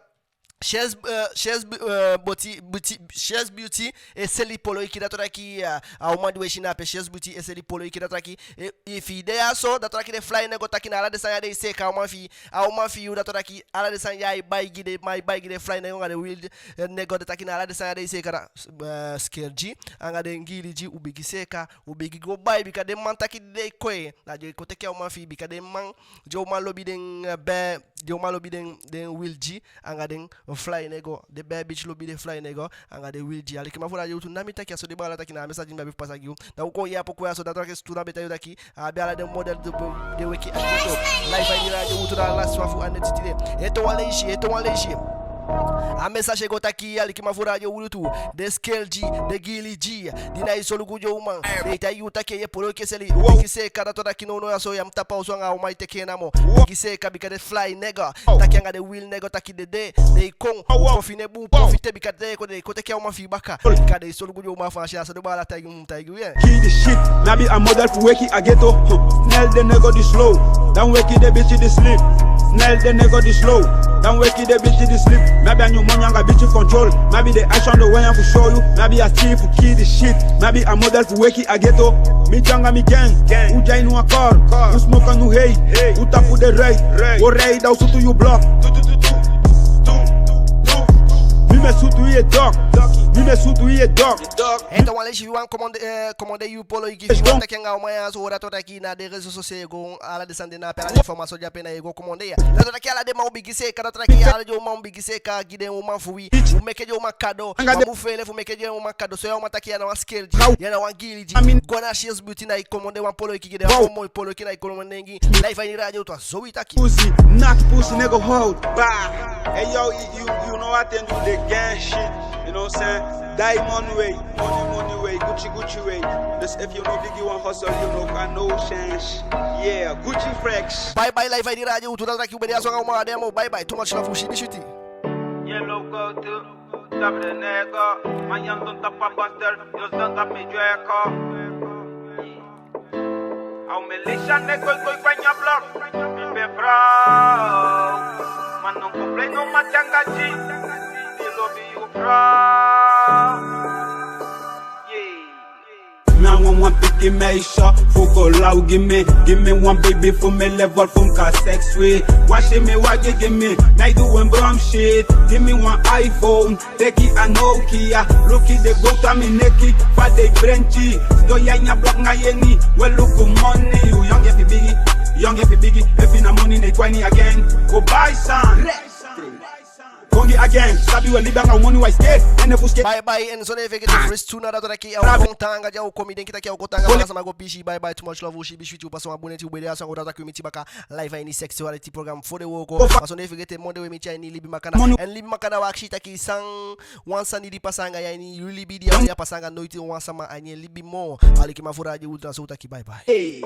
She's, eh, She's Be-, eh, Beauty, Beauty, She's Beauty e seli poloiki, dati wani taki, eh, a uman di u e si na ape, She's Beauty e seli poloiki, dati wani taki, eh, efi i de ya so, dati wani taki den fly nego taki na ala den sani ya den e seeka a uman fi i, a uman fi yu, dati wani taki ala den sani ya ai bai gi den, ma ai bai gi den fly nego anga den wilidi, eh, nego, dati wani taki na ala den sani ya den e seeka. Da, eh, skerdi anga den giilidi, u bigin seeka, u bigin go bai, bika den man taki den e kon, na den e kon teke a uman fi i, bika den man, den uman lobi den, eh, be, den uman lobi den, den wilidi anga den no fly nego, den bad bitch lobi den fly nego, anga den wili G. Alikiman fu Radio Wi Lutu, na mi taki a so, den baala taki, na a message mi abi fu pasa gi u. Da u kon yee a poku ya so, dati wani taki, tu na beta yu taki, a abi ala den model di e weki a ghetto. Live a ini Radio Wi Lutu, na a last wan fu a neti tide. Ete wan leisi, ete wan leisi. A message e go taki, alikiman fu Radio Wi Lutu, den skel G, den giili G, di nái solugu den uman. Den e taigi u taki, ye polo, i ke seli. Bigi seeka, dati wani taki nownow ya so ya mu tapu a osu anga a uman, i teke en namo. Bigi seeka, bika den fly nego, taki anga den wili nego, taki den de, den e kon, u profite bun, u profite, bika den e kon, den e kon teke a uman fi i baka. Bika den e solugu den uman Faansi ya so, den baala taigi u, taigi u, ye. Kill the shit, mi abi a model fu weki a ghetto. Huh. Nel den nego di slow, dan weki den bitch di sleep. Nel den nego di slow, dan weki den bitch di sleep. Mi abi a nyun moni anga bitch control. Mi abi den action, den wani fu show you. Mi abi a team fu kill the shit. Mi abi a model fu weki a ghetto. Mi anga mi gang, u de a ini wan car. U smoke a nyun hei, u tapu den rij. U rij, da u sutu yu blok. Mi mu e sutu yu, e dog. Mi mu e sutu yu, e dog. Ete wan leisi, yu wani commande, eh, commande yu polo, i gi wan taki anga a uman ya so, dati wani taki na den réseaux sociaux i go, ala den sani de na ape, ala den information de ape, na i go commande ya. Dati wani taki ala den man u bigi seeka, dati wani taki ala den uman u bigi seeka, gi den uman fu wi. U meke den uman cadeau, wan mu feele fu meke den uman cadeau, so ya uman taki ya na wan skel G, ya na wan giili G. Go na Shears Beauty, na i commande wan polo, i gi den wan moi polo, i gi na i commande en gi. Live a ini Radio Wi Lutu, a so wi taki. Pussy, knock pussy nigga hold. Bah. Hey yo, you, you, you know what to do, the gang shit. You know what I'm saying? Diamond way, money, money way, Gucci, Gucci way. Dus if you know Biggie one hustle, you know got no chance. Yeah, Gucci Frex. Bye bye, live a ini Radio Wi Lutu, dati wani taki u be de a so anga u man a demo. Bye bye, too much love, u si bisuti. Yellow go to, sabi den nego, man yan don tapa pastel, yo zanga mi jueko. Au me lisha ne koi koi kwa nya blok. Mi be fro. Mano ko play no matianga ji. Di lobi yu fro. Yeah. Mi a wan wan pikin meisje fu go law gi mi. Gi mi wan baby fu mi level fu mi kan seks wi. Wasi mi wagi gi mi. Nái du en brom shit. Gi mi wan iPhone. Teki a Nokia, luku den go tan mi neki, fa den brenti. Sidon ya ini a blok anga yeni, we luku money. U yongu efi bigi, yongu efi bigi, efi na money ne kon a ini again. Go buy some. Kongi again, sabi we libi anga u money, wai scared, en efu scared. Bye bye, en so den fegete fresh tuna, dati wani taki a o kon taanga, di a o kon, mi denki taki a o kon taanga, bala sama go pisi, bye bye, too much love, u si bisuti, u pasa wan bun neti, u be de a so anga u, dati wani taki u miti baka. Live a ini sexuality program fu den wooko. Ma sondee fegete, monde we miti a ini Libi Makandaa. En Libi Makandaa, u akisi taki san, wan sani di pasa anga yu a ini yu libi di ya, ya pasa anga noiti wan sama a ini en libi moo. Alikiman fu Radio Wi Lutu, na so u taki bye bye. Hey.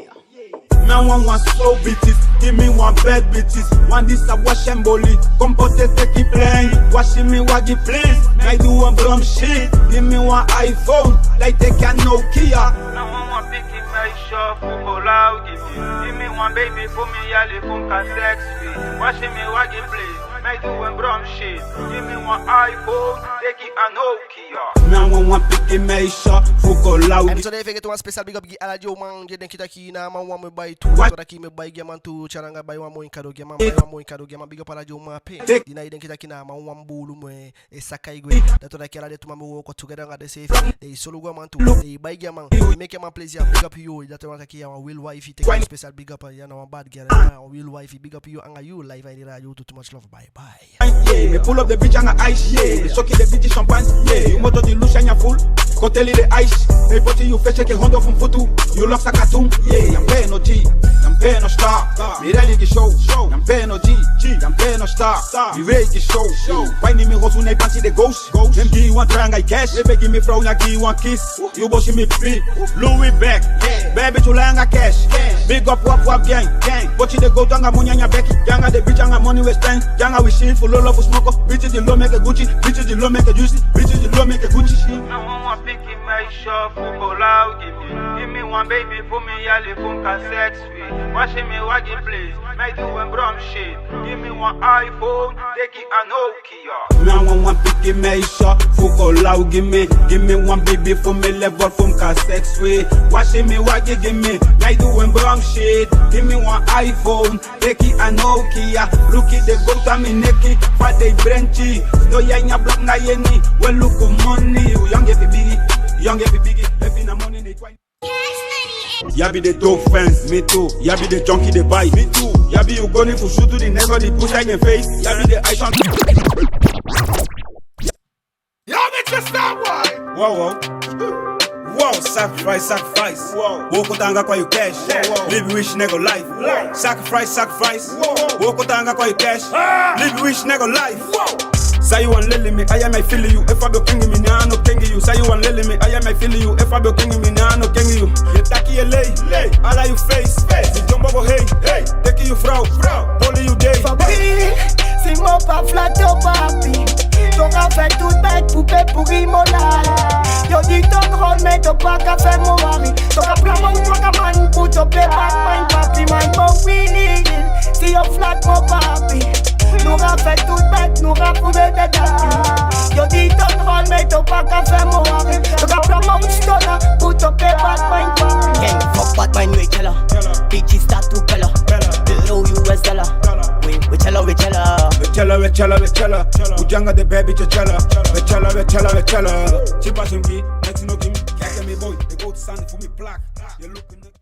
Mi a wan wan slow bitches, gi mi wan bad bitches. Wan di sa wasi en boli, kon poti en teki plane. Wasi mi wagi please, nái du en brom shit. Gi mi wan iPhone, da i teki a Nokia. Mi a wan wan pikin meisje fu go law gi mi. Gi mi wan baby fu mi yali fu mi kan seks wi. Wasi mi wagi please, nái du en brom shit. Gi mi wan iPhone, teki a Nokia. Mi a wan wan pikin meisje fu go law gi mi. En so den fegete, wan special big up gi ala den uman di e denki taki na a man wan mu e bai tu. Dati wani taki mu e bai gi a man tu, tyali anga bai wan moi kado gi a man, bai wan moi kado gi a man, big up ala den uman ape. Di nái denki taki na a man wan buulu mu e e saka e gwe. Dati wani taki ala den tu man mu e wooko together anga denseefi. Den e solugu a man tu. Den e bai gi a man. Den e meke a man plezier. Big up yu. Dati wani taki yu a wan real wifey. Teki wan special big up. Yu a ná wan bad girl. Yu a wan real wifey. Big up yu anga yu. Live a ini Radio Wi Lutu. Too much love. Bye bye. Yeah, mi pull up den bitch anga ice. Yeah, mi soki den bitch champagne. Yeah, yu moto di lusu a ini a full. Kon teli den ice. Mi poti yu fesi enke hondo fu mi futu. Yu lock saka tum. Yeah, ya mi pee no G. Ya mi pee no star. Mi ready gi show. Ya mi pee no G. Ya mi pee no star. Mi ready gi show. Wai ni mi hosu ne panti den ghost. Dem gi wan tranga i cash. Baby gi mi frow, ya gi wan kiss. Yu bosi mi pi. Louis bag. Baby tu langa cash. Big up wap wap gang. Poti den go anga moni a ini a beki. Anga den bitch anga money we spend. Anga wi si fu lolo fu smoko. Bitch di lo meke Gucci. Bitch di lo meke juicy. Bitch di lo meke Gucci. Mi a wan wan pikin meisje fu go law gi mi. Gi mi wan baby fu mi yali fu mi kan seks wi. Wasi mi wagi please, nái du en brom shit. Gi mi wan iPhone, teki a Nokia. Mi a wan wan pikin meisje fu go law gi mi. Gi mi wan baby fu mi level fu mi kan seks wi. Wasi mi wagi gi mi, nái du en brom shit. Gi mi wan iPhone, teki a Nokia. Luku den go tan mi neki, fa den brenti. Sidon ya ini a blok anga yeni, we luku money. U yongu efi bigi, yongu efi bigi, efi na money ne kon a ini. Yabi de dope fans, me too. Yabi de junkie de buy, me too. Yabi yu goni fu sutu di nego di push in face. Yabi de ice on. Yo, make a star boy. Wow, wow. Wow, sacrifice, sacrifice. Wow. Wooko taanga kon yu cash. Wow, wow. Libi rich nego life. Wow. Sacrifice, sacrifice. Wow. Wooko taanga kon yu cash. Ah. Libi rich nego life. Wow. San yu wani leli mi, a ya mi e fili yu. Efu a be o kengi mi, ne a no kengi yu. San yu wani leli mi, a ya mi e fili yu. Efu a be o kengi mi, ne a no kengi yu. Yu e taki yu e lei, lei. Ala yu face, face. Yu dyombo go hei, hei. Teki yu frow, frow. Poli yu dei. Fabrice, si mo pa flat yo papi. Toka fait tout bête poupée pour Imola. Yo di ton rol, mais to pa ka fè mo wari. Toka plan mo, toka man, put up your back, man, papi, man, mo wini. Si yo flat mo papi. Nou ka fè tout bête, nou ka foude de dati. Yo di ton rol, mais to pa ka fè mo wari. Toka plan mo, toka put up your back, man, papi. Gang, fuck bad mind, we chilla. Bitches start to pella. Euro, U S dollar. We, we chilla, we chilla. We chilla, we chilla, we chilla. We janga the baby to chilla. We chilla, we chilla, we chilla. Chipa shimbi, next no game. Kijk me boy, the goat stand for me black. You looking